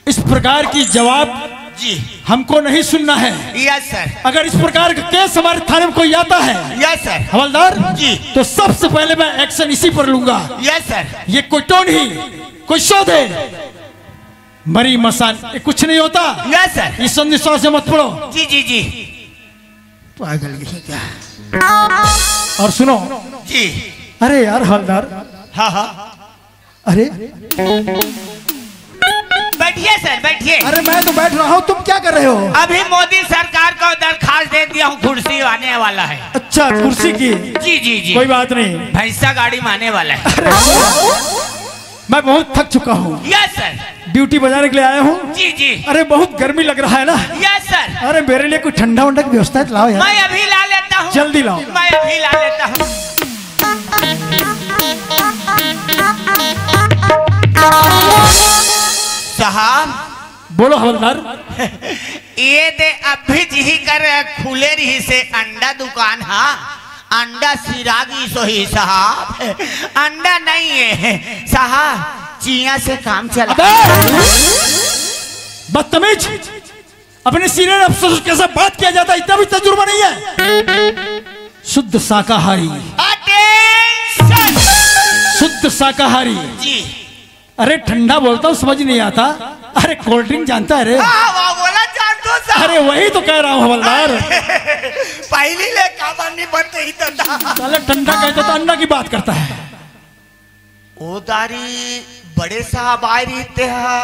इस प्रकार की जवाब जी। हमको नहीं सुनना है। Yes sir. अगर इस प्रकार का केस हमारे थाने में कोई आता है, यस सर। हवलदार जी। तो सबसे पहले मैं एक्शन इसी पर लूंगा। Yes sir. ये कोई टोन ही, कोई शोध है, मरी मसान, ये कुछ नहीं होता। Yes sir. इस संदेशों से मत पढ़ो। जी जी जी। पागल नहीं क्या? और सुनो जी। अरे यार हवलदार। हाँ हाँ। अरे बैठिए सर, बैठिए। अरे मैं तो बैठ रहा हूँ, तुम क्या कर रहे हो? अभी मोदी सरकार को दरखास्त दे दिया हूँ, कुर्सी आने वाला है। अच्छा, कुर्सी की? जी जी जी। कोई बात नहीं। भैंसा गाड़ी में आने वाला है। अरे, मैं बहुत थक चुका हूँ। Yes sir. ड्यूटी बजाने के लिए आया हूँ। जी जी। अरे बहुत गर्मी लग रहा है ना। Yes sir. अरे मेरे लिए कोई ठंडा वंडा की व्यवस्था है तो लाओ यार। मैं अभी ला लेता हूँ। जल्दी लाओ। मैं अभी ला लेता हूँ। साहब। बोलो हवलदार। ये दे अभी जी कर खुले रही से अंडा दुकान हा। अंडा सिरागी सोही साहब। अंडा नहीं है साहब, चिया से काम चला। अबे! बदतमीज, अपने सीनियर अफसर के साथ बात किया जाता है, इतना भी तजुर्बा नहीं है। शुद्ध शाकाहारी। अटेंशन। शुद्ध शाकाहारी। जी। अरे ठंडा बोलता हूँ, समझ नहीं आता। अरे कोल्ड ड्रिंक जानता है रे? हाँ, वाह, बोला जानता हूँ साहब। अरे वही तो कह रहा हूँ हवलदार। पहली ले काबा नहीं बनते ही तो था। साले ठंडा कहता तो अंडा की बात करता है। ओ दारी बड़े साहब आए रही ते हा,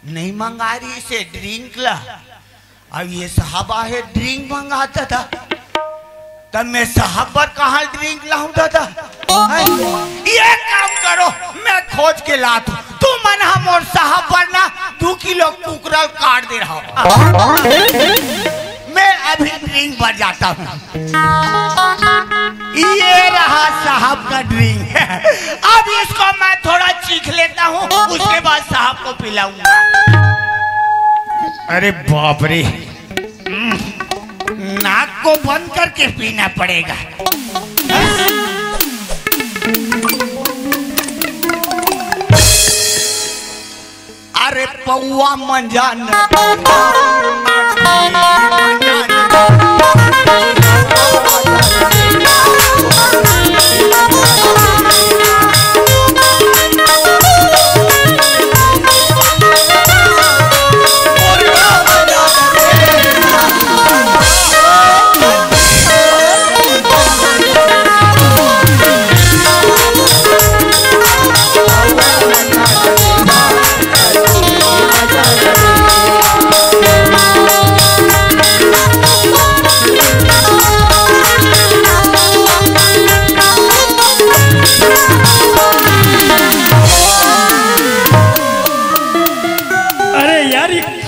नहीं मंगा रही से ड्रिंक ला। अब ये साहब आहे ड्रिंक मंगाता था, तब मैं साहब बर कहाँ ड्रिंक लाऊं दादा? हैं? ये काम करो, मैं खोज के लात हूँ। तू मन हम और साहब बर ना दो किलो कुकरल काट दे रहा हो। मैं अभी ड्रिंक पर जाता हूँ। ये रहा साहब का ड्रिंक। अब इसको मैं थोड़ा चीख लेता हूँ, उसके बाद साहब को पिलाऊंगा। अरे बाप रे, नाक को बंद करके पीना पड़ेगा। अरे पौआ मंजन।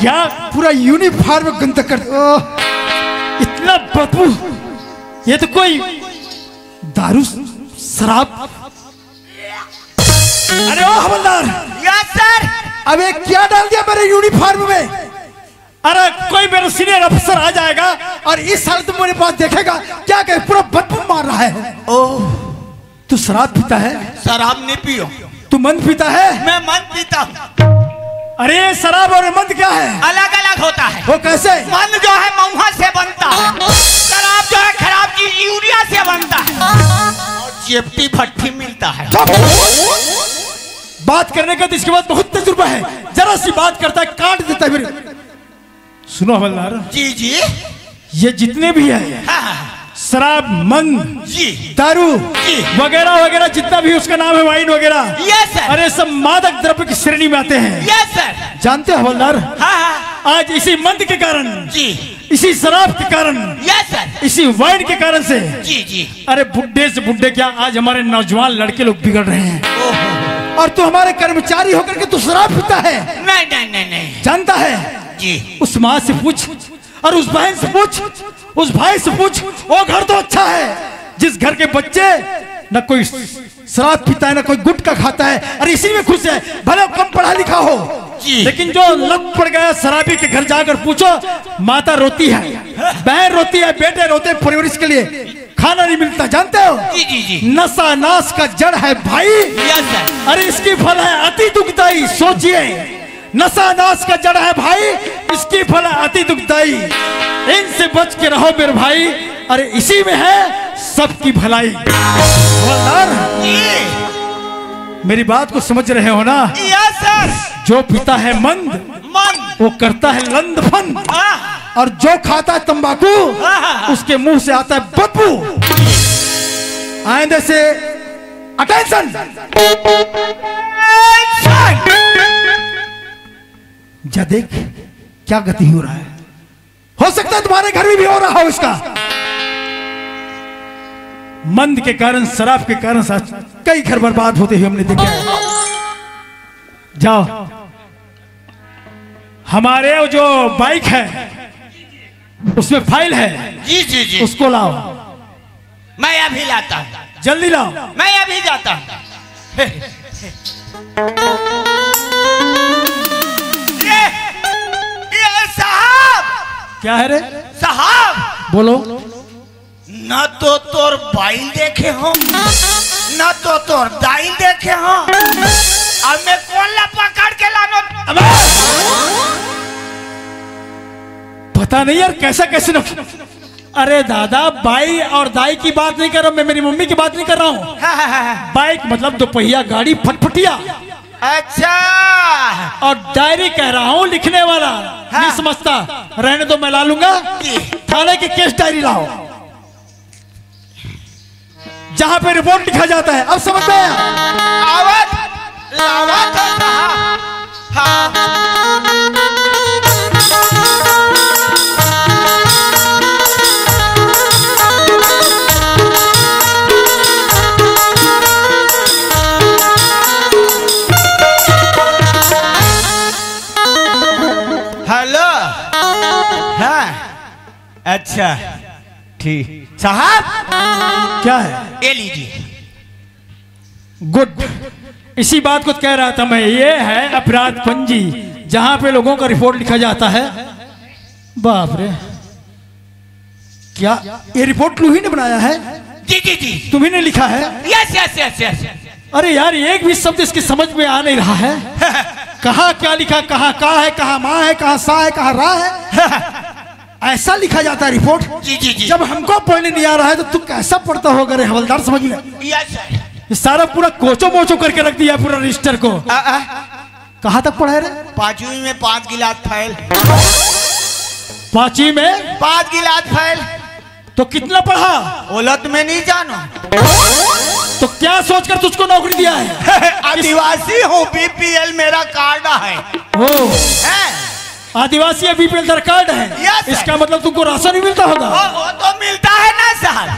क्या? पूरा यूनिफॉर्म गंदा कर दे। ओह, इतना बदबू। ये तो कोई दारू, शराब। अरे ओ हवलदार, यस सर। अबे क्या डाल दिया मेरे यूनिफॉर्म में? अरे कोई मेरा सीनियर अफसर आ जाएगा और इस हालत में मेरे पास देखेगा, क्या कहे, पूरा बदबू मार रहा है। ओह। तू शराब पीता है? शराब नहीं पियो। तू मंद पीता है? मैं मंद पीता हूँ। अरे शराब और मंद क्या है? अलग अलग होता है। वो कैसे? मंद जो है महुआ से बनता है, शराब जो है खराब चीज यूरिया से बनता है, और चेपटी भट्टी मिलता है। चुप। बात करने का तो इसके बाद बहुत तजुर्बा है, जरा सी बात करता है काट देता है फिर। सुनो हवलदार, जी जी। ये जितने भी हैं, हाँ, हाँ। शराब, मंद, जी। दारू, जी। वगैरह वगैरह, जितना भी उसका नाम है, वाइन वगैरह, यस सर। अरे सब मादक द्रव्य की श्रेणी में आते हैं। Yes sir. जानते हो हवलदार, हाँ, हाँ। आज इसी मंद के कारण, जी। इसी शराब के कारण, यस सर। इसी वाइन के कारण से, जी जी। अरे बुड्ढे से बुड्ढे क्या, आज हमारे नौजवान लड़के लोग बिगड़ रहे हैं। ओहो। और तू हमारे कर्मचारी होकर के तू शराब पीता है। नहीं नहीं नहीं नहीं। जानता है, जी। उस माँ से पूछ और उस बहन से पूछ, उस भाई से पूछ, वो घर तो अच्छा है जिस घर के बच्चे न कोई शराब पीता है, ना कोई गुटखा खाता है, अरे इसी में खुश है, भले वो कम पढ़ा लिखा हो, जी। लेकिन जो लत पड़ गया शराबी के घर जाकर पूछो, माता रोती है, बहन रोती है, बेटे रोते हैं परवरिश के लिए, खाना नहीं मिलता, जानते हो? जी जी जी। नशा नाश का जड़ है भाई। Yes sir. अरे इसकी फल है अति दुखदाई, सोचिए, नशा नाश का जड़ है भाई, इसकी फल है अति दुखदाई। इनसे बच के रहो मेरे भाई, अरे इसी में है सबकी भलाई। हवलदार, जी। मेरी बात को समझ रहे हो ना? Yes sir. जो पीता है मंद, मंद। वो करता है लंद फंद, हाँ। और जो खाता है तंबाकू, हाँ, हाँ, हाँ। उसके मुंह से आता है बदबू। आइंदे से अटेंशन। जा देख क्या गति हो रहा है। हो सकता है तुम्हारे घर में भी हो रहा हो इसका। मंद के कारण, शराब के कारण से आज कई घर बर्बाद होते हुए हमने देखा है। जाओ, हमारे वो जो बाइक है, उसमें फाइल है, जी जी जी। उसको लाओ। मैं अभी लाता हूँ। जल्दी लाओ। मैं अभी जाता हूँ। ये, ये साहब। क्या है रे? साहब। बोलो। ना तो तोर बाइल देखे हो, ना तो तोर दाइल देखे हो। अब मैं कौन ला पकड़ के लानो? अबे! पता नहीं यार, कैसा कैसे न... अरे दादा, बाई और दाई की बात नहीं कर रहा मैं, मेरी मम्मी की बात नहीं कर रहा हूँ। हाँ, हाँ, हाँ, हाँ। बाइक मतलब दोपहिया गाड़ी, फटफटिया। अच्छा। और डायरी कह रहा हूँ, लिखने वाला। हाँ। नहीं समझता, रहने दो, मैं ला लूंगा। जी। थाने की केस डायरी लाओ, जहाँ पे रिपोर्ट लिखा जाता है। अब समझ में आया? आवत, लावत होता। हाँ। हेलो। हाँ। अच्छा। ठीक। साहब। क्या है? ये लीजिए। गुड। इसी बात को कह रहा था मैं, ये है अपराध पंजी, जहाँ पे लोगों का रिपोर्ट लिखा जाता है। बाप रे, क्या ये रिपोर्ट तू ही ने बनाया है? जी जी जी। तुम्ही ने लिखा है? Yes yes yes yes. अरे यार, एक भी शब्द इसकी समझ में आ नहीं रहा है। कहाँ क्या लिखा, कहाँ का है, कहाँ माँ है, कहाँ सा है, कहाँ रा है। ऐसा लिखा जाता है रिपोर्ट? जी जी जी। जब हमको पढ़ने नहीं आ रहा है तो तू कैसा पढ़ता होगा रे हवलदार? समझ में? Yes sir. ये सारा पूरा कोचो मोचो करके रख दिया, पूरा रजिस्टर को। आ, आ। कहाँ तक पढ़ा है रे? पांचवी में पांच गिलास फेल। पांचवी में पांच गिलास फेल। तो कितना पढ़ा? ओलत में नहीं जानो। तो क्या सोचकर तुझको नौकरी दिया है? आदिवासी हूँ, बीपीएल मेरा कार्ड है। ओ। है। आदिवासी है, बीपीएल तेरा कार्ड है। Yes sir. इसका मतलब तुमको राशन भी मिलता होगा। वो, वो तो मिलता है ना सर,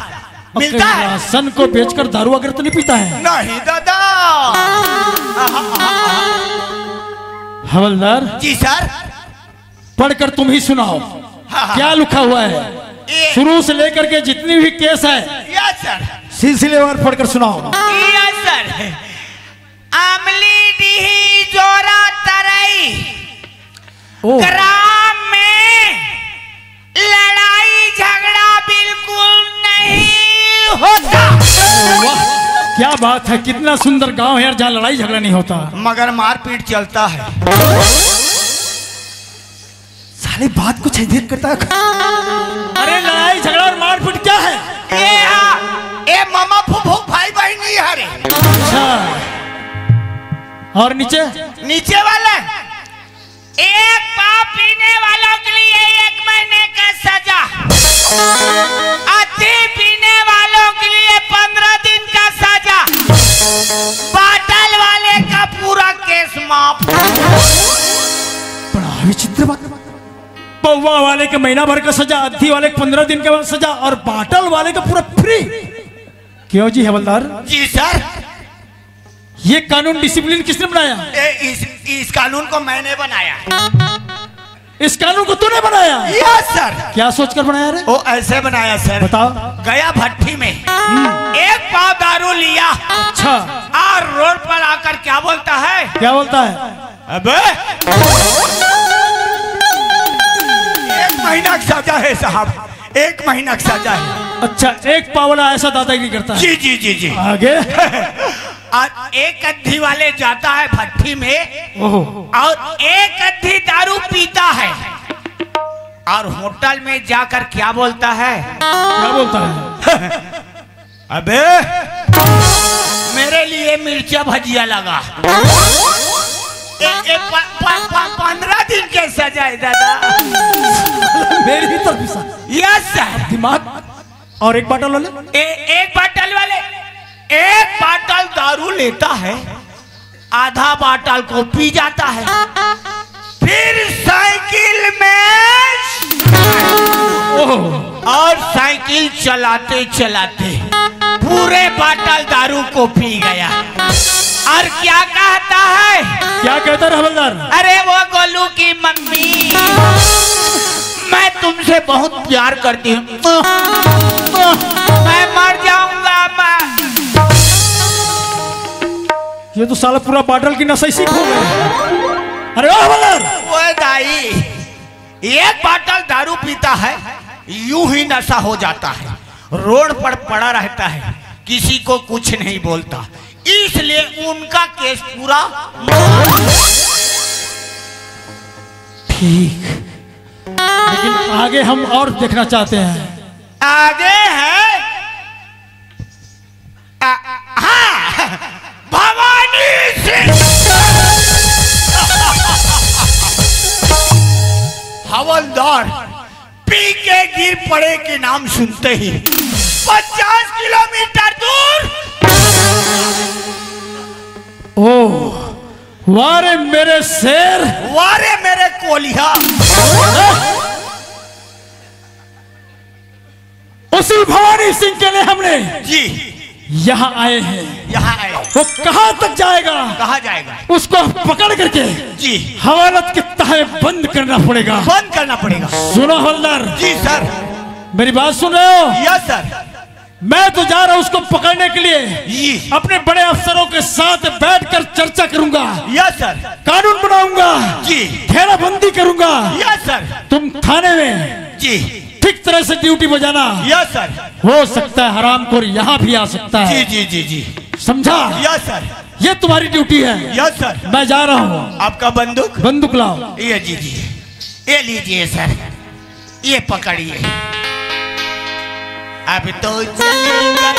अब मिलता कहीं है। राशन को बेचकर दारू वगैरह तो नहीं पीता है? नहीं दादा। हवलदार। जी सर। पढ़कर तुम ही सुनाओ, हाँ, हाँ। क्या लिखा हुआ है? ये शुरू से लेकर के जितनी भी केस है, यस सर। सिलसिलेवार पढ़कर सुनाओ। Yes sir. अमली डीही जोरा तरई ओ। ग्राम में लड़ाई झगड़ा बिल्कुल नहीं होता। वाह, क्या बात है, कितना सुंदर गांव है यार, जहाँ लड़ाई झगड़ा नहीं होता। मगर मारपीट चलता है। साले बात कुछ ऐसे करता है। अरे, लड़ाई झगड़ा और मारपीट क्या है? ए हा, ए मामा फूफू भाई बहन नहीं हरे। अच्छा। और नीचे? नीचे वाला, एक पाव पीने वालों के लिए एक महीने का सजा, अति पीने वालों के लिए पंद्रह दिन का सजा, बाटल वाले का पूरा केस माफ। बड़ा विचित्र बात। पौवा वाले के महीना भर का सजा, अद्धी वाले के पंद्रह दिन के बाद सजा और बाटल वाले का पूरा फ्री। क्यों जी हवलदार? जी सर। ये कानून, डिसिप्लिन किसने बनाया? ए, इस, इस कानून को मैंने बनाया। इस कानून को तूने बनाया? Yes sir. क्या सोचकर बनाया रे? वो ऐसे बनाया सर। बताओ। गया भट्टी में हम्म। एक पाव दारू लिया। अच्छा। और रोड पर आकर क्या बोलता है? क्या बोलता है? अबे, एक महीना की सजा है साहब, एक महीना की सजा है। अच्छा, एक पाव वाला ऐसा दादागिरी करता है? जी, जी, जी, जी। आगे? और एक अद्धी वाले जाता है भट्टी में ओहो। और एक अद्धी दारू पीता है और होटल में जाकर क्या बोलता है? क्या बोलता है? अबे, मेरे लिए मिर्चा भजिया लगा। ए, ए, प-, प-, प-, पंद्रह दिन के सजा है दादा। मेरी ही तरफ से। Yes sir. दिमाग। और एक बाटल वाले? ए, एक बाटल वाले एक बाटल दारू लेता है, आधा बाटल को पी जाता है, फिर साइकिल में ओह। और साइकिल चलाते चलाते पूरे बाटल दारू को पी गया। और क्या कहता है? क्या कहता है हवलदार? अरे वो गोलू की मम्मी, मैं तुमसे बहुत प्यार करती हूँ, मैं मर जाऊंगा मैं। ये तो साला पूरा बाटल की नशा इसी खो गया। अरे ओ हवलदार, वो दाई, एक बाटल दारू पीता है, यूं ही नशा हो जाता है, रोड पर पड़ा रहता है, किसी को कुछ नहीं बोलता, इसलिए उनका केस पूरा। ठीक, लेकिन आगे हम और देखना चाहते हैं। आगे है आ, हाँ, भवानी सिंह। हवलदार पी के गिर पड़े के नाम सुनते ही पचास किलोमीटर दूर। ओ, वारे मेरे शेर। वारे मेरे कोलिया। उसी भवानी सिंह के लिए हमने जी। यहाँ आए हैं। यहाँ आए। वो कहाँ तक जाएगा? कहाँ जाएगा? उसको पकड़ करके जी। हवालत के तहे बंद करना पड़ेगा। बंद करना पड़ेगा। सुनो हवलदार। जी सर। मेरी बात सुन रहे हो? Yes sir. मैं तो जा रहा हूँ उसको पकड़ने के लिए। जी। अपने बड़े अफसरों के साथ बैठकर चर्चा करूंगा। Yes sir. कानून बनाऊंगा। जी। घेराबंदी करूंगा। Yes sir. तुम थाने में जी। ठीक तरह से ड्यूटी बजाना। Yes sir. हो सकता है हरामखोर यहाँ भी आ सकता है। जी, जी, जी, जी। समझा? Yes sir. ये तुम्हारी ड्यूटी है। Yes sir. मैं जा रहा हूँ। आपका बंदूक? बंदूक लाओ। ये जी, जी। ये लीजिए सर, ये पकड़िए। अब तो चलेंगे।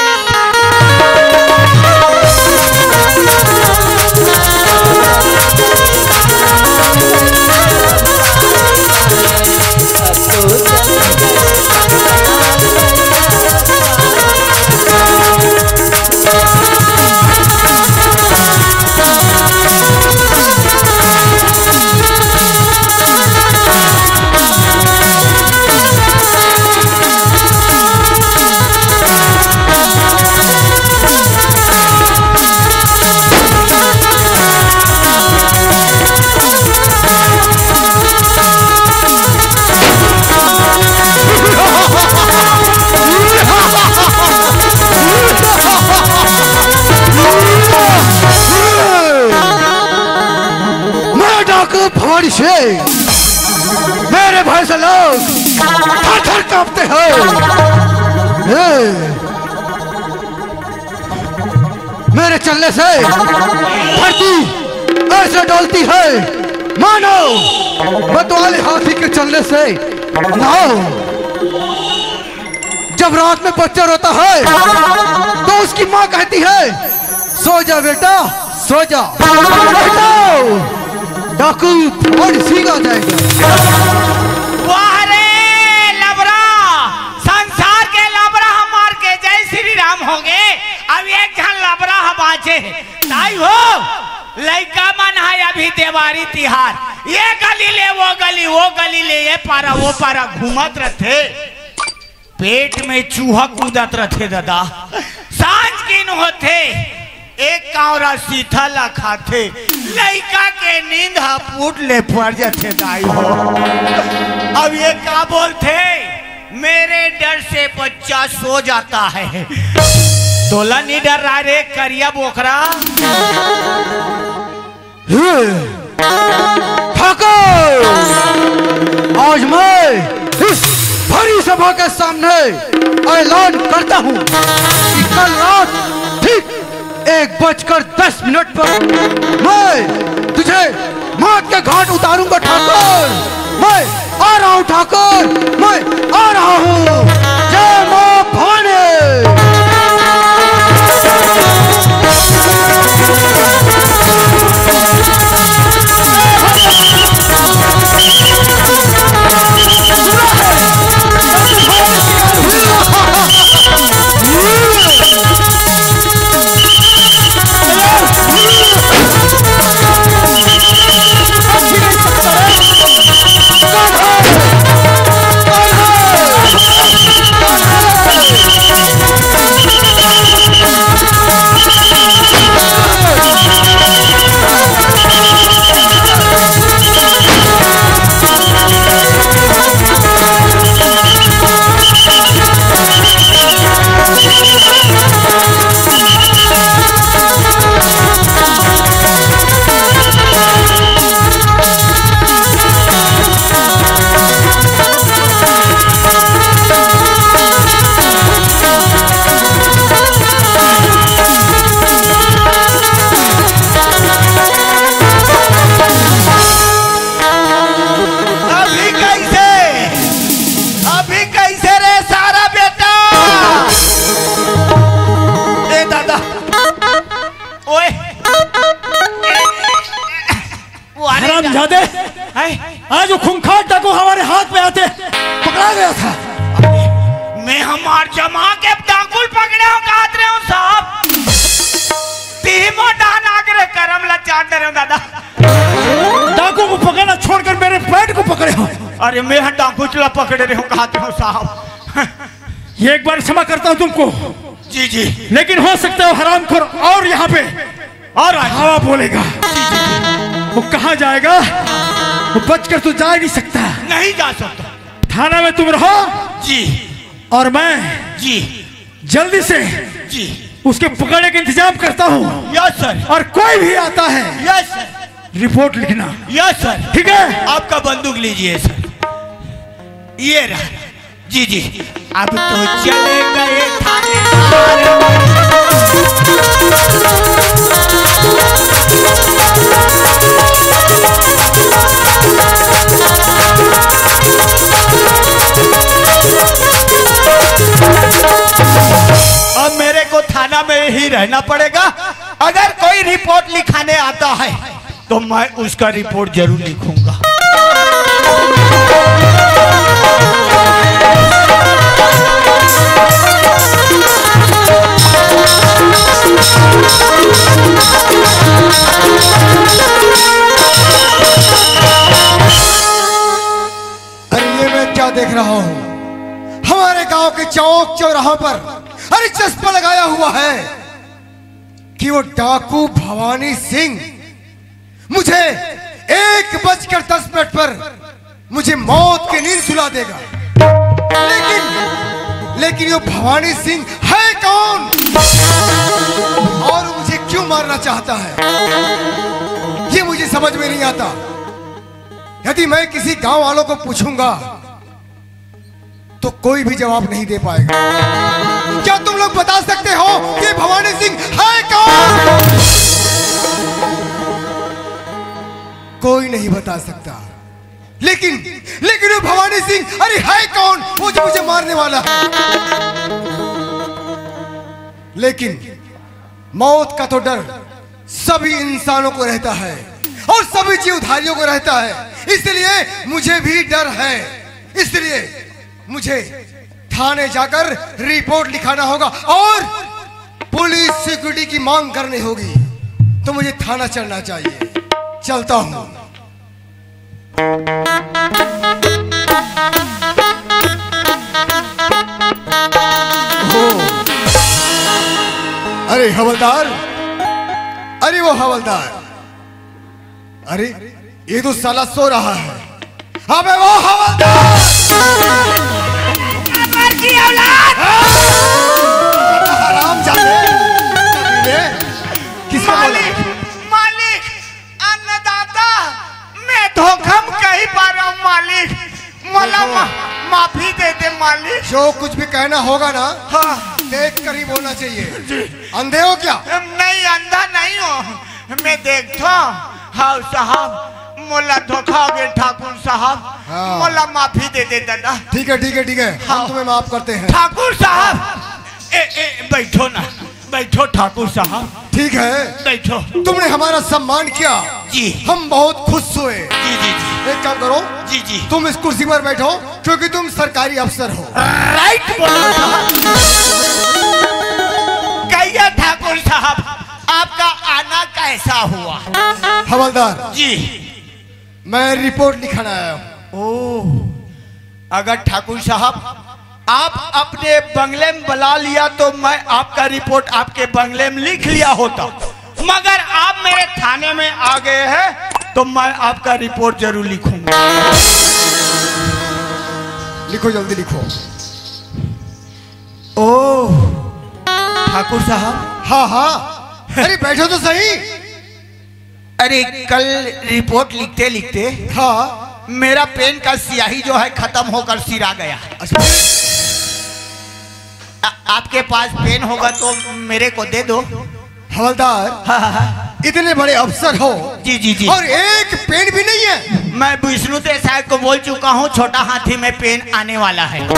मेरे भय से लोग थर थर कांपते हैं। हे, मेरे चलने से धरती ऐसे डोलती है, मानो मतवाले हाथी के चलने से नाव। जब रात में बच्चा रोता है, तो उसकी माँ कहती है, "सो जा बेटा, सो जा।" नहीं तो डाकू भवानी सिंह आ जाएगा। वाह रे लबरा, संसार के लबरा ह मार के जय श्री राम होगे। अब एक झन लबरा ह बाँचे हे। ताई हो, लइका मन ह अभी देवारी तिहार, ये गली ले वो गली, वो गली ले ये पारा, वो पारा घूमत रथे। पेट में चूहा कूदत रथे ददा। सांझ किन होथे, एक कांवरा सीथा ला खाथे, लइका के नींद ह पूट ले पड़ जथे दाई हो। अब ये का बोलथे, "मेरे डर से बच्चा सो जाता है।" तोला नी डर रहा रे करिया बोकरा। ठाकुर, आज मैं इस भरी सभा के सामने ऐलान करता हूँ कि कल रात ठीक एक बजकर दस मिनट पर मैं तुझे मौत के घाट उतारूंगा ठाकुर। मैं आ रहा हूँ ठाकुर, मैं आ रहा हूँ। जय माँ भवानी। अभी कैसे, अभी कैसे रे सारा बेटा? ए दादा, ओए, वो अरे हरामजादे, हैं? आज वो खूंखार डाकू हमारे हाथ में आते पकड़ा गया था। मैं हमार जमा के डाकू ल पकड़े हो, कहत रहे हो साहब। तीमो डान आगरे करम ला चाट रहे हो दादा। डाकू को पकड़ना छोड़कर मेरे पेट को पकड़े हो। अरे मैं डाकू ला पकड़े रहे हो, कहत रहे हो साहब। ये एक बार क्षमा करता हूँ तुमको। जी जी। लेकिन हो सकता है हरामखोर और यहाँ पे और आज हवा बोलेगा। वो कहाँ जाएगा? वो बचकर तो जा ही नहीं सकता। नहीं जा सकता। थाना में तुम रहो जी। और मैं जी। जल्दी से जी। उसके पकड़ने का इंतजाम करता हूँ। Yes sir. और कोई भी आता है, यस सर। रिपोर्ट लिखना। Yes sir. ठीक है? आपका बंदूक लीजिए सर। ये रहा। जी जी। अब तो चले गए थानेदार। अब मेरे को थाना में ही रहना पड़ेगा। अगर कोई रिपोर्ट लिखाने आता है तो मैं उसका रिपोर्ट जरूर लिखूंगा। अरे ये मैं क्या देख रहा हूँ? हमारे गांव के चौक चौराहों पर अरे चस्पा लगाया हुआ है कि वो डाकू भवानी सिंह मुझे एक बजकर दस मिनट पर मुझे मौत की नींद सुला देगा। लेकिन, लेकिन वो भवानी सिंह है कौन और मुझे क्यों मारना चाहता है, ये मुझे समझ में नहीं आता। यदि मैं किसी गांव वालों को पूछूंगा तो कोई भी जवाब नहीं दे पाएगा। क्या तुम लोग बता सकते हो कि भवानी सिंह है कौन? कोई नहीं बता सकता। लेकिन लेकिन वो भवानी सिंह, अरे, है कौन वो जो मुझे मारने वाला है? लेकिन मौत का तो डर सभी इंसानों को रहता है और सभी जीवधारियों को रहता है, इसलिए मुझे भी डर है। इसलिए मुझे थाने जाकर रिपोर्ट लिखाना होगा और पुलिस सिक्योरिटी की मांग करनी होगी। तो मुझे थाना चलना चाहिए। चलता हूँ। अरे हवलदार, अरे वो हवलदार, अरे ये तो साला सो रहा है। अबे वो हवलदार! हराम जादे। किसको बोला? मालिक, मालिक, अन्नदाता, मैं धोखा में कही पा रहा हूँ मालिक, मोला मा-, माफी दे दे मालिक। जो कुछ भी कहना होगा ना, हाँ। देख कर ही बोलना चाहिए। जी। अंधे हो क्या? नहीं, अंधा नहीं हो, मैं देखता हूँ। हाँ साहब, मोला धोखा हो गया ठाकुर साहब, हाँ। मोला माफी दे दे दादा। ठीक है, ठीक है, ठीक है, हम हाँ। तुम्हें माफ करते हैं। ठाकुर साहब, ए, ए, बैठो ना, बैठो ठाकुर साहब। ठीक है, बैठो। तुमने हमारा सम्मान किया, जी। हम बहुत खुश हुए। जी, जी, जी। एक काम करो, जी, जी। तुम इस कुर्सी पर बैठो, क्योंकि तुम सरकारी अफसर हो। राइट बोला साहब। कहिए ठाकुर साहब, आपका आना कैसा हुआ? हवलदार जी, मैं रिपोर्ट लिखने आया हूँ। ओह, अगर ठाकुर साहब आप अपने बंगले में बुला लिया तो मैं आपका रिपोर्ट आपके बंगले में लिख लिया होता, मगर आप मेरे थाने में आ गए हैं तो मैं आपका रिपोर्ट जरूर लिखूंगा। लिखो, जल्दी लिखो। ओह, ठाकुर साहब। हाँ, हाँ। अरे, बैठो तो सही। अरे, कल रिपोर्ट लिखते लिखते हाँ। मेरा पेन का स्याही जो है, खत्म होकर सिरा गया। अच्छा। आ-, आपके पास पेन होगा तो मेरे को दे दो। हवलदार, हाँ, हाँ, हाँ। इतने बड़े अफसर हो जी, जी, जी। और एक पेन भी नहीं है। मैं विष्णु देसाई को बोल चुका हूँ, छोटा हाथी में पेन आने वाला है।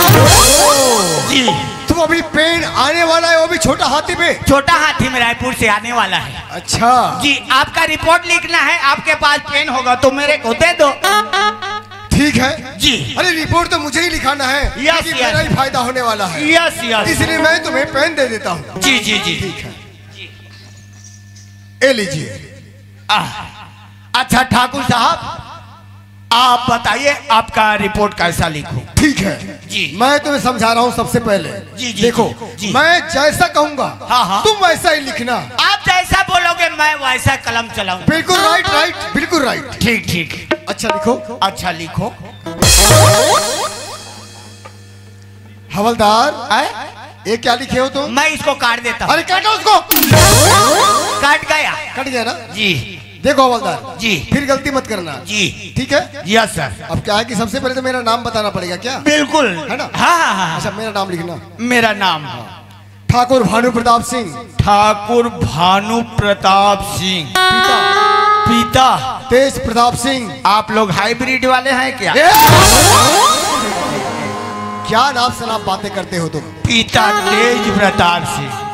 जी। तुम अभी पेन आने वाला है, वो भी छोटा हाथी में? छोटा हाथी में रायपुर से आने वाला है। अच्छा। जी, आपका रिपोर्ट लिखना है, आपके पास पेन होगा तो मेरे को दे दो। ठीक है। जी। अरे, रिपोर्ट तो मुझे ही लिखाना है, यस, क्योंकि यस। मेरा ही फायदा होने वाला है। Yes, yes. इसलिए मैं तुम्हें पेन दे देता हूँ। जी, जी, जी। ठीक है। ये लीजिए। आह, अच्छा ठाकुर साहब, आप बताइए आपका रिपोर्ट कैसा लिखूं? ठीक है। जी। मैं तुम्हें समझा रहा हूँ सबसे पहले। जी, जी, देखो, जी, जी। मैं जैसा कहूंगा, हाँ, हाँ। तुम वैसा ही लिखना। आप जैसा बोलोगे मैं वैसा कलम चलाऊंगा। बिल्कुल राइट, राइट, बिल्कुल राइट। ठीक, ठीक। अच्छा लिखो। अच्छा लिखो। हवलदार, आए? ये क्या लिखे हो तुम? मैं इसको काट देता हूँ। अरे काटो उसको। काट गया। कट गया ना? जी। देखो हवलदार जी। फिर गलती मत करना। जी। ठीक है? Yes sir. अब क्या है कि सबसे पहले तो मेरा नाम बताना पड़ेगा क्या? बिल्कुल। है ना? हाँ, हाँ, हाँ। अच्छा, मेरा नाम लिखना। मेरा नाम ठाकुर भानु प्रताप सिंह। ठाकुर भानु प्रताप सिंह। पिता। पिता। तेज प्रताप सिंह। आप लोग हाइब्रिड वाले हैं क्या? ए! क्या नाप शनाप बातें करते हो तुम? पिता तेज प्रताप सिंह।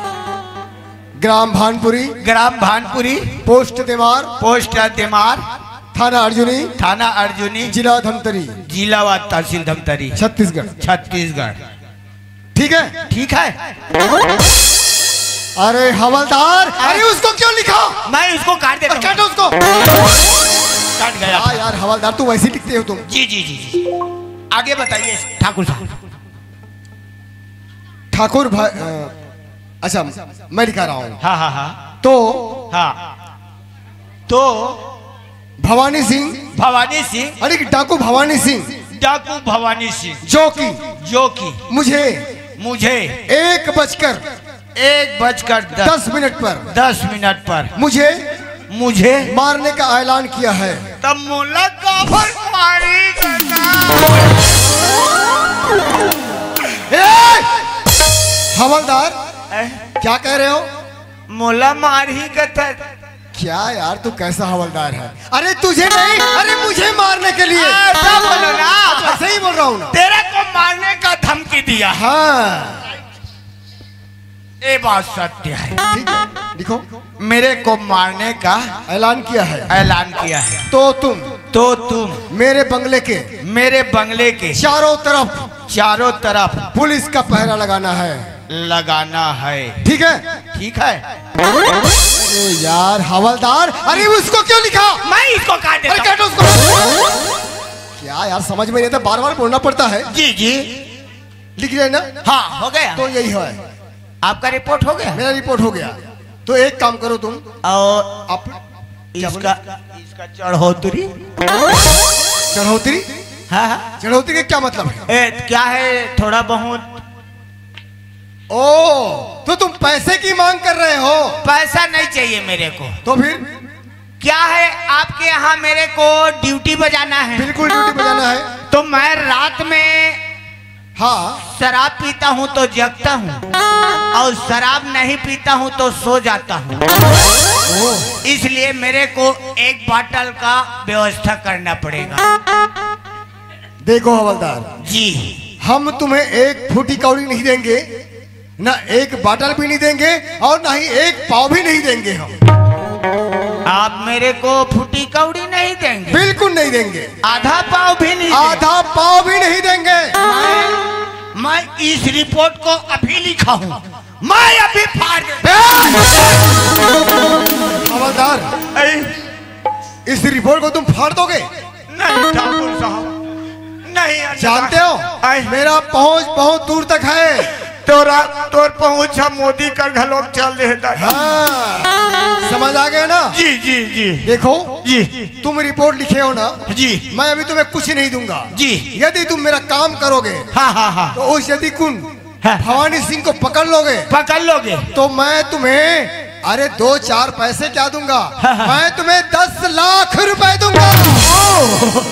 ग्राम भानपुरी। ग्राम भानपुरी। पोस्ट देमार। पोस्ट देमार। थाना अर्जुनी। थाना अर्जुनी। जिला धमतरी। जिला व तहसील धमतरी। छत्तीसगढ़। छत्तीसगढ़। ठीक है? ठीक है। अरे हवलदार, अरे उसको क्यों लिखा? मैं इसको काट देता हूँ। काटो उसको। कट गया। हाँ यार हवलदार, तू वैसे ही लिखते हो तुम। जी, जी, जी, जी। आगे बताइए ठाकुर साहब। ठाकुर भाई, अ, अच्छा, मैं लिखा रहा हूँ। हाँ, हाँ, हाँ। तो हाँ। तो भवानी सिंह। भवानी सिंह। अरे डाकू भवानी सिंह। डाकू भवानी सिंह। जो कि जो कि मुझे मुझे एक बजकर एक बजकर दस दस मिनट पर दस मिनट पर मुझे मुझे मारने का ऐलान किया है। तब मोला काबर मारी गना? ए! हवलदार, ए? क्या कह रहे हो? मोला मारही कथस। क्या यार, तू कैसा हवलदार है? अरे तुझे नहीं, अरे मुझे मारने के लिए। ऐसा बोलो ना। ऐसे ही बोल रहा हूँ ना। तेरे को मारने का धमकी दिया। हाँ। ये बात सत्य है। ठीक है, लिखो। मेरे को मारने का ऐलान किया है। ऐलान किया है। तो तुम तो तुम मेरे बंगले के मेरे बंगले के चारों तरफ चारों तरफ पुलिस का पहरा लगाना है। लगाना है। ठीक है? ठीक है। अरे यार हवलदार, अरे उसको क्यों लिखा? मैं इसको काट अरे देता हूँ। काटो उसको। क्या यार, समझ में नहीं आता, बार बार बोलना पड़ता है। जी जी। लिख लिया ना? हाँ, हो गया। तो यही है। आपका रिपोर्ट हो गया? मेरा रिपोर्ट हो गया। तो एक काम करो तुम। और आप क्या इसका बोले? इसका चढ़ोतरी। चढ़ोतरी? हाँ हाँ। चढ़ोतरी का क्या मतलब है? ए, क्या है, थोड़ा बहुत। ओ, तो तुम पैसे की मांग कर रहे हो? पैसा नहीं चाहिए मेरे को। तो फिर? क्या है, आपके यहाँ मेरे को ड्यूटी बजाना है। बिल्कुल ड्यूटी बजाना है। तो मैं रात में हाँ। शराब पीता हूँ तो जगता हूँ और शराब नहीं पीता हूँ तो सो जाता हूँ। इसलिए मेरे को एक बाटल का व्यवस्था करना पड़ेगा। देखो हवलदार जी। हम तुम्हें एक फूटी कौड़ी नहीं देंगे, ना एक बाटल भी नहीं देंगे और ना ही एक पाव भी नहीं देंगे हम। आप मेरे को फूटी कौड़ी नहीं देंगे? बिल्कुल नहीं देंगे। आधा पाव भी नहीं देंगे? आधा पाव भी नहीं देंगे। मैं इस रिपोर्ट को अभी लिखा हूँ, मैं अभी फाड़ दे। हवलदार, इस रिपोर्ट को तुम फाड़ दोगे? नहीं ठाकुर साहब, नहीं। जानते हो, मेरा पहुंच बहुत दूर तक है। तोरा तोर पहुंच हम मोदी कर घलोक चल देता। हाँ, समझ आ गया ना? जी जी जी। देखो जी। तुम रिपोर्ट लिखे हो ना? जी। मैं अभी तुम्हें कुछ नहीं दूंगा। जी। यदि तुम मेरा काम करोगे हाँ हाँ हाँ। तो उस यदि कुन हाँ। भवानी सिंह को पकड़ लोगे, पकड़ लोगे। तो मैं तुम्हें, अरे, दो चार पैसे क्या दूंगा, हाँ, हाँ। मैं तुम्हें दस लाख रुपए दूंगा।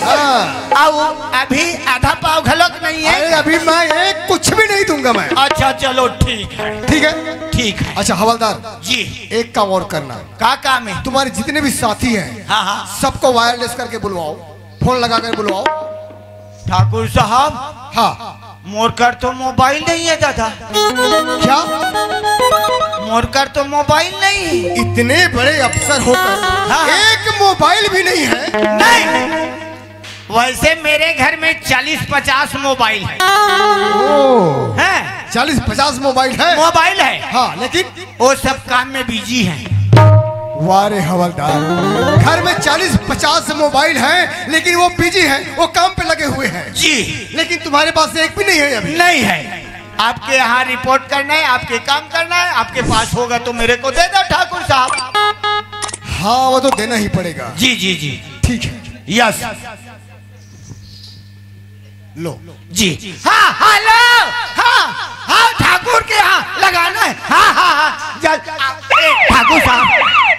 हाँ। आओ, अभी आधा पाव घलोक नहीं है। अरे, अभी मैं एक कुछ भी नहीं दूंगा मैं। अच्छा, चलो, ठीक है। ठीक है? ठीक है। अच्छा, हवलदार जी। एक काम और करना। का काम है? तुम्हारे जितने भी साथी हैं, हाँ, हाँ। सबको वायरलेस करके बुलवाओ, फोन लगा कर बुलवाओ। ठाकुर साहब। हाँ। मोर कर तो मोबाइल नहीं है दादा। क्या? मोर कर तो मोबाइल नहीं है। इतने बड़े अफसर होकर हाँ। एक मोबाइल भी नहीं है? नहीं। वैसे मेरे घर में चालीस पचास मोबाइल है। ओ। हैं? चालीस पचास मोबाइल है? मोबाइल है। हाँ, लेकिन वो सब काम में बिजी हैं। वाह रे हवलदार, घर में चालीस पचास मोबाइल हैं, लेकिन वो बिजी हैं, वो काम पे लगे हुए हैं। जी। लेकिन तुम्हारे पास एक भी नहीं है अभी। नहीं है। आपके यहाँ रिपोर्ट करना है, आपके काम करना है, आपके पास होगा तो मेरे को दे दो ठाकुर साहब। हाँ, वो तो देना ही पड़ेगा। जी जी जी। ठीक है। यस। लो। जी। हाँ, हेलो। हाँ, हाँ, ठाकुर के यहाँ लगाना है। हाँ, हाँ, हाँ। जल-, आ, ए, ठाकुर साहब,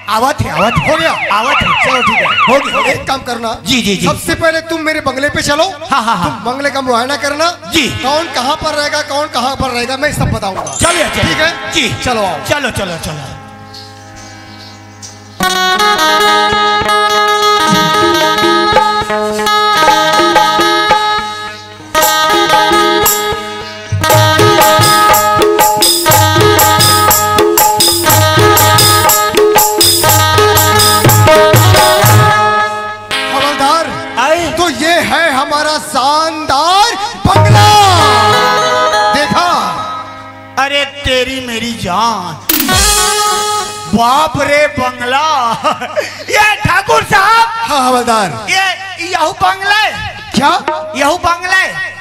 आवत है, आवत है। हो गया? आवत है। चलो, ठीक है। हो गया, हो गया। एक काम करना। जी, जी, जी। सबसे पहले तुम मेरे बंगले पे चलो। हाँ, हाँ, हाँ। तुम बंगले का मुआयना करना। जी। कौन कहाँ पर रहेगा, कौन कहाँ पर रहेगा, मैं सब बताऊंगा। चलिए, चलिए। ठीक है? जी। चलो, आओ। चलो, चलो, चलो। हवलदार, आए। तो ये है हमारा शानदार बंगला। देखा? अरे तेरी मेरी जान, बाप रे बंगला। ये ठाकुर साहब, हाँ हवलदार। ये यहू बंगला है। क्या? यहू बंगला है।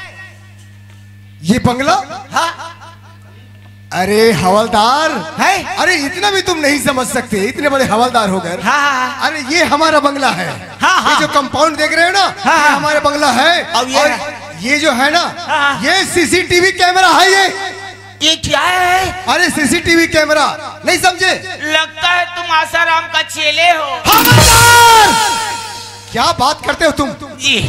ये बंगला? हाँ। अरे हवलदार, है? अरे इतना भी तुम नहीं समझ सकते, इतने बड़े हवलदार होकर। हाँ, हाँ, हाँ। अरे ये हमारा बंगला है। हाँ, हाँ। ये जो कंपाउंड देख रहे हो ना, हाँ, ये हाँ। हमारा बंगला है। अब ये और है। ये जो है ना, हाँ, हाँ। ये सीसीटीवी कैमरा है ये। ये क्या है? अरे सीसीटीवी कैमरा, नहीं समझे? लगता है तुम आसाराम का चेले हो। हवलदार! क्या बात करते हो तुम? जी।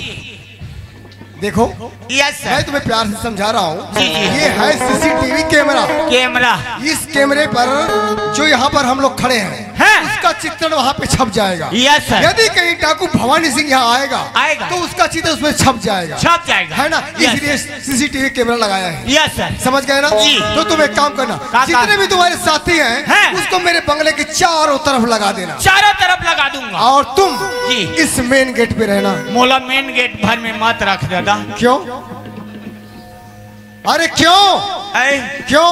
देखो, यस सर। मैं तुम्हें प्यार से समझा रहा हूँ। जी, जी। ये है सीसीटीवी कैमरा। कैमरा। इस कैमरे पर जो यहाँ पर हम लोग खड़े हैं, हैं? उसका चित्रण वहाँ पे छप जाएगा। Yes sir. यदि कहीं डाकू भवानी सिंह यहाँ आएगा, आएगा। तो उसका चित्र उसमें छप जाएगा। छप जाएगा। है ना? यस। इसलिए सीसीटीवी कैमरा लगाया है। Yes sir. समझ गए ना? जी। तो तुम एक काम करना, का, का? जितने भी तुम्हारे साथी हैं, हैं? उसको मेरे बंगले के चारों तरफ लगा देना। चारों तरफ लगा दूंगा। और तुम जी। इस मेन गेट पे रहना। मोला मेन गेट भर में मत रख दादा। क्यों? अरे क्यों? ऐ? क्यों?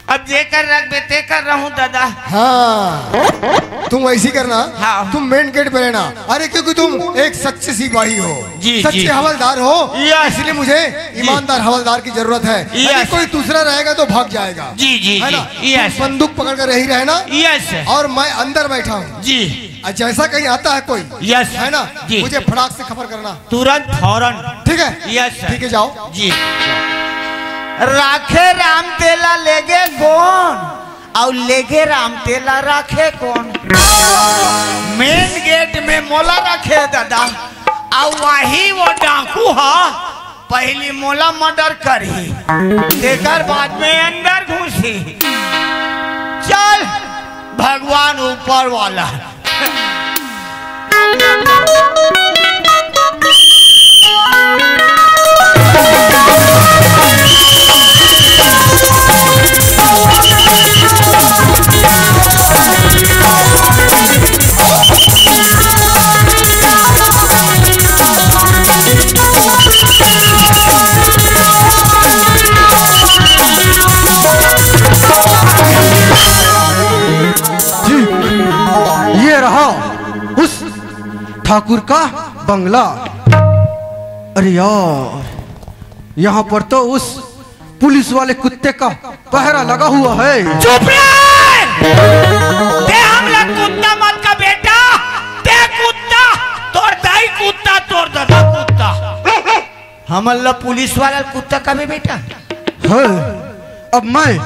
अब जेकर रखबे तेकर रहूं दादा। हाँ, तुम ऐसी करना। हाँ। तुम मेन गेट पे रहना। अरे, क्योंकि तुम एक सच्चे सिपाही हो, जी, सच्चे जी। हवलदार हो, यस। इसलिए मुझे जी। ईमानदार हवलदार की जरूरत है। यदि यस। कोई दूसरा रहेगा तो भाग जाएगा। जी, जी, है जी। ना? यस। तुम बंदूक पकड़ कर यही रहना। यस। और मैं अंदर बैठा हूँ। जी। और जैसा कहीं आता है कोई, यस। है ना? जी। मुझे फटाक से खबर करना। तुरंत, फौरन। ठीक है? Yes sir. ठीक है, जाओ। जी। राखे राम तेला लेगे कौन, अउ लेगे राम तेला राखे कौन? मेन गेट में मोला रखे दादा, अउ वही वो डाकू हा पहली मोला मर्डर करही, तेकर बाद में अंदर घुसही। चल, भगवान ऊपर वाला। जी, ये रहा उस ठाकुर का बंगला। अरे यार, यहाँ पर तो उस पुलिस वाले कुत्ते का पहरा लगा हुआ है। चुप रहे! ते हमला कुत्ता मत का बेटा, ते कुत्ता, तोर दाई कुत्ता, तोर दादा कुत्ता। हमन ला पुलिस वाला कुत्ता कबे बेटा? हाँ, अब मैं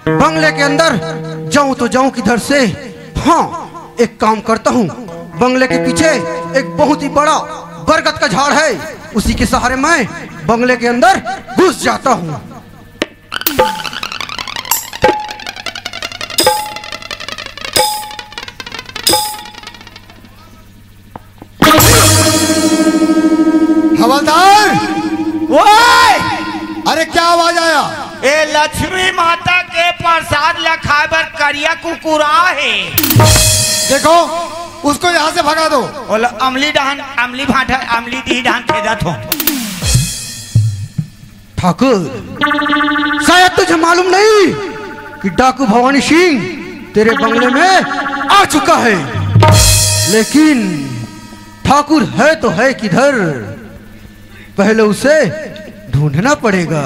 बंगले के अंदर जाऊं तो जाऊं किधर से? हाँ, एक काम करता हूँ, बंगले के पीछे एक बहुत ही बड़ा बरगद का झाड़ है, उसी के सहारे मैं बंगले के अंदर घुस जाता हूँ। हवलदार, ओए! अरे, क्या आवाज आया? ए, लक्ष्मी माता के प्रसाद ला खाए बर करिया कुकुर आहे। देखो, उसको यहाँ से भगा दो। ओला अमली डहान, अमली भाटा, अमली डीह डहान खेदत हो। ठाकुर, शायद तुझे मालूम नहीं कि डाकू भवानी सिंह तेरे बंगले में आ चुका है, लेकिन ठाकुर है तो है किधर? पहले उसे ढूंढना पड़ेगा।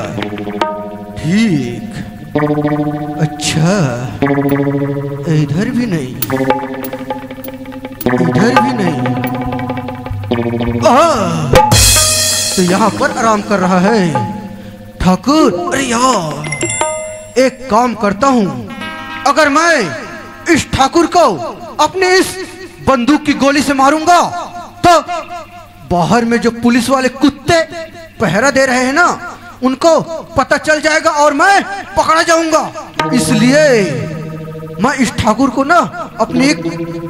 ठीक, अच्छा, इधर भी नहीं, इधर भी नहीं। आ, तो यहाँ पर आराम कर रहा है ठाकुर। अरे यार, एक काम करता हूँ, अगर मैं इस ठाकुर को अपनी इस बंदूक की गोली से मारूंगा तो बाहर में जो पुलिस वाले कुत्ते पहरा दे रहे हैं ना, उनको पता चल जाएगा और मैं पकड़ा जाऊंगा। इसलिए मैं इस ठाकुर को ना अपने एक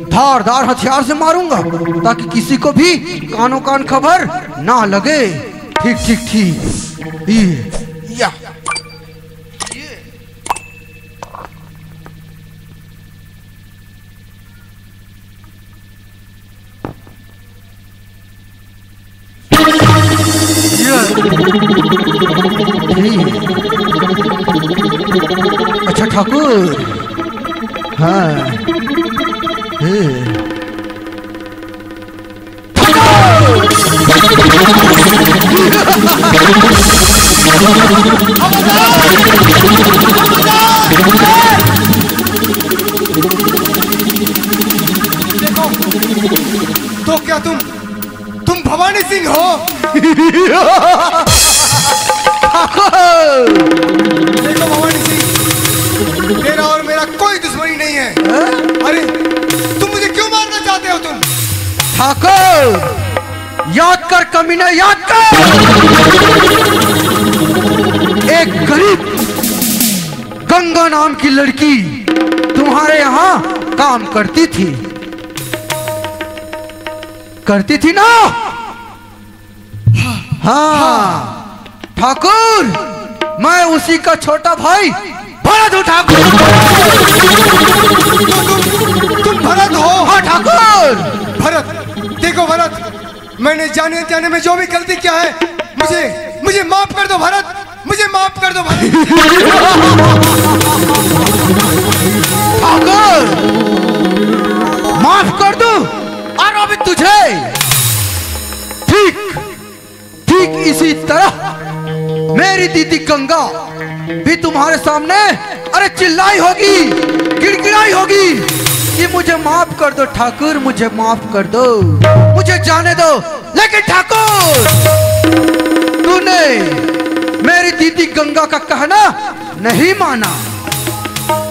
धारदार हथियार से मारूंगा, ताकि किसी को भी कानो कान खबर ना लगे। ठीक, ठीक, ठीक। ये, या। ये। ठीक। अच्छा ठाकुर। हाँ। हे। देखो, तो क्या तुम, तुम भवानी सिंह हो? देखो भवानी सिंह, तेरा और मेरा कोई दुश्मनी नहीं है। अरे, तुम मुझे क्यों मारना चाहते हो तुम? ठाकुर, याद कर कमीने, याद कर। एक गरीब गंगा नाम की लड़की तुम्हारे यहाँ काम करती थी, करती थी ना? हाँ ठाकुर, मैं उसी का छोटा भाई भरत हूँ ठाकुर। तुम भरत हो? हाँ ठाकुर। भरत, देखो भरत, मैंने जाने अनजाने में जो भी गलती किया है, मुझे मुझे माफ कर दो भरत, मुझे माफ कर दो भरत। ठाकुर, माफ कर दूं? और अभी तुझे ठीक, ठीक इसी तरह मेरी दीदी गंगा भी तुम्हारे सामने, अरे, चिल्लाई होगी, गिड़गिड़ाई होगी कि मुझे माफ कर दो ठाकुर, मुझे माफ कर दो, मुझे जाने दो। लेकिन ठाकुर, तूने मेरी दीदी गंगा का कहना नहीं माना।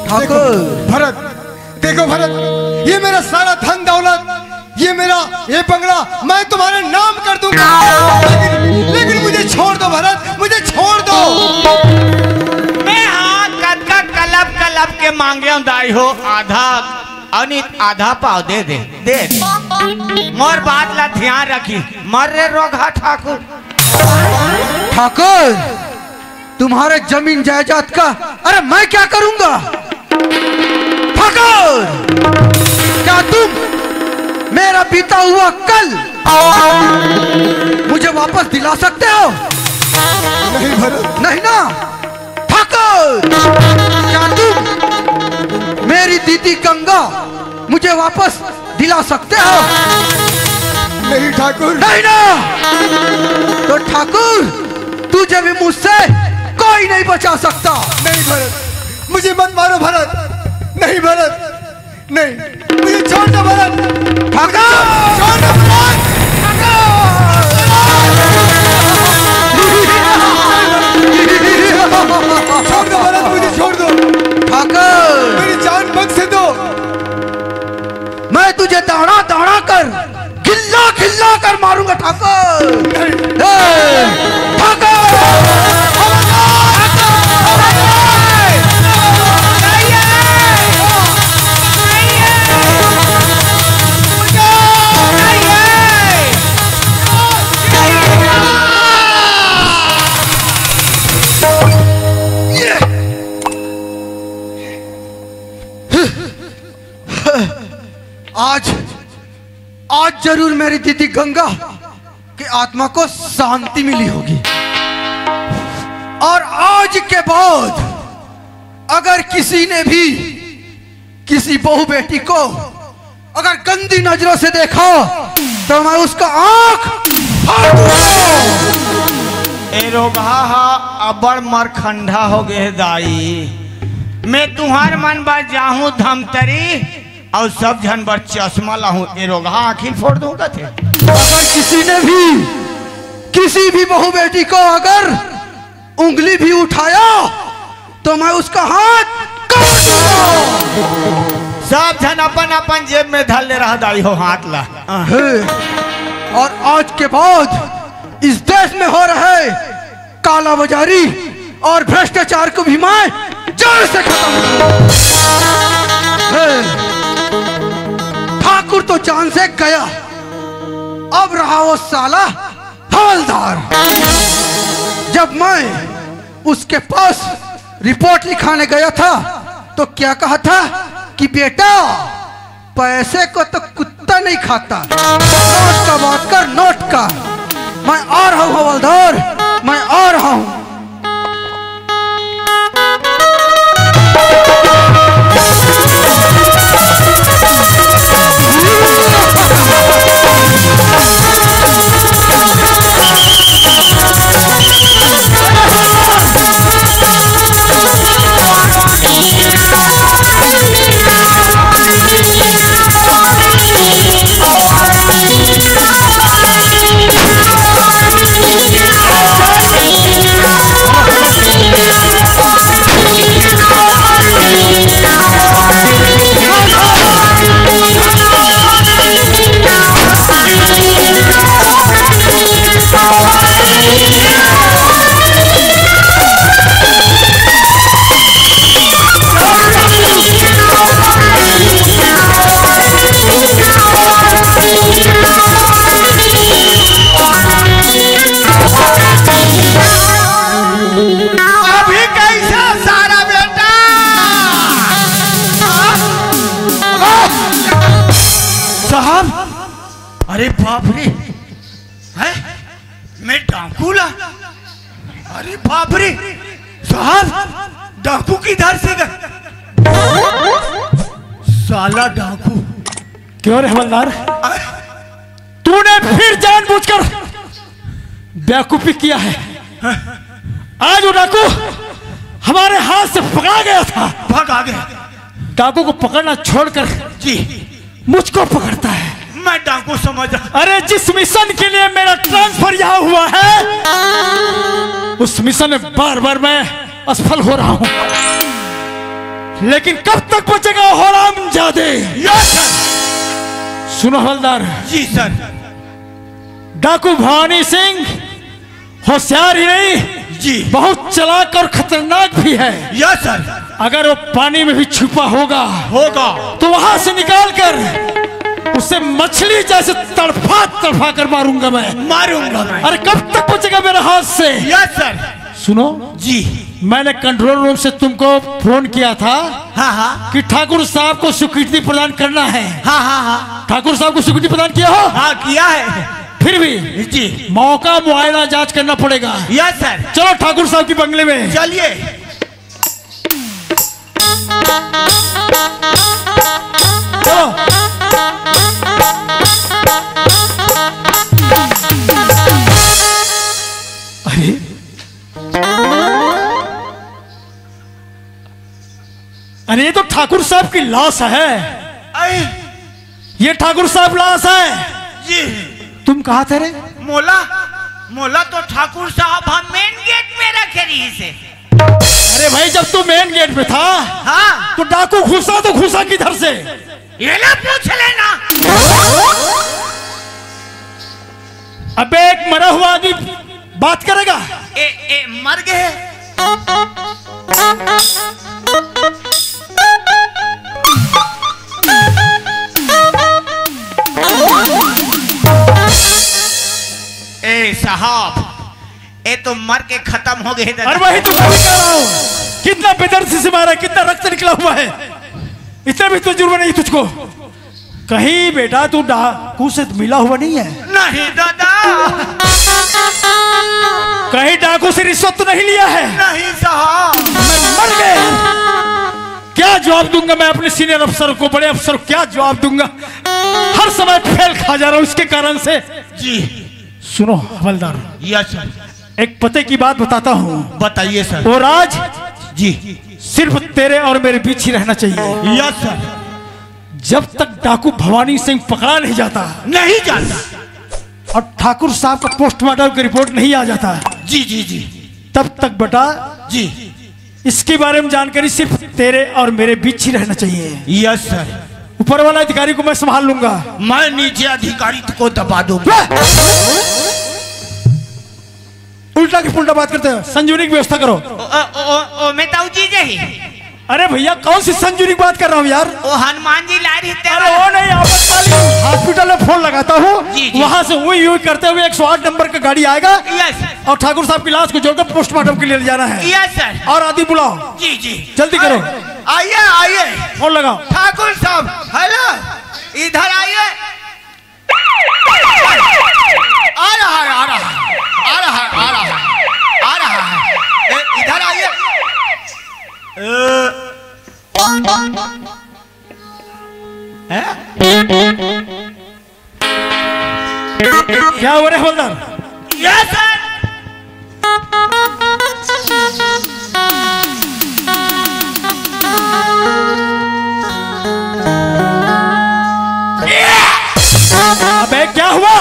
ठाकुर, भरत, देखो भरत, ये मेरा सारा धन दौलत, ये मेरा ये बंगला मैं तुम्हारे नाम कर दूंगा, लेकिन लेकिन मुझे छोड़ दो भरत, मुझे छोड़ दो। मैं हाँ कतका कलप कलप के मांगे हूँ दाई हो, आधा अनित आधा पाव दे दे, दे दे। मोर बात ला ध्यान रखी, मर रे रोगहा ठाकुर। ठाकुर, तुम्हारे जमीन जायदाद का, अरे, मैं क्या करूंगा? ठाकुर, क्या तुम मेरा बीता हुआ कल मुझे वापस दिला सकते हो? नहीं भरत। नहीं ना? ठाकुर, क्या तुम मेरी दीदी गंगा मुझे वापस दिला सकते हो? नहीं ठाकुर। नहीं ना? तो ठाकुर, तुझे भी मुझसे कोई नहीं बचा सकता। नहीं भरत, मुझे मत मारो भरत, नहीं भरत, नहीं, मुझे छोड़ दो भरत। ठाकुर! छोड़ दो भरत। छोड़ दो भरत, मुझे छोड़ दो। ठाकुर! मेरी जान बख्श दो। मैं तुझे दाना दाना कर, गिल्ला गिल्ला कर मारूंगा ठाकुर। ए, ठाकुर! आज, आज जरूर मेरी दीदी गंगा की आत्मा को शांति मिली होगी। और आज के बाद अगर किसी ने भी किसी बहू बेटी को अगर गंदी नजरों से देखा तो मैं उसका आंख फाड़ दूंगा। ए रोगहा हा अबड़ मरखंडा हो गए हे दाई। मैं तुहार मन बर जाहूं धमतरी और सब झन बर चश्मा लाहूं। ए रोगहा आंखी फोड़ दूंगा थे। अगर किसी ने भी किसी भी बहू बेटी को अगर उंगली भी उठाया तो मैं उसका हाथ काट दूंगा। सब झन अपन अपन जेब में धर ले रहा दाई हो हाथ ला। है। और आज के बाद इस देश में हो रहे कालाबाजारी और भ्रष्टाचार को भी मैं जड़ से खत्म करूंगा। है। ठाकुर तो जान से गया, अब रहा वो साला हवलदार। जब मैं उसके पास रिपोर्ट लिखाने गया था तो क्या कहा था कि बेटा, पैसे को तो कुत्ता नहीं खाता। नोट का बात कर, नोट का। मैं आ रहा हूँ हवलदार, मैं आ रहा हूँ। डाकू ला? अरे बाप रे, साहब, डाकू किधर से गए? साला डाकू। क्यों रे हवलदार, तूने फिर जानबूझकर बेवकूफी किया है। आज वो डाकू हमारे हाथ से पकड़ा गया था। भाग आ गया। डाकू को पकड़ना छोड़कर जी। मुझको पकड़ता है। मैं डाकू समझ रहा। अरे, जिस मिशन के लिए मेरा ट्रांसफर यहाँ हुआ है, उस मिशन में बार बार मैं असफल हो रहा हूँ। लेकिन कब तक बचेगा हरामजादे? Yes sir. सुनो हवलदार। जी सर। डाकू भवानी सिंह होशियार ही नहीं, जी। बहुत चालाक और खतरनाक भी है। Yes sir. अगर वो पानी में भी छुपा होगा, होगा। तो वहां से निकाल कर उसे मछली जैसे तड़फा तड़फा कर मारूंगा मैं। मारूंगा मैं। अरे, कब तक बचेगा मेरे हाथ से? Yes sir. सुनो जी। मैंने कंट्रोल रूम से तुमको फोन किया था हाँ हाँ। कि ठाकुर साहब को स्वीकृति प्रदान करना है। हाँ हाँ हाँ। ठाकुर साहब को स्वीकृति प्रदान किया हो? हाँ, किया है। फिर भी जी। मौका मुआयना जांच करना पड़ेगा। Yes sir. चलो ठाकुर साहब के बंगले में। चलिए। चलो। अरे, अरे, ये तो ठाकुर साहब की लाश है। अरे, ये ठाकुर साहब लाश है। जी। तुम कहाँ थे रे? मोला, मोला तो ठाकुर साहब हम मेन गेट में रखे रही से। अरे भाई, जब तू मेन गेट पे था, हाँ। तो डाकू घुसा तो घुसा किधर से? ये ना पूछ लेना। अबे, एक मरा हुआ आदमी बात करेगा? ए, ए, मर गए। ए साहब, ए तो मर के खत्म हो गए दादा। अरे वही तो मैं भी कह रहा हूँ, कितना बेदर्दी से मारा, कितना रक्त निकला हुआ है, इतना भी तो जुर्म नहीं तुझको। कहीं बेटा तू डाकू से मिला हुआ नहीं है? नहीं दादा। कहीं डाकू से रिश्वत तो नहीं लिया है? नहीं साहब। मैं मर गया। क्या जवाब दूंगा मैं अपने सीनियर अफसर को, बड़े अफसर को क्या जवाब दूंगा? हर समय फेल खा जा रहा हूँ इसके कारण से। जी। सुनो हवलदार, यस सर। एक पते की बात बताता हूँ। बताइए सर। वो राज जी। सिर्फ तेरे और मेरे बीच ही रहना चाहिए। Yes sir. जब तक डाकू भवानी सिंह पकड़ा नहीं जाता, नहीं जाता। और ठाकुर साहब का पोस्टमार्टम की रिपोर्ट नहीं आ जाता, जी जी जी। तब तक बेटा जी। इसके बारे में जानकारी सिर्फ तेरे और मेरे बीच ही रहना चाहिए। Yes sir. ऊपर वाला अधिकारी को मैं संभाल लूंगा। मैं नीचे अधिकारी को दबा दूंगा। उल्टा की पुल्टा बात करते हैं। संजीवनी की व्यवस्था करो। ओ, ओ, ओ, ओ, मैं ताऊ जी जे ही। अरे भैया, कौन सी संजीवनी की बात कर रहा हूँ यार? ओ हनुमान जी ला रही थे। अरे वो नहीं, आपातकालीन हॉस्पिटल में फोन लगाता हूँ, जी, जी। वहां से उई उई करते हुए एक सौ आठ नंबर का गाड़ी आएगा। यस। और ठाकुर साहब की लाश को जोड़कर पोस्टमार्टम के लिए ले जाना है। Yes sir. और आदमी बुलाओ। जी जी। जल्दी करो। आइए आइए। फोन लगाओ। ठाकुर साहब, हेलो, इधर आइए। आ रहा है, आ रहा है, आ रहा है, आ रहा है, आ रहा है। ए, इधर आइए। ए, हैं? क्या हो रहा है हवलदार? Yes sir. अबे क्या हुआ?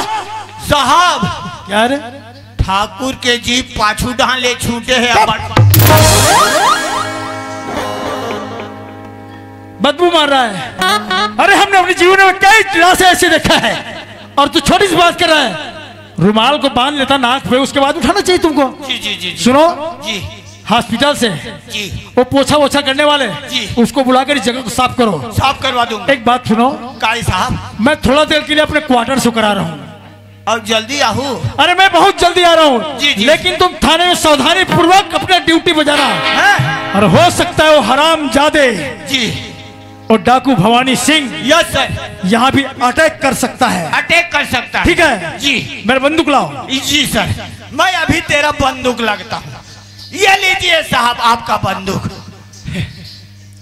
साहब, क्या रे? ठाकुर के जीभ पाछू डाले छूटे है अपन। बदबू मार रहा है। अरे, हमने अपने जीवन में कई लाशें ऐसे देखा है, और तू छोटी सी बात कर रहा है। रुमाल को बांध लेता नाक पे, उसके बाद उठाना चाहिए तुमको। जी जी जी जी। सुनो, जी। हॉस्पिटल से जी। वो पोछा वोछा करने वाले, जी। उसको बुलाकर इस जगह को साफ करो। साफ करवा दूंगा। एक बात सुनो, काई साहब? मैं थोड़ा देर के लिए अपने क्वार्टर से करा रहा हूँ। और जल्दी आहू। अरे, मैं बहुत जल्दी आ रहा हूँ, जी, जी। लेकिन तुम थाने में सावधानी पूर्वक अपना ड्यूटी बजाना। हैं? और हो सकता है वो हराम जादे जी। और डाकू भवानी सिंह यस सर। यहाँ भी अटैक कर सकता है। अटैक कर सकता है। ठीक है? जी। मेरा बंदूक लाओ। जी सर। मैं अभी तेरा बंदूक लगता हूँ। ये लीजिए साहब, आपका बंदूक।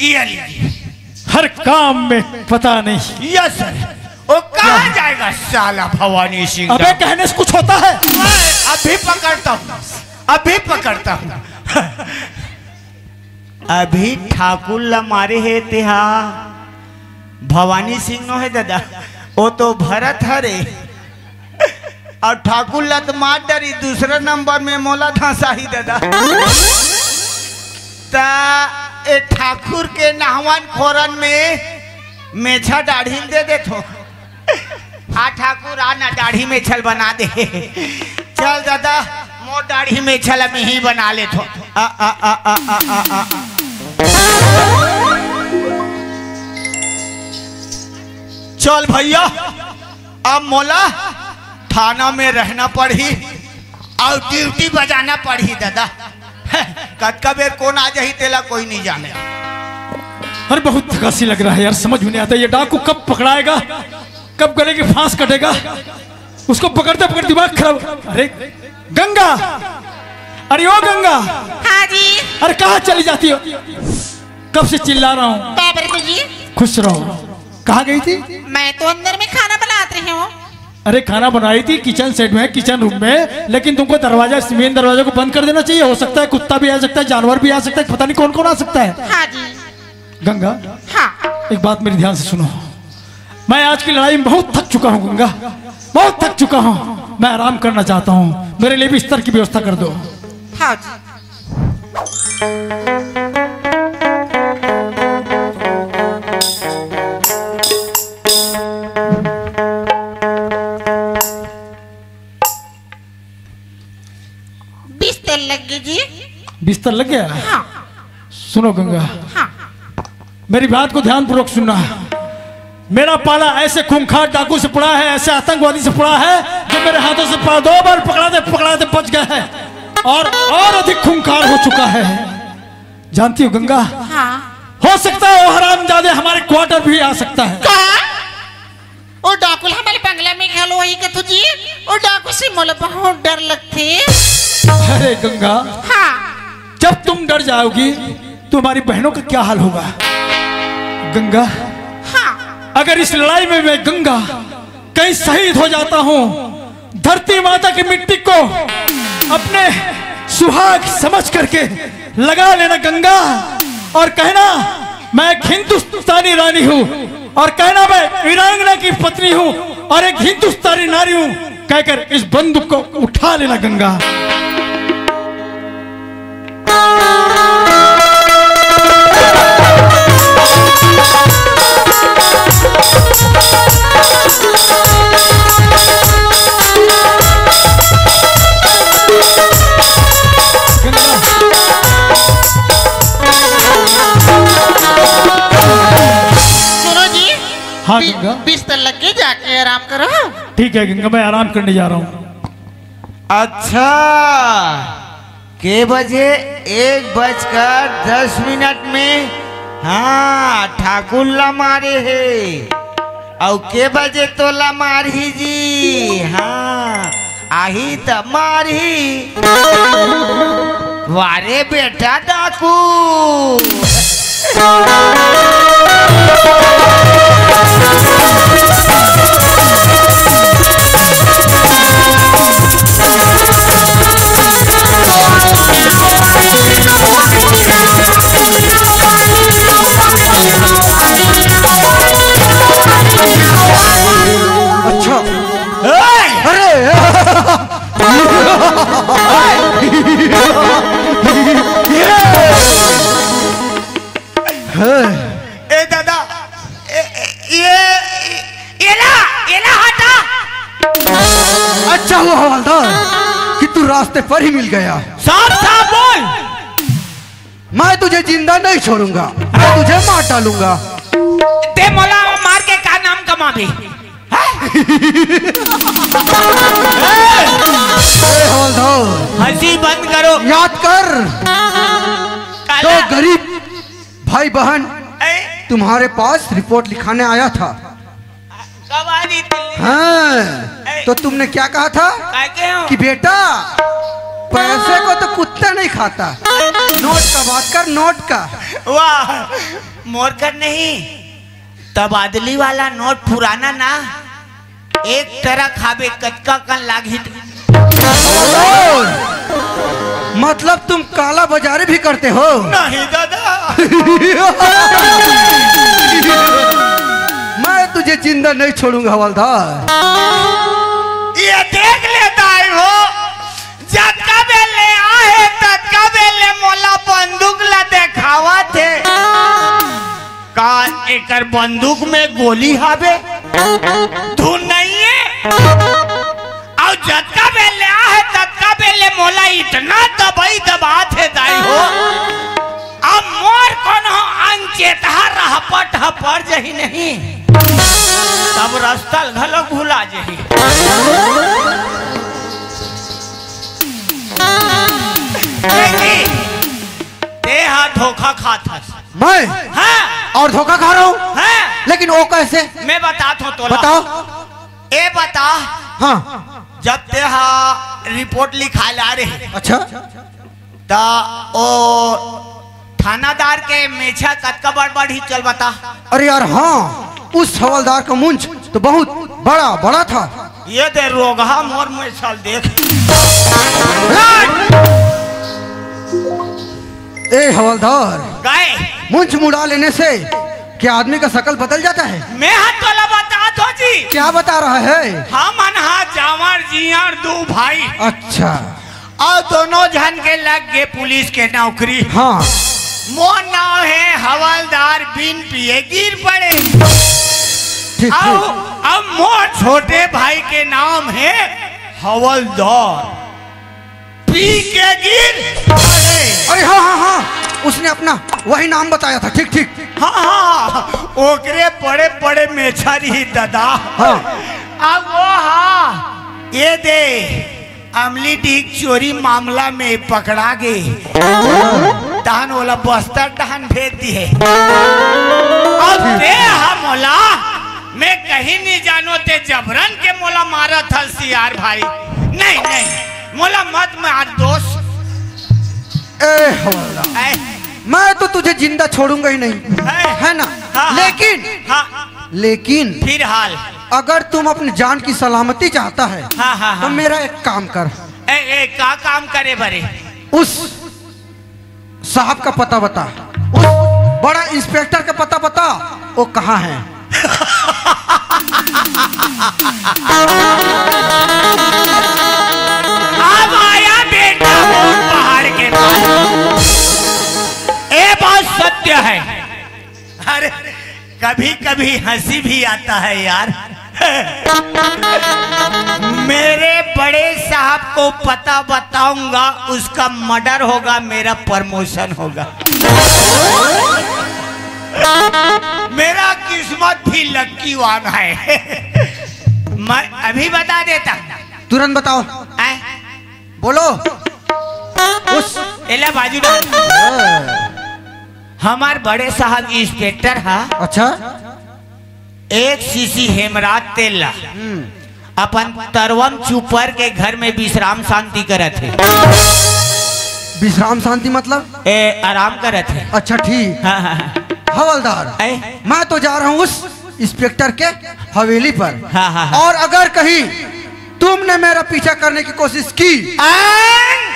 ये लीजिए। हर काम में पता नहीं। Yes sir. वो कहाँ जाएगा साला भवानी सिंह? अबे, कहने से कुछ होता है? मैं अभी पकड़ता हूँ, अभी पकड़ता हूँ। अभी ठाकुर ला मारे हे तेहा, भवानी सिंह नो हे ददा, वो तो भरत हरे। अउ ठाकुर ला तो मार डरी, दूसरा नंबर में मोला धंसाही ददा। त ए ठाकुर के नहवन खोरन में मेछा डाढ़ी ल दे देथो। आ ठाकुर, आ ना, डाढ़ी मेछा ल बना दे। चल ददा, मोर डाढ़ी मेछा ल मैं ही बना लेथो। आ, आ, आ, आ, आ, आ, आ। चल भैया, अब मोला थाना में रहना पड़ही अउ ड्यूटी बजाना पड़ही ददा। कतका बेर कोन आ जाही, तेला कोई नहीं जाने। अरे, बहुत थकासी लग रहा है यार, समझ में नहीं आता ये डाकू कब पकड़ाएगा, कब गले की फांस कटेगा। उसको पकड़ते पकड़ते दिमाग खराब। अरे गंगा, अरे ओ गंगा, हाँ जी। अरे कहाँ चली जाती हो? कब से चिल्ला रहा हूँ। बाबर जी। खुश रहो। कहाँ गई थी? मैं तो अंदर में खाना बनात रही हूँ। अरे खाना बनाई थी किचन सेट में, किचन रूम में, लेकिन तुमको दरवाजा, मेन दरवाजा को बंद कर देना चाहिए। हो सकता है कुत्ता भी आ सकता है, जानवर भी आ सकता है, पता नहीं कौन कौन आ सकता है। हाँ जी। गंगा, हाँ। एक बात मेरी ध्यान से सुनो, मैं आज की लड़ाई में बहुत थक चुका हूँ गंगा, बहुत थक चुका हूँ। मैं आराम करना चाहता हूँ, मेरे लिए बिस्तर की व्यवस्था कर दो। हाँ जी। बिस्तर लग गई जी। बिस्तर लग गया? हाँ। सुनो गंगा, हाँ। मेरी बात को ध्यानपूर्वक सुनना। मेरा पाला ऐसे खूंखार डाकू से पड़ा है, ऐसे आतंकवादी से पड़ा है, जो मेरे हाथों से पा-, दो बार पकड़ाते पकड़ाते बच गए हैं और, और अधिक खूंखार हो चुका है। जानती हो गंगा, हाँ। हो सकता है वो हरामजादे हमारे क्वार्टर भी आ सकता है। का? ओ डाकू ल हमर बंगला में घलो आई कथू जी? ओ डाकू से मोला बहुत डर लगथे। अरे गंगा, हाँ। जब तुम डर जाओगी तो हमारी बहनों का क्या हाल होगा? गंगा, हाँ। अगर इस लड़ाई में मैं गंगा कहीं शहीद हो जाता हूँ, धरती माता की मिट्टी को अपने सुहाग समझ करके लगा लेना गंगा, और कहना मैं एक हिंदुस्तानी रानी हूँ, और कहना मैं वीरांगना की पत्नी हूँ और एक हिंदुस्तानी नारी हूँ, कहकर इस बंदूक को उठा लेना गंगा। सुनो जी, हाँ, बि-, गंगा। बिस्तर लग के जाके आराम करो। ठीक है गंगा, मैं आराम करने जा रहा हूँ। अच्छा, के बजे? एक बजकर दस मिनट में। हाँ, ठाकुर ला मारे हे। अउ के बजे तोला मारही जी? हाँ, आही त मारही। वारे बेटा डाकू। अच्छा। ए! अरे! ए दादा, ए, ए, ये, ये ला, ये ला हटा। अच्छा हुआ हवलदार कि तू रास्ते पर ही मिल गया। साफ साफ बोल। मैं तुझे जिंदा नहीं छोड़ूंगा, मैं तुझे मार डालूंगा। ते मोला मार के का नाम कमाबे? हैं? ए हवलदार, हंसी बंद करो। याद कर, काला? दो गरीब भाई बहन ए? तुम्हारे पास रिपोर्ट लिखाने आया था। कब आ रही दिल्ली? हाँ, ए। तो तुमने क्या कहा था? क्या कहे हो? कि बेटा, पैसे को तो कुत्ता नहीं खाता। नोट का बात कर, नोट का। वाह, मोर कर नहीं, तबादली वाला नोट पुराना ना, एक तरह खाबे, कतका कन लागही त। मतलब तुम काला बाजारी भी करते हो? नहीं दादा। मैं तुझे जिंदा नहीं छोड़ूंगा हवलदार। ये देख लेता है वो, जतका बेर ले आहे ततका बेर ले मोला बंदूक ला देखावत हे। का एकर बंदूक में गोली हावे? धुन नहीं है। अउ जतका बेर ले आहे ततका बेर ले मोला इतना दबई दबात हे दाई हो, अब मोर कोनो अनचेतहा रहपट ह पड़ जही नहीं, तब रस्ता ल घलो भुला जही। देखी, तेहा धोखा खात हस। मैं? हाँ। और धोखा खा रहा हूँ? हाँ। लेकिन वो कैसे? मैं बतात हूँ तोला। बताओ। ए बता। हाँ। जब तेहा रिपोर्ट लिखाए ला रहे, अच्छा। त ओ थानादार के मेछा कतका बड़ बड़ ही, चल बता। अरे यार, हाँ, उस हवलदार का मुंछ तो बहुत बड़ा बड़ा था। ये दे रोगहा मोर मेछा ल देख। ए हवलदार, गए। मुंछ मुड़ा लेने से क्या आदमी का शकल बदल जाता है? मैं हा तोला बतात हो जी। क्या बता रहा है? हमन हा जांवर जियार दू भाई। अच्छा। अउ दोनों झन के लग गे पुलिस के नौकरी। हाँ। मोर नाव हे हवलदार, बिन पिए गिर पड़े। ठीक, अउ ठीक। अब मोर छोटे भाई के नाम हे हवलदार, पी के गिर पड़े। अरे हाँ, हाँ, हाँ, उसने अपना वही नाम बताया था। ठीक, ठीक। हाँ, हाँ, ओकरे बड़े बड़े मेछा रही दादा। हाँ। अब वो, हाँ, ये दे अमली डीह चोरी मामला में पकड़ा गे, तहन ओला बस्तर तहन भेज दिए। अब ते हा मोला, मैं कहीं नहीं जानो, ते जबरन के मोला मारत हस यार भाई। नहीं, नहीं, मोला मत मार दोस्त। ए हवलदार, ऐ। मैं तो तुझे जिंदा छोड़ूंगा ही नहीं, ऐ। है ना? हाँ, हाँ। लेकिन, हाँ। लेकिन फिलहाल अगर तुम अपनी जान की सलामती चाहता है, हाँ, हाँ, तो हाँ। मेरा एक काम कर। ए, ए, का काम करे बरे? उस साहब का पता बता, उस बड़ा इंस्पेक्टर का पता बता, वो कहाँ है? अब आया बेटा वो पहाड़ के पास। ए बात सत्य है। अरे, कभी कभी हंसी भी आता है यार। मेरे बड़े साहब को पता बताऊंगा, उसका मर्डर होगा, मेरा प्रमोशन होगा। मेरा किस्मत भी लक्की वान है। मैं अभी बता देता। तुरंत बताओ। आए? बोलो। उस एला बाजू डाल। हमार बड़े साहब इंस्पेक्टर हा। अच्छा। एक शीशी हेमराज तेल ला हम्म। अपन तरवम चुपर के घर में विश्राम शांति करत हे। विश्राम शांति मतलब? ए, आराम करत हे। अच्छा, ठीक। हाँ, हाँ, हाँ। हवलदार, ऐ? मैं तो जा रहा हूँ उस इंस्पेक्टर के हवेली पर। हाँ, हाँ, हाँ। और अगर कहीं तुमने मेरा पीछा करने की कोशिश की, आंग!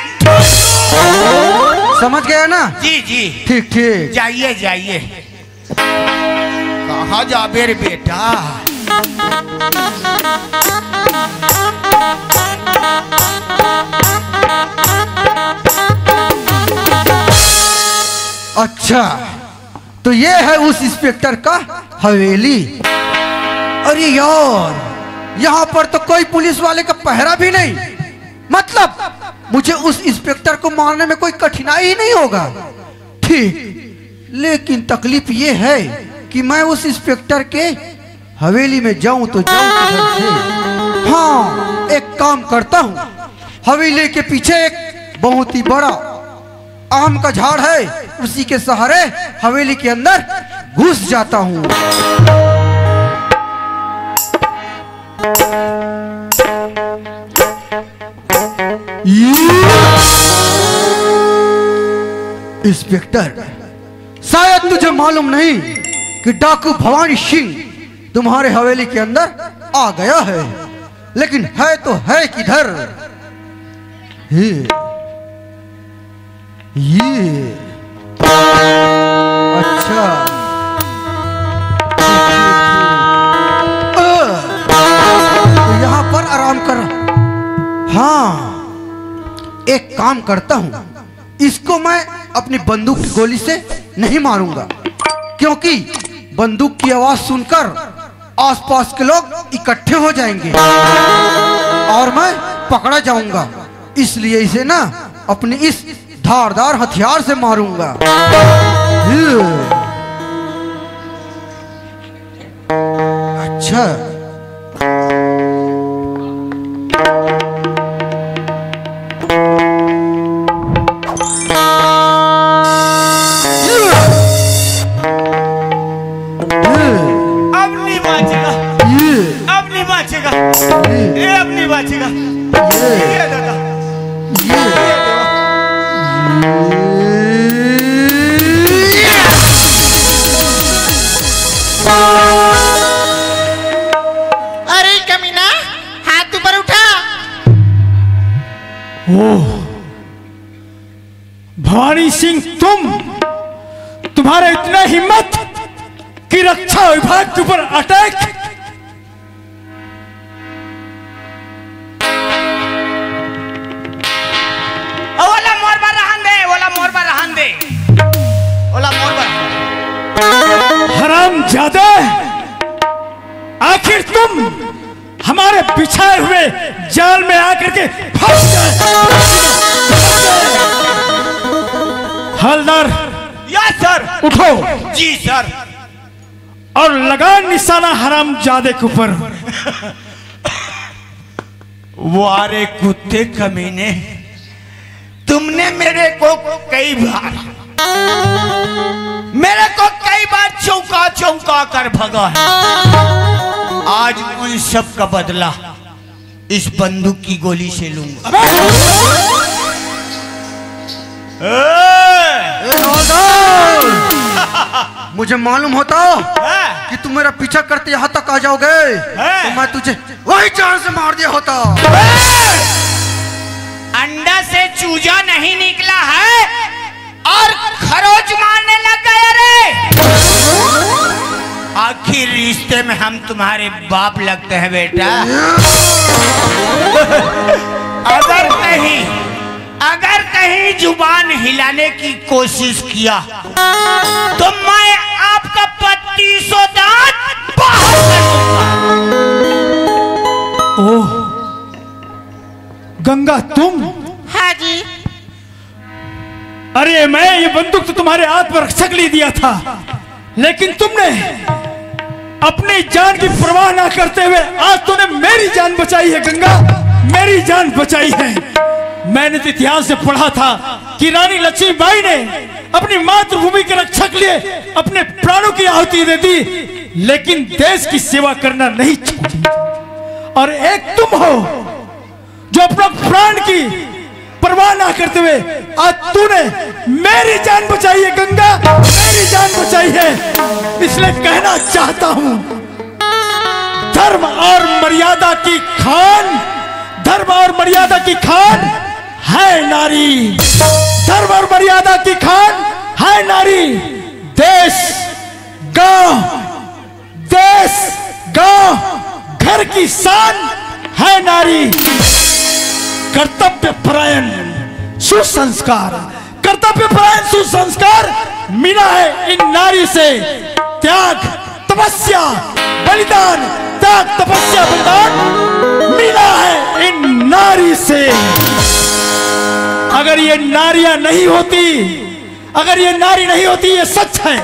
समझ गया ना? जी, जी। ठीक, ठीक। जाइए, जाइए। कहाँ जाबे रे बेटा? अच्छा, तो ये है उस इंस्पेक्टर का हवेली। अरे यार, यहाँ पर तो कोई पुलिस वाले का पहरा भी नहीं। मतलब, मुझे उस इंस्पेक्टर को मारने में कोई कठिनाई ही नहीं होगा। ठीक, लेकिन तकलीफ ये है कि मैं उस इंस्पेक्टर के हवेली में जाऊं तो जाऊं किधर से? हाँ, एक काम करता हूँ, हवेली के पीछे एक बहुत ही बड़ा आम का झाड़ है, उसी के सहारे हवेली के अंदर घुस जाता हूँ। इंस्पेक्टर, शायद तुझे मालूम नहीं कि डाकू भवानी सिंह तुम्हारे हवेली के अंदर आ गया है, लेकिन है तो है किधर? ये, ये, अच्छा, ठीक, ठीक, ठीक। अ, तो यहाँ पर आराम कर। हाँ, एक काम करता हूँ, इसको मैं अपनी बंदूक की गोली से नहीं मारूंगा, क्योंकि बंदूक की आवाज सुनकर आसपास के लोग इकट्ठे हो जाएंगे और मैं पकड़ा जाऊंगा। इसलिए इसे ना अपने इस धारदार हथियार से मारूंगा। अच्छा। अब नहीं बाचेगा, ये, अब नहीं बाचेगा, ये, ये अब नहीं बाचेगा। ये, ये दादा, ये, ये देवा। अरे कमीना, हाथ ऊपर उठा। ओह, भवानी सिंह, तुम, तुम्हारा इतना हिम्मत कि रक्षा विभाग के ऊपर अटैक। ओला मोर बर रहन दे, ओला मोर बर रहन दे, ओला मोर बर। हरामजादे, आखिर तुम हमारे बिछाए हुए जाल में आकर के फंस गए। हवलदार, यस सर। उठो। जी सर। और लगा निशाना हरामजादे के ऊपर। वारे कुत्ते कमीने, तुमने मेरे को कई बार, मेरे को कई बार चौंका चौंका कर भगा है। आज उन सब का बदला इस बंदूक की गोली से लूंगा। अबे! ए! ए, हवलदार! मुझे मालूम होता हाँ। कि तुम मेरा पीछा करते यहाँ तक आ जाओगे, हाँ। तो मैं तुझे वही जान से मार दिया होता। अंडा से चूजा नहीं निकला है और खरोच मारने लग गए रे। आखिर रिश्ते में हम तुम्हारे बाप लगते हैं बेटा। अगर कहीं, अगर कहीं जुबान हिलाने की कोशिश किया तो मैं आपका बत्तीसों दांत बाहर कर दूंगा। ओह, गंगा, तुम? हाँ जी। अरे, मैं ये बंदूक तो तुम्हारे हाथ पर रक्षक लिए दिया था, लेकिन तुमने अपनी जान की परवाह ना करते हुए आज तूने मेरी जान बचाई है गंगा, मेरी जान बचाई है। मैंने तो इतिहास से पढ़ा था कि रानी लक्ष्मीबाई ने अपनी मातृभूमि के रक्षक लिए अपने प्राणों की आहुति दे दी, लेकिन देश की सेवा करना नहीं छोड़ी। और एक तुम हो जो अपना प्राण की परवाह ना करते हुए आज तूने मेरी जान बचाई है गंगा, मेरी जान बचाई है। इसलिए कहना चाहता हूं, धर्म और मर्यादा की खान, धर्म और मर्यादा की खान है नारी, धर्म और मर्यादा की खान है नारी। देश, गांव, देश, गांव, घर की शान है नारी। कर्तव्य परायण, सुसंस्कार, कर्तव्य परायण, सुसंस्कार मिला है इन नारी से। त्याग, तपस्या, बलिदान, त्याग, तपस्या, बलिदान मिला है इन नारी से। अगर ये नारियां नहीं होती, अगर ये नारी नहीं होती, ये सच है,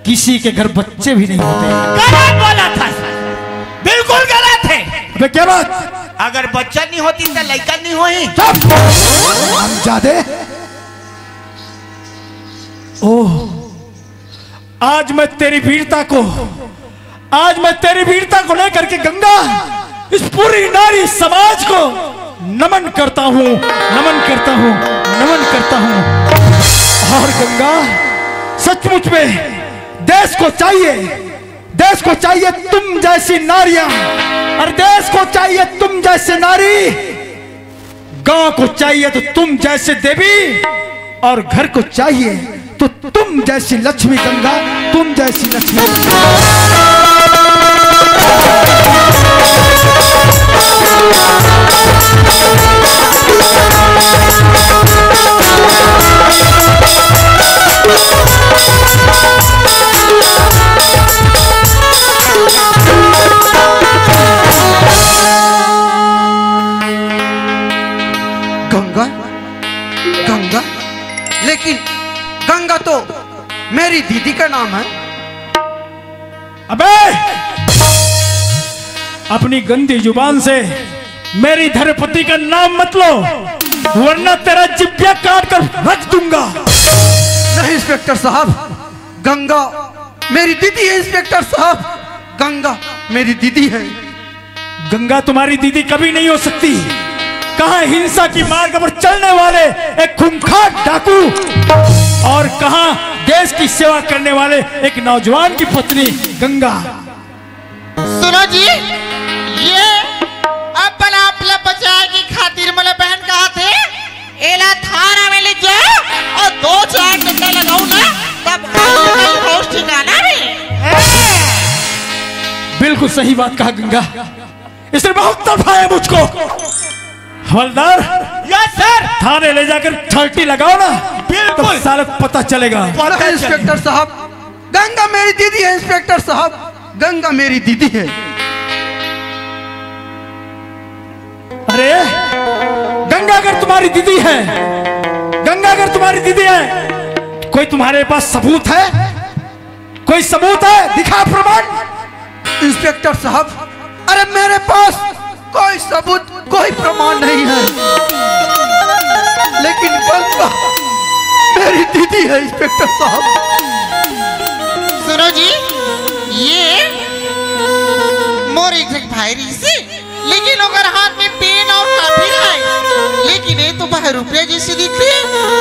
किसी के घर बच्चे भी नहीं होते। गलत बोला था, बिल्कुल गलत है। अबे क्या बात? अगर बच्चा नहीं होती तो लड़का नहीं होई। चुप! हरामजादे। ओह, आज मैं तेरी वीरता को, आज मैं तेरी वीरता को लेकर के गंगा, इस पूरी नारी समाज को नमन करता हूँ, नमन करता हूँ, नमन करता हूँ। और गंगा, सचमुच में देश को चाहिए, देश को चाहिए तुम जैसी नारियां, और देश को चाहिए तुम जैसे नारी, गांव को चाहिए तो तुम जैसे देवी, और घर को चाहिए तो तुम जैसी लक्ष्मी गंगा, तुम जैसी लक्ष्मी। गंगा, गंगा, लेकिन गंगा तो मेरी दीदी का नाम है। अबे, अपनी गंदी जुबान से मेरी धरपति का नाम मत लो, वरना तेरा जिब्या काट कर रख दूंगा। नहीं इंस्पेक्टर साहब, गंगा मेरी दीदी है इंस्पेक्टर साहब, गंगा मेरी दीदी है। गंगा तुम्हारी दीदी कभी नहीं हो सकती। कहां हिंसा की मार्ग पर चलने वाले एक खूंखार डाकू और कहां देश की सेवा करने वाले एक नौजवान की पत्नी गंगा। सुनो जी, ये अपन आप ला बचाए की खातिर मोला बहन कहा थे, एला थाना में ले जाओ और दो चार डंडा लगाओ ना, तब आइए नहीं होश ठिकाना में। बिल्कुल सही बात कहा गंगा, इसने बहुत तड़पाया मुझको। हवलदार, यस सर। थाने ले जाकर ठल्टी लगाओ ना, बिल्कुल। तब साले पता चलेगा। पता चलेगा। इंस्पेक्टर साहब, गंगा मेरी दीदी है इंस्पेक्टर साहब, गंगा मेरी दीदी है। अरे, गंगा अगर तुम्हारी दीदी है, गंगा अगर तुम्हारी दीदी है, कोई तुम्हारे पास सबूत है? कोई सबूत है? दिखा प्रमाण। इंस्पेक्टर साहब, अरे मेरे पास कोई सबूत, कोई प्रमाण नहीं है, लेकिन गंगा मेरी दीदी है इंस्पेक्टर साहब। सुनो जी, ये मोर एक झन भाई रहिस हे, लेकिन ओकर हाथ में पेन और कापी रहे, लेकिन ये तो बहरुपिया जैसे दिखथे,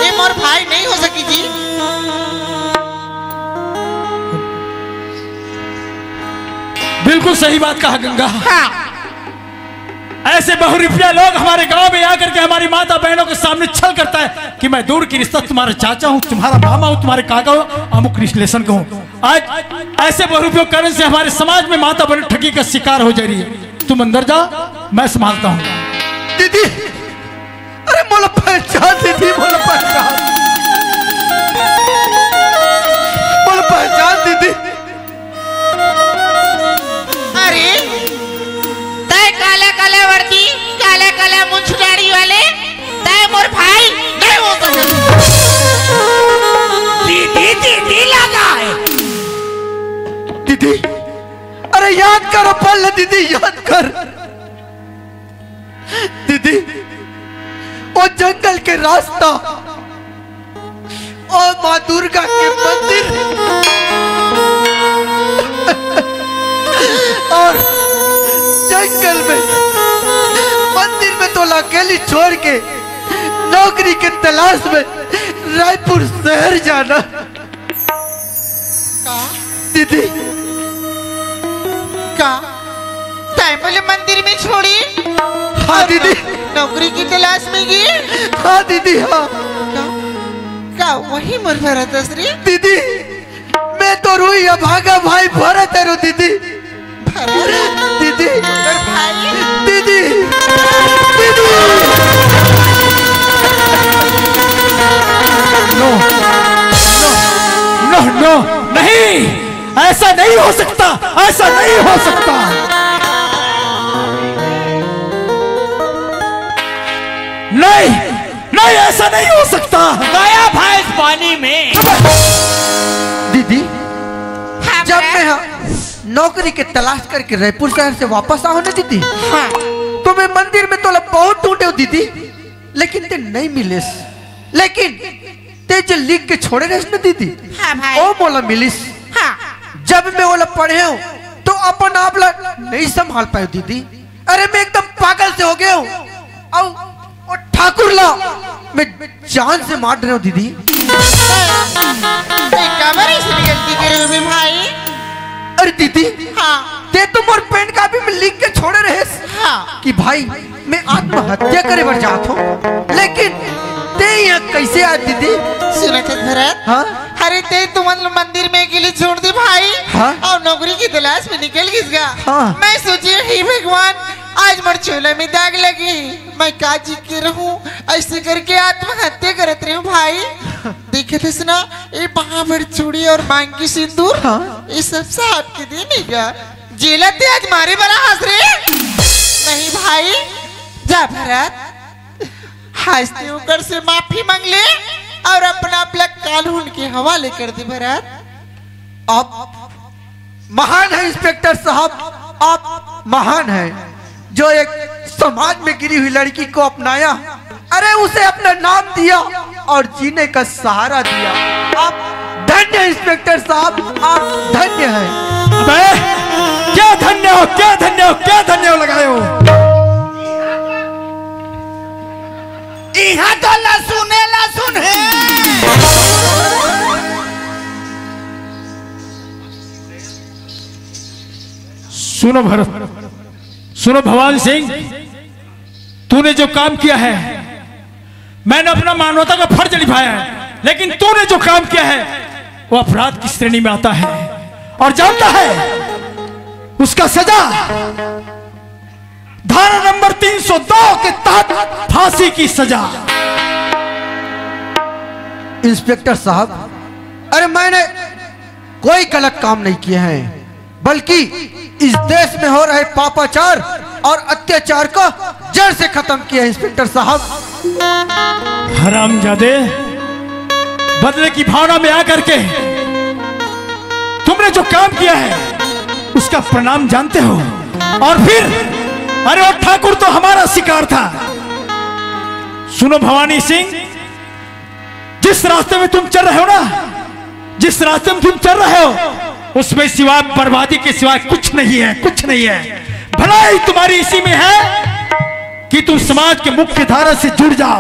ये मोर भाई नहीं हो सकी जी। बिल्कुल सही बात कहा गंगा। हाँ। ऐसे बहरुपिया लोग हमारे गांव में आकर के हमारी माता बहनों के सामने छल करता है कि मैं दूर की रिश्ता तुम्हारा चाचा हूँ, तुम्हारा मामा हूँ, तुम्हारे काका हूँ, अमुक रिलेशन का हूँ। आज ऐसे बहरुपियों के कारण से हमारे समाज में माता बहन ठगी का शिकार हो जा रही है। तुम अंदर जाओ, मैं संभालता हूँ। दीदी, अरे मोला पहचान दीदी, मोला पहचान, मोला पहचान दीदी। अरे, तय काला काला वर्दी, काला काला मुंछ दाढ़ी वाले, तय मोर भाई नहीं हो सकता। दीदी, दीदी लगा है। दीदी, अरे याद करो पल दीदी, याद कर। दीदी, वो जंगल के रास्ता, ओ माँ दुर्गा के मंदिर और जंगल में मंदिर में तोला अकेली छोड़ के नौकरी के तलाश में रायपुर शहर जाना। का? दीदी। का? तय मोला मंदिर में छोड़ी? हाँ, दीदी। नौकरी की तलाश में गई? हाँ, दीदी, हाँ। का? का वही मोर भरत अस रे? दीदी, मैं तो रोई अभागा भाई भरत है रो दीदी। भरत? दीदी। मोर भाई? दीदी। दीदी। नो। नो, नो, नो, नहीं। ऐसा नहीं हो सकता, ऐसा नहीं हो सकता। नहीं, नहीं, ऐसा नहीं हो सकता। गया भैंस पानी में। दीदी, हाँ, जब भैया। मैं नौकरी के तलाश करके रायपुर शहर से वापस आऊं ना दीदी, हाँ। तो मैं मंदिर में तोला बहुत ढूंढे हूँ दीदी, लेकिन ते नहीं मिलेस। लेकिन ते जो लिख के छोड़े रहे ना दीदी, हाँ भाई। ओ मोला मिलिस। हाँ। जब मैं ओला पढ़े हूँ तो अपन आप ला नहीं संभाल पाए दीदी। अरे, मैं एकदम पागल से हो गया हूँ। अउ वो ठाकुर ला मैं जान से मार रहे हूँ, दीदी। तैं काबर अइसने गलती करे हवे भाई? अरे दीदी, हाँ। तैं तो मोर पेन कापी में लिख के छोड़े रहेस हाँ। कि भाई, मैं आत्महत्या करे बर जात हूँ, लेकिन तैं यहाँ कैसे आए दीदी? सुनत हस भरत? हाँ? अरे तैं तो मन मंदिर में अकेले छोड़ दे भाई। हाँ? अउ नौकरी की तलाश में निकल गिस गा। हाँ। मैं सोचे, हे भगवान, आज मोर चोला में दाग लगे, मैं का जी के रहूं, अइसे करके आत्महत्या करत रहेंव भाई। देखत हस ना, ए पांव भर चूड़ी अउ मांग के सिंदूर, हाँ। ए सब साहब के देन हे गा। जेला तैं आज मारे बर आए हस रे। नहीं भाई, जा भरत, आज तैं ओकर से माफी मांग ले अउ अपन आप ला कानून के हवाले कर दे भरत। आप महान है इंस्पेक्टर साहब, आप महान हैं, जो एक समाज में गिरी हुई लड़की को अपनाया, अरे उसे अपना नाम दिया और जीने का सहारा दिया। आप धन्य इंस्पेक्टर साहब, आप धन्य हैं। अबे, क्या धन्य हो, क्या धन्य हो, क्या धन्य हो लगाए हो? इहाँ तो लसुने लसुन हे। सुनो भरत, सुनो भवान सिंह, तूने जो काम किया है, मैंने अपना मानवता का फर्ज निभाया है, लेकिन तूने जो काम किया है, वो अपराध की श्रेणी में आता है। और जानता है, उसका सजा धारा नंबर तीन सौ दो के तहत फांसी की सजा। इंस्पेक्टर साहब, अरे मैंने कोई गलत काम नहीं किए हैं, बल्कि इस देश में हो रहे पापाचार और अत्याचार को जड़ से खत्म किया है, इंस्पेक्टर साहब। हरामजादे, बदले की भावना में आकर के तुमने जो काम किया है, उसका प्रणाम जानते हो? और फिर, अरे, वो ठाकुर तो हमारा शिकार था। सुनो भवानी सिंह, जिस रास्ते में तुम चल रहे हो ना, जिस रास्ते में तुम चल रहे हो, उसमें सिवाय बर्बादी के सिवाय कुछ नहीं है, कुछ नहीं है। भलाई तुम्हारी इसी में है कि तुम समाज के मुख्य धारा से जुड़ जाओ,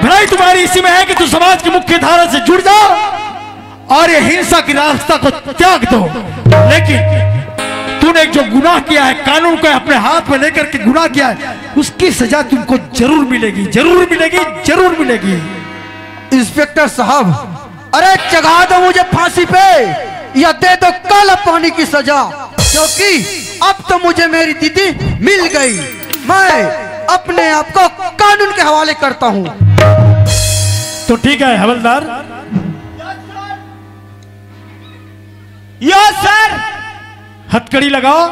भलाई तुम्हारी इसी में है कि तुम समाज के मुख्य धारा से जुड़ जाओ और ये हिंसा की रास्ता को त्याग दो। लेकिन तूने जो गुनाह किया है, कानून को अपने हाथ में लेकर के गुनाह किया है, उसकी सजा तुमको जरूर मिलेगी, जरूर मिलेगी, जरूर मिलेगी। इंस्पेक्टर साहब, अरे चढ़ा दो मुझे फांसी पे या दे दो काला पानी की सजा, क्योंकि अब तो मुझे मेरी दीदी मिल गई। मैं अपने आप को कानून के हवाले करता हूँ। तो ठीक है हवलदार, यो सर। हथकड़ी लगाओ।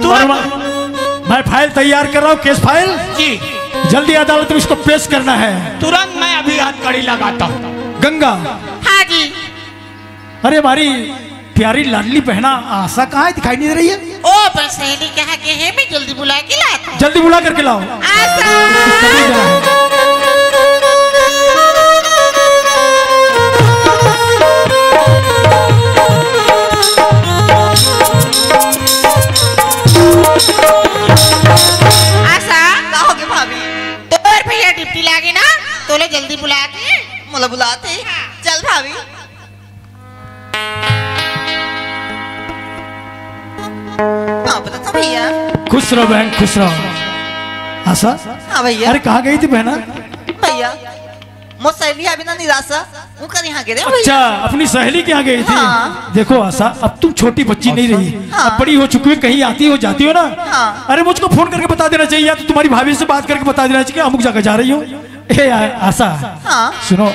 तुरंत। और मैं, मैं फाइल तैयार कर रहा हूँ, केस फाइल। जी। जल्दी अदालत में इसको पेश करना है। तुरंत मैं अभी हथकड़ी लगाता हूँ। गंगा। हाँ जी। अरे हमारी प्यारी लाडली बहना आशा कहाँ है, दिखाई नहीं दे रही है? ओ, अपन सहेली के यहाँ गे हे, मैं जल्दी बुला के लात हूँ। जल्दी बुला करके लाओ। आशा। आशा। का होगे भाभी? तोर भैया ड्यूटी लागे ना, तोला जल्दी बुलात हे। मोला बुलात हे। चल भाभी। हाँ, बता था भैया। खुश रहो बहन, खुश रहो। आशा? हाँ भैया। अरे, कहाँ गई थी बहना? भैया, मोर सहेली अभी ना निराशा, उनका यहाँ गे रहे भैया। अच्छा, अपनी सहेली के यहाँ गई थी? हाँ। देखो आशा, अब तुम छोटी बच्ची नहीं रही, हाँ। अब बड़ी हो चुकी हो, कहीं आती हो, जाती हो ना, हाँ। अरे, मुझको फोन करके बता देना चाहिए, या तो तुम्हारी भाभी से बात करके बता देना चाहिए कि अमुक जगह जा रही हूँ। ए आ-, आशा, हाँ। सुनो,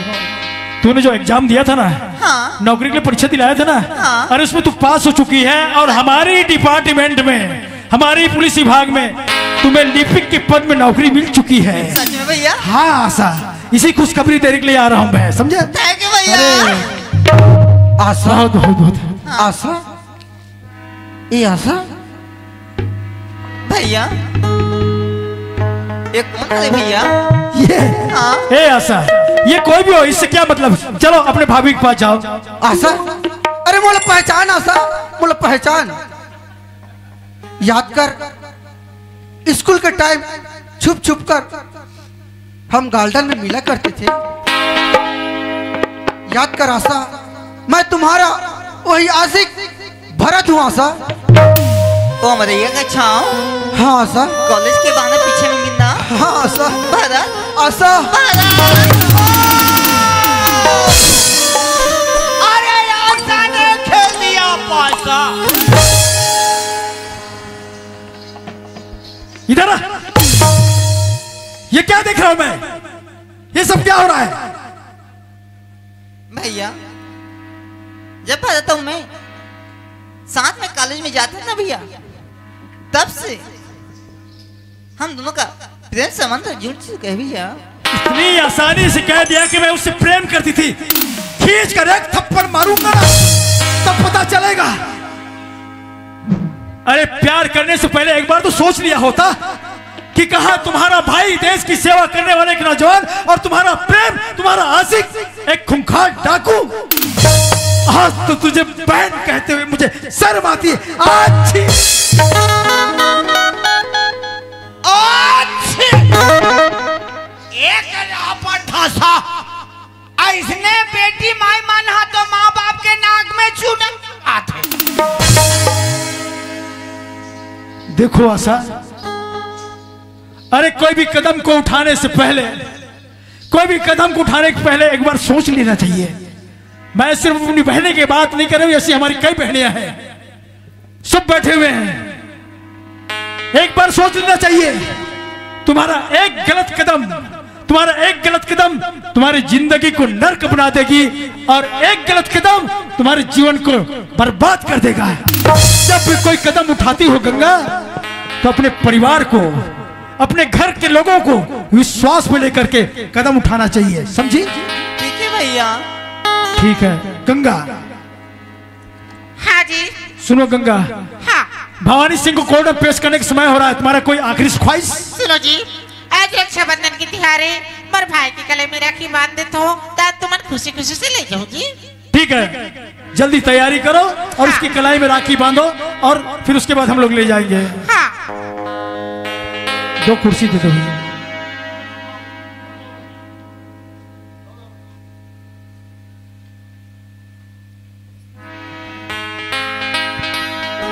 तूने जो एग्जाम दिया था ना, हाँ। नौकरी के लिए परीक्षा दिलाया था ना, हाँ। अरे उसमें तू पास हो चुकी है और हमारे डिपार्टमेंट में, हमारे पुलिस विभाग में तुम्हें लिपिक के पद में नौकरी मिल चुकी है। सच में भैया? हाँ आशा, इसी खुशखबरी देने के लिए आ रहा हूँ मैं, समझे? थैंक यू भैया। अरे, आशा। बहुत, बहुत, बहुत। हाँ। आशा, ए आशा। भैया, ये कौन है भैया? ये? हाँ। ए आशा, ये कोई भी हो, इससे क्या मतलब? चलो अपने भाभी के पास जाओ। आशा, अरे मोला पहचान आशा, मोला पहचान। याद कर, स्कूल के टाइम छुप छुप कर हम गार्डन में मिला करते थे। याद कर आशा, मैं तुम्हारा वही आशिक भरत हूँ आशा। ओ मरैया का छाँव। हाँ आशा। कॉलेज के बहाने पीछे में मिलना। हाँ आशा। भरत। आशा। भरत। अरे आशा ने खेल दिया पासा। इधर आ। ये क्या देख रहा हूं मैं? ये सब क्या हो रहा है? भैया, जब भरत और मैं साथ में कॉलेज में जाते थे ना भैया, तब से हम दोनों का प्रेम संबंध जुड़ चुका है भैया। इतनी आसानी से कह दिया कि मैं उससे प्रेम करती थी। खींच कर एक थप्पड़ मारूंगा ना, तब पता चलेगा। अरे, प्यार करने से पहले एक बार तो सोच लिया होता कि कहा तुम्हारा भाई देश की सेवा करने वाले एक नौजवान और तुम्हारा प्रेम, तुम्हारा आशिक एक खूंखार डाकू। आज तो तुझे बहन कहते हुए मुझे शर्म आती है। आज छी। अच्छी। एक रापट ठासा। ऐसने बेटी माई मन हा तो माँ बाप के नाक में चूना आथे। देखो आशा, अरे कोई भी कदम को उठाने से पहले, कोई भी कदम को उठाने के पहले एक बार सोच लेना चाहिए। मैं सिर्फ अपनी बहनें की बात नहीं कर रहा हूँ, ऐसी हमारी कई बहनें हैं, सब बैठे हुए हैं। एक बार सोच लेना चाहिए। तुम्हारा एक गलत कदम, तुम्हारा एक गलत कदम तुम्हारी जिंदगी को नर्क बना देगी और एक गलत कदम तुम्हारे जीवन को बर्बाद कर देगा। जब भी कोई कदम उठाती हो गंगा, तो अपने परिवार को, अपने घर के लोगों को विश्वास में लेकर के कदम उठाना चाहिए, समझी? ठीक है भैया। ठीक है गंगा। हाँ जी। सुनो गंगा, हाँ। भवानी सिंह को कोर्ट में पेश करने का समय हो रहा है, तुम्हारा कोई आखिरी ख्वाहिश? सुनो जी, आज रक्षाबंधन की तिहार है, मोर भाई के गले में राखी बांध देता हूँ, ता तुमन खुशी खुशी से ले जाओ जी। ठीक है, जल्दी तैयारी करो और हाँ। उसकी कलाई में राखी बांधो और फिर उसके बाद हम लोग ले जाएंगे। हाँ। दो कुर्सी दे दो भैया।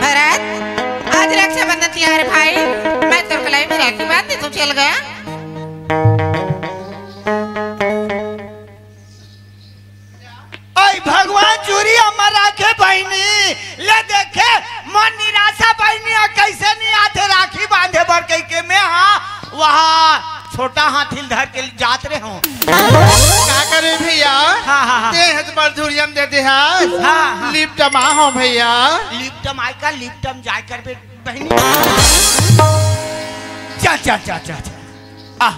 भरत, आज रक्षाबंधन तिहार भाई, मैं तोर कलाई में राखी बांध दी, तू चल गया। ओए भगवान चूरी अमर राखे बहिनी, ले देखे मन निराशा बहिनी आ कैसे नहीं आथे राखी बांधे बर कह के मैं हाँ वहाँ छोटा हाथी ल धर के जात रहे हूँ। का करे भैया? हाँ, हाँ, हाँ। ते हज पर झुरियम दे दे हस। हाँ, हाँ। लिपटमा हो भैया। लिपटम आय का लिपटम जाय कर बे बहिनी। जा, जा, जा, जा, जा। आ।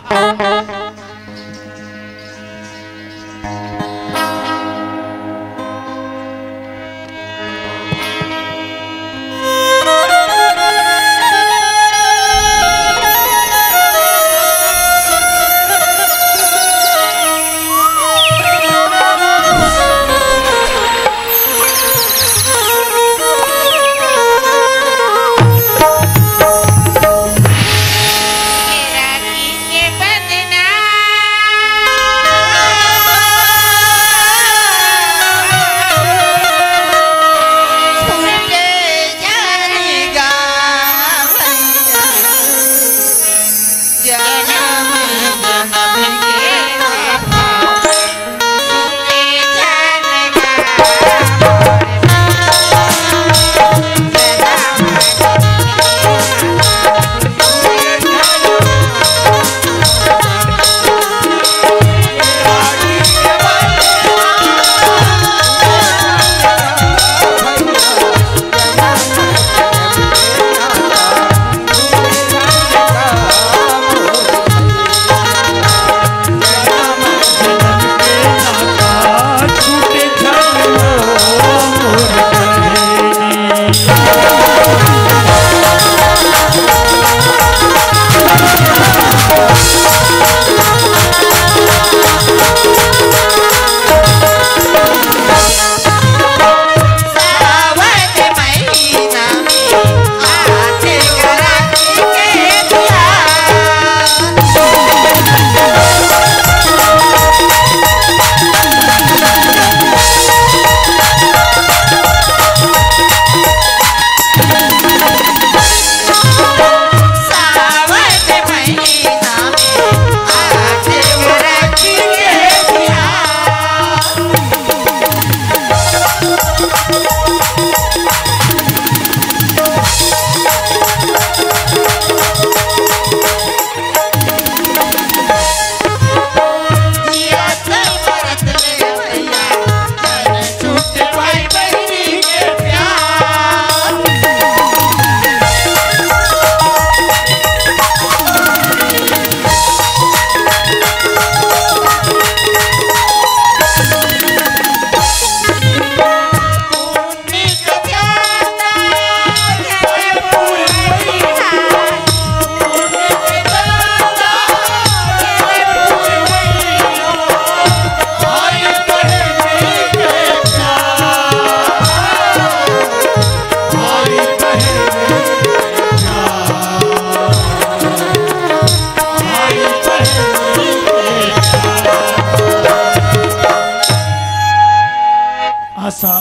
सा,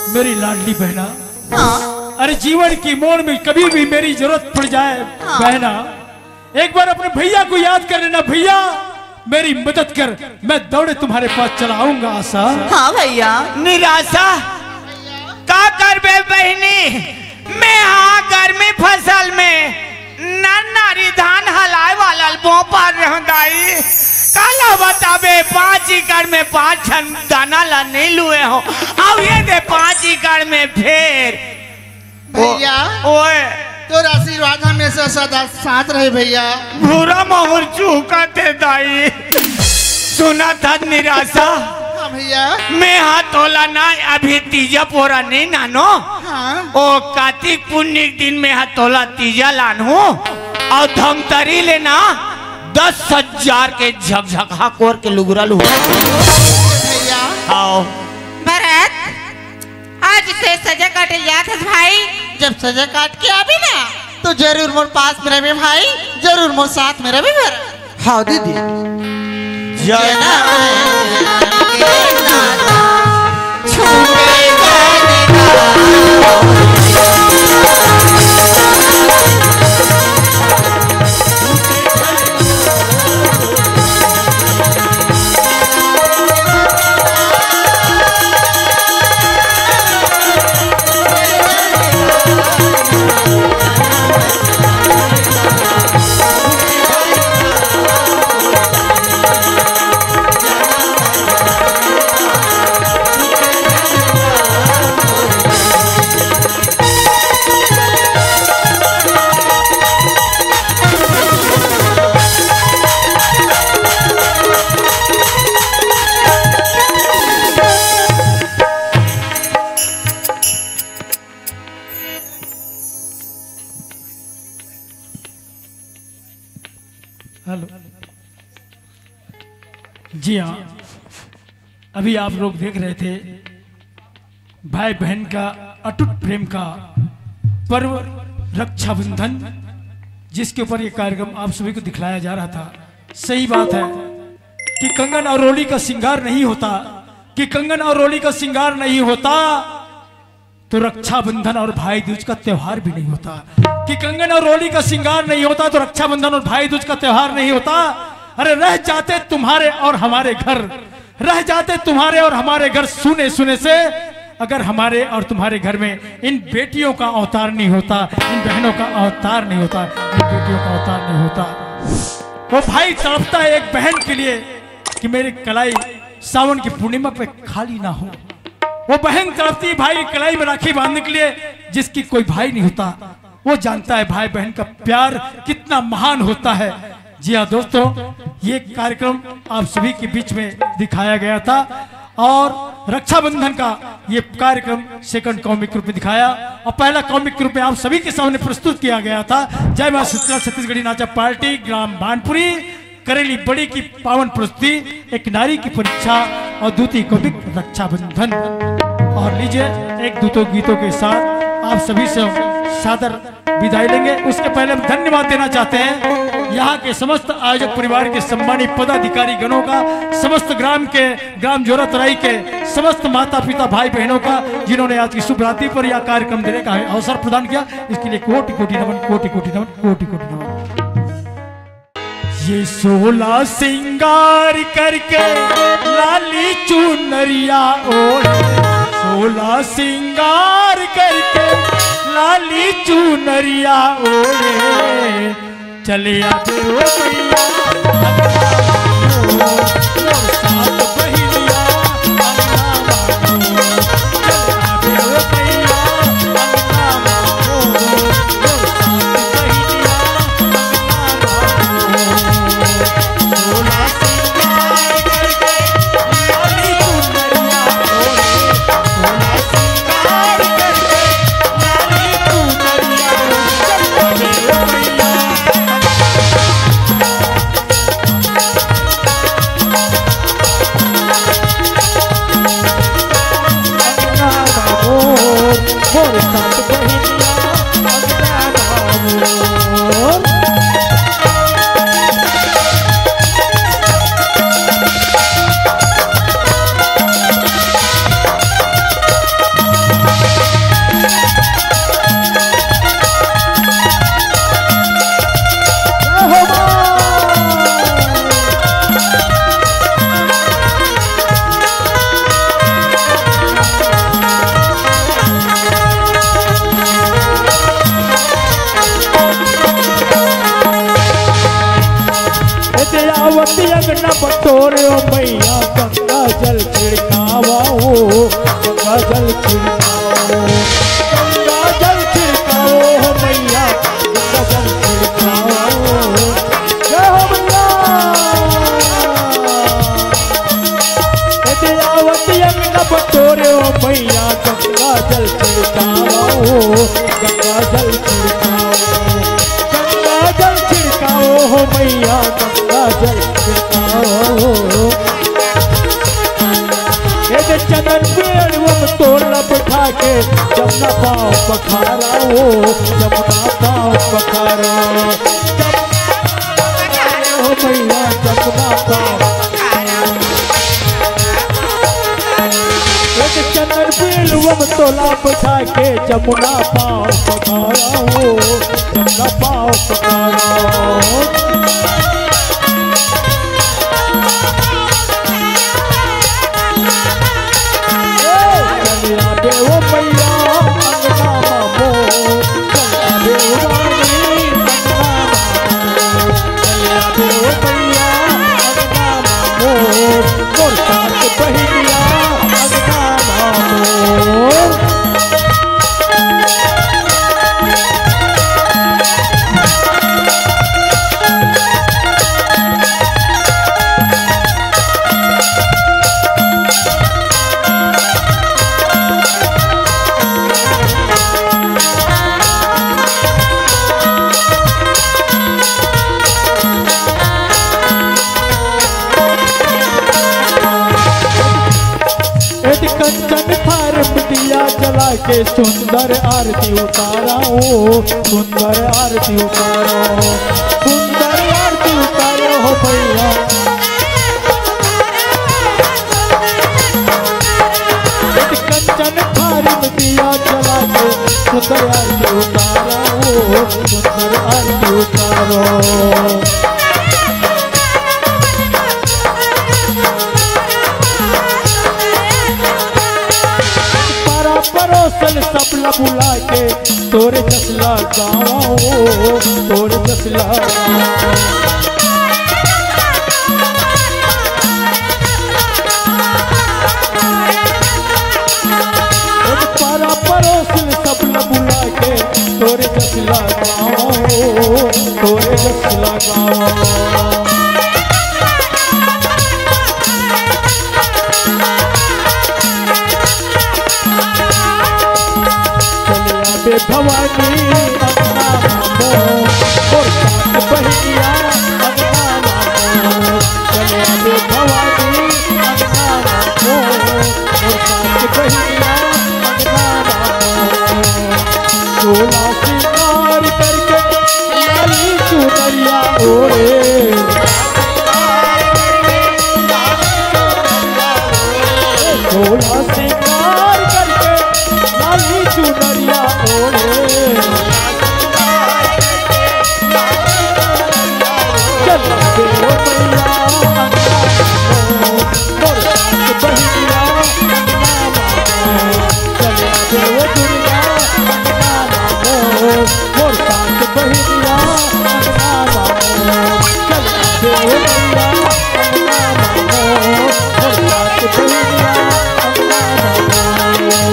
मेरी लाडली बहना, हाँ। अरे, जीवन की मोड़ में कभी भी मेरी जरूरत पड़ जाए, हाँ। बहना, एक बार अपने भैया को याद कर लेना। भैया, मेरी मदद कर, मैं दौड़े तुम्हारे पास चला आऊंगा। आशा। हाँ भैया। निराशा का करबे बहिनी, मैं हा गर्मी फसल में नर नारी धान हलाए वाला बोपा रहूं दाई। काला बताबे, पाँच एकड़ में पाँच ठन दाना ला नहीं लुए हो, अब ये दे पाँच एकड़ में फेर। भैया, ओए। तोर आशीर्वाद हमेशा सदा साथ रहे भैया। भूरा माहुर चूका ते दाई। सुना था निराशा। हाँ भैया। मैं हा तोला ना अभी तीजा पोरा नहीं नानो। हाँ। ओ कातिक पुन्नी के दिन में हा तोला तीजा लानहूँ। अउ धमतरी ले ना दस हजार के झकझका कोर के लुगरा लू। भैया। आओ। भरत, आज से सजा काटे जात हस भाई। जब सजा काट के आबे ना, तो जरूर मोर पास में रहबे भाई, जरूर मोर साथ में रहबे भरत। हाँ दीदी। हेलो। जी हाँ, अभी आप लोग देख रहे थे भाई बहन का अटूट प्रेम का पर्व रक्षाबंधन, जिसके ऊपर ये कार्यक्रम आप सभी को दिखलाया जा रहा था। सही बात है कि कंगन और रोली का श्रृंगार नहीं होता, कि कंगन और रोली का श्रृंगार नहीं होता तो रक्षाबंधन और भाई दूज का त्योहार भी नहीं होता, कि कंगन और रोली का श्रृंगार नहीं होता तो रक्षाबंधन और भाई दूज का त्योहार नहीं होता। अरे, रह जाते तुम्हारे और हमारे घर, रह जाते तुम्हारे और हमारे घर सूने सूने से, अगर हमारे और तुम्हारे घर में इन बेटियों का अवतार नहीं होता, इन बहनों का अवतार नहीं होता, इन बेटियों का अवतार नहीं होता। वो भाई तड़पता है एक बहन के लिए कि मेरी कलाई सावन की पूर्णिमा पे खाली ना हो। वो बहन तड़पती भाई की कलाई में राखी बांधने के लिए, जिसकी कोई भाई नहीं होता। वो जानता है भाई बहन का प्यार कितना महान होता है। जी हाँ दोस्तों, ये कार्यक्रम आप सभी के बीच में दिखाया गया था और रक्षाबंधन का ये कार्यक्रम सेकंड कॉमिक रूप में दिखाया और पहला कॉमिक रूप में आप सभी के सामने प्रस्तुत किया गया था। जय मां शीतला छत्तीसगढ़ी नाचा पार्टी, ग्राम बानपुरी, करेली बड़ी की पावन प्रस्तुति, एक नारी की परीक्षा और दूती कॉमिक रक्षाबंधन। और लीजिए, एक दूतों गीतों के साथ आप सभी से सादर विदाई लेंगे। उसके पहले हम धन्यवाद देना चाहते हैं यहाँ के समस्त आयोजक परिवार के सम्मानित पदाधिकारी गणों का, समस्त ग्राम के, ग्राम जोरातराई के समस्त माता पिता भाई बहनों का, जिन्होंने आज की शुभ रात्रि पर यह कार्यक्रम देने का हमें अवसर प्रदान किया। इसके लिए कोटि कोटि नमन, कोटि कोटि नमन, कोटि कोटि नमन। ये सोला सिंगार करके लाली चुनरिया ओढ़े, सोला सिंगार करके लाली चुनरिया ओढ़े, चले आबे ओ भैया, अंगना में ओ, मोर सात बहिनिया, अंगना में ओ, चले आबे ओ भैया, अंगना में ओ, मोर सात बहिनिया, अंगना में ओ। सोला सिंगार करके लाली चुनरिया ओढ़े, सोला सिंगार करके लाली चुनरिया ओढ़े, चले आबे ओ भैया। अंगना बटोरे ओ मैया, गंगा जल छिड़कावा ओ, गंगा जल छिड़कावा ओ, गंगा जल छिड़कावा ओ मैया, गंगा जल छिड़कावा ओ। जय हो मैया। ए दे आवत अंगना बटोरे ओ मैया, गंगा जल छिड़कावा ओ, गंगा जल छिड़कावा ओ, गंगा जल छिड़कावा ओ मैया, गंगा जल छिड़कावा ओ। ए दे चंदन पेड़वा म तोला बैठा के, जमुना पाँव पखारा ओ, जमुना पाँव पखारा। जमुना पाँव पखारा ओ मैया, जमुना पाँव। ए दे चंदन पेड़वा म तोला बैठा के, जमुना पाँव पखारा ओ, जमुना पाँव पखारा ओ। ए, चलिया देव मैया अंगना मा मोर, चलिया देव रानी अंगना मा मोर, चलिया देव मैया अंगना मा मोर, मोर सात बहिनिया अंगना मा मोर। एत कंचन थार म दिया जला के सुंदर आरती उतारा ओ, सुंदर आरती उतारा ओ, सुंदर आरती उतारा ओ भैया। एत कंचन थार म दिया जला के सुंदर आरती उतारा ओ, सुंदर आरती उतारा ओ। पारा परोसन सबला बुला के, तोरे जस ला गावा ओ, तोरे जस ला गावा। पारा परोसन सबला बुला के, तोरे जस ला गावा ओ, तोरे जस ला गावा। चलिया बे भवानी अंगना मा मोर, मोर सात बहिनिया अंगना मा मोर। चलिया बे भवानी अंगना मा मोर, मोर सात बहिनिया अंगना मा मोर। चोला सिंगार करके लाली चुनरिया ओढ़े। चोला सिंगार करके लाली चुनरिया ओढ़े। चल देव मैया अंगना मा मोर, मोर सात बहिनिया अंगना मा मोर। चल देव दुर्गा अंगना मा मोर, मोर सात बहिनिया अंगना मा मोर। चल देव मैया अंगना मा मोर, मोर सात बहिनिया अंगना मा मोर।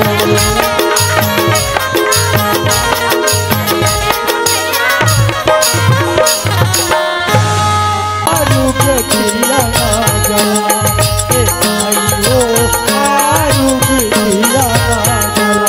आरू के दिया ना जला, ए भाई हो, आरू के दिया ना जला।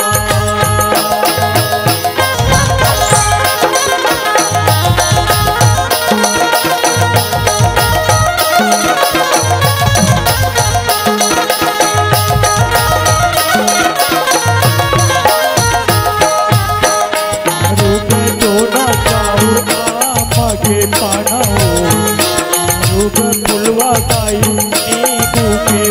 आरू के जोड़ा चाउर आमा के पाना हो, आरू के फुलवा काई नींबू के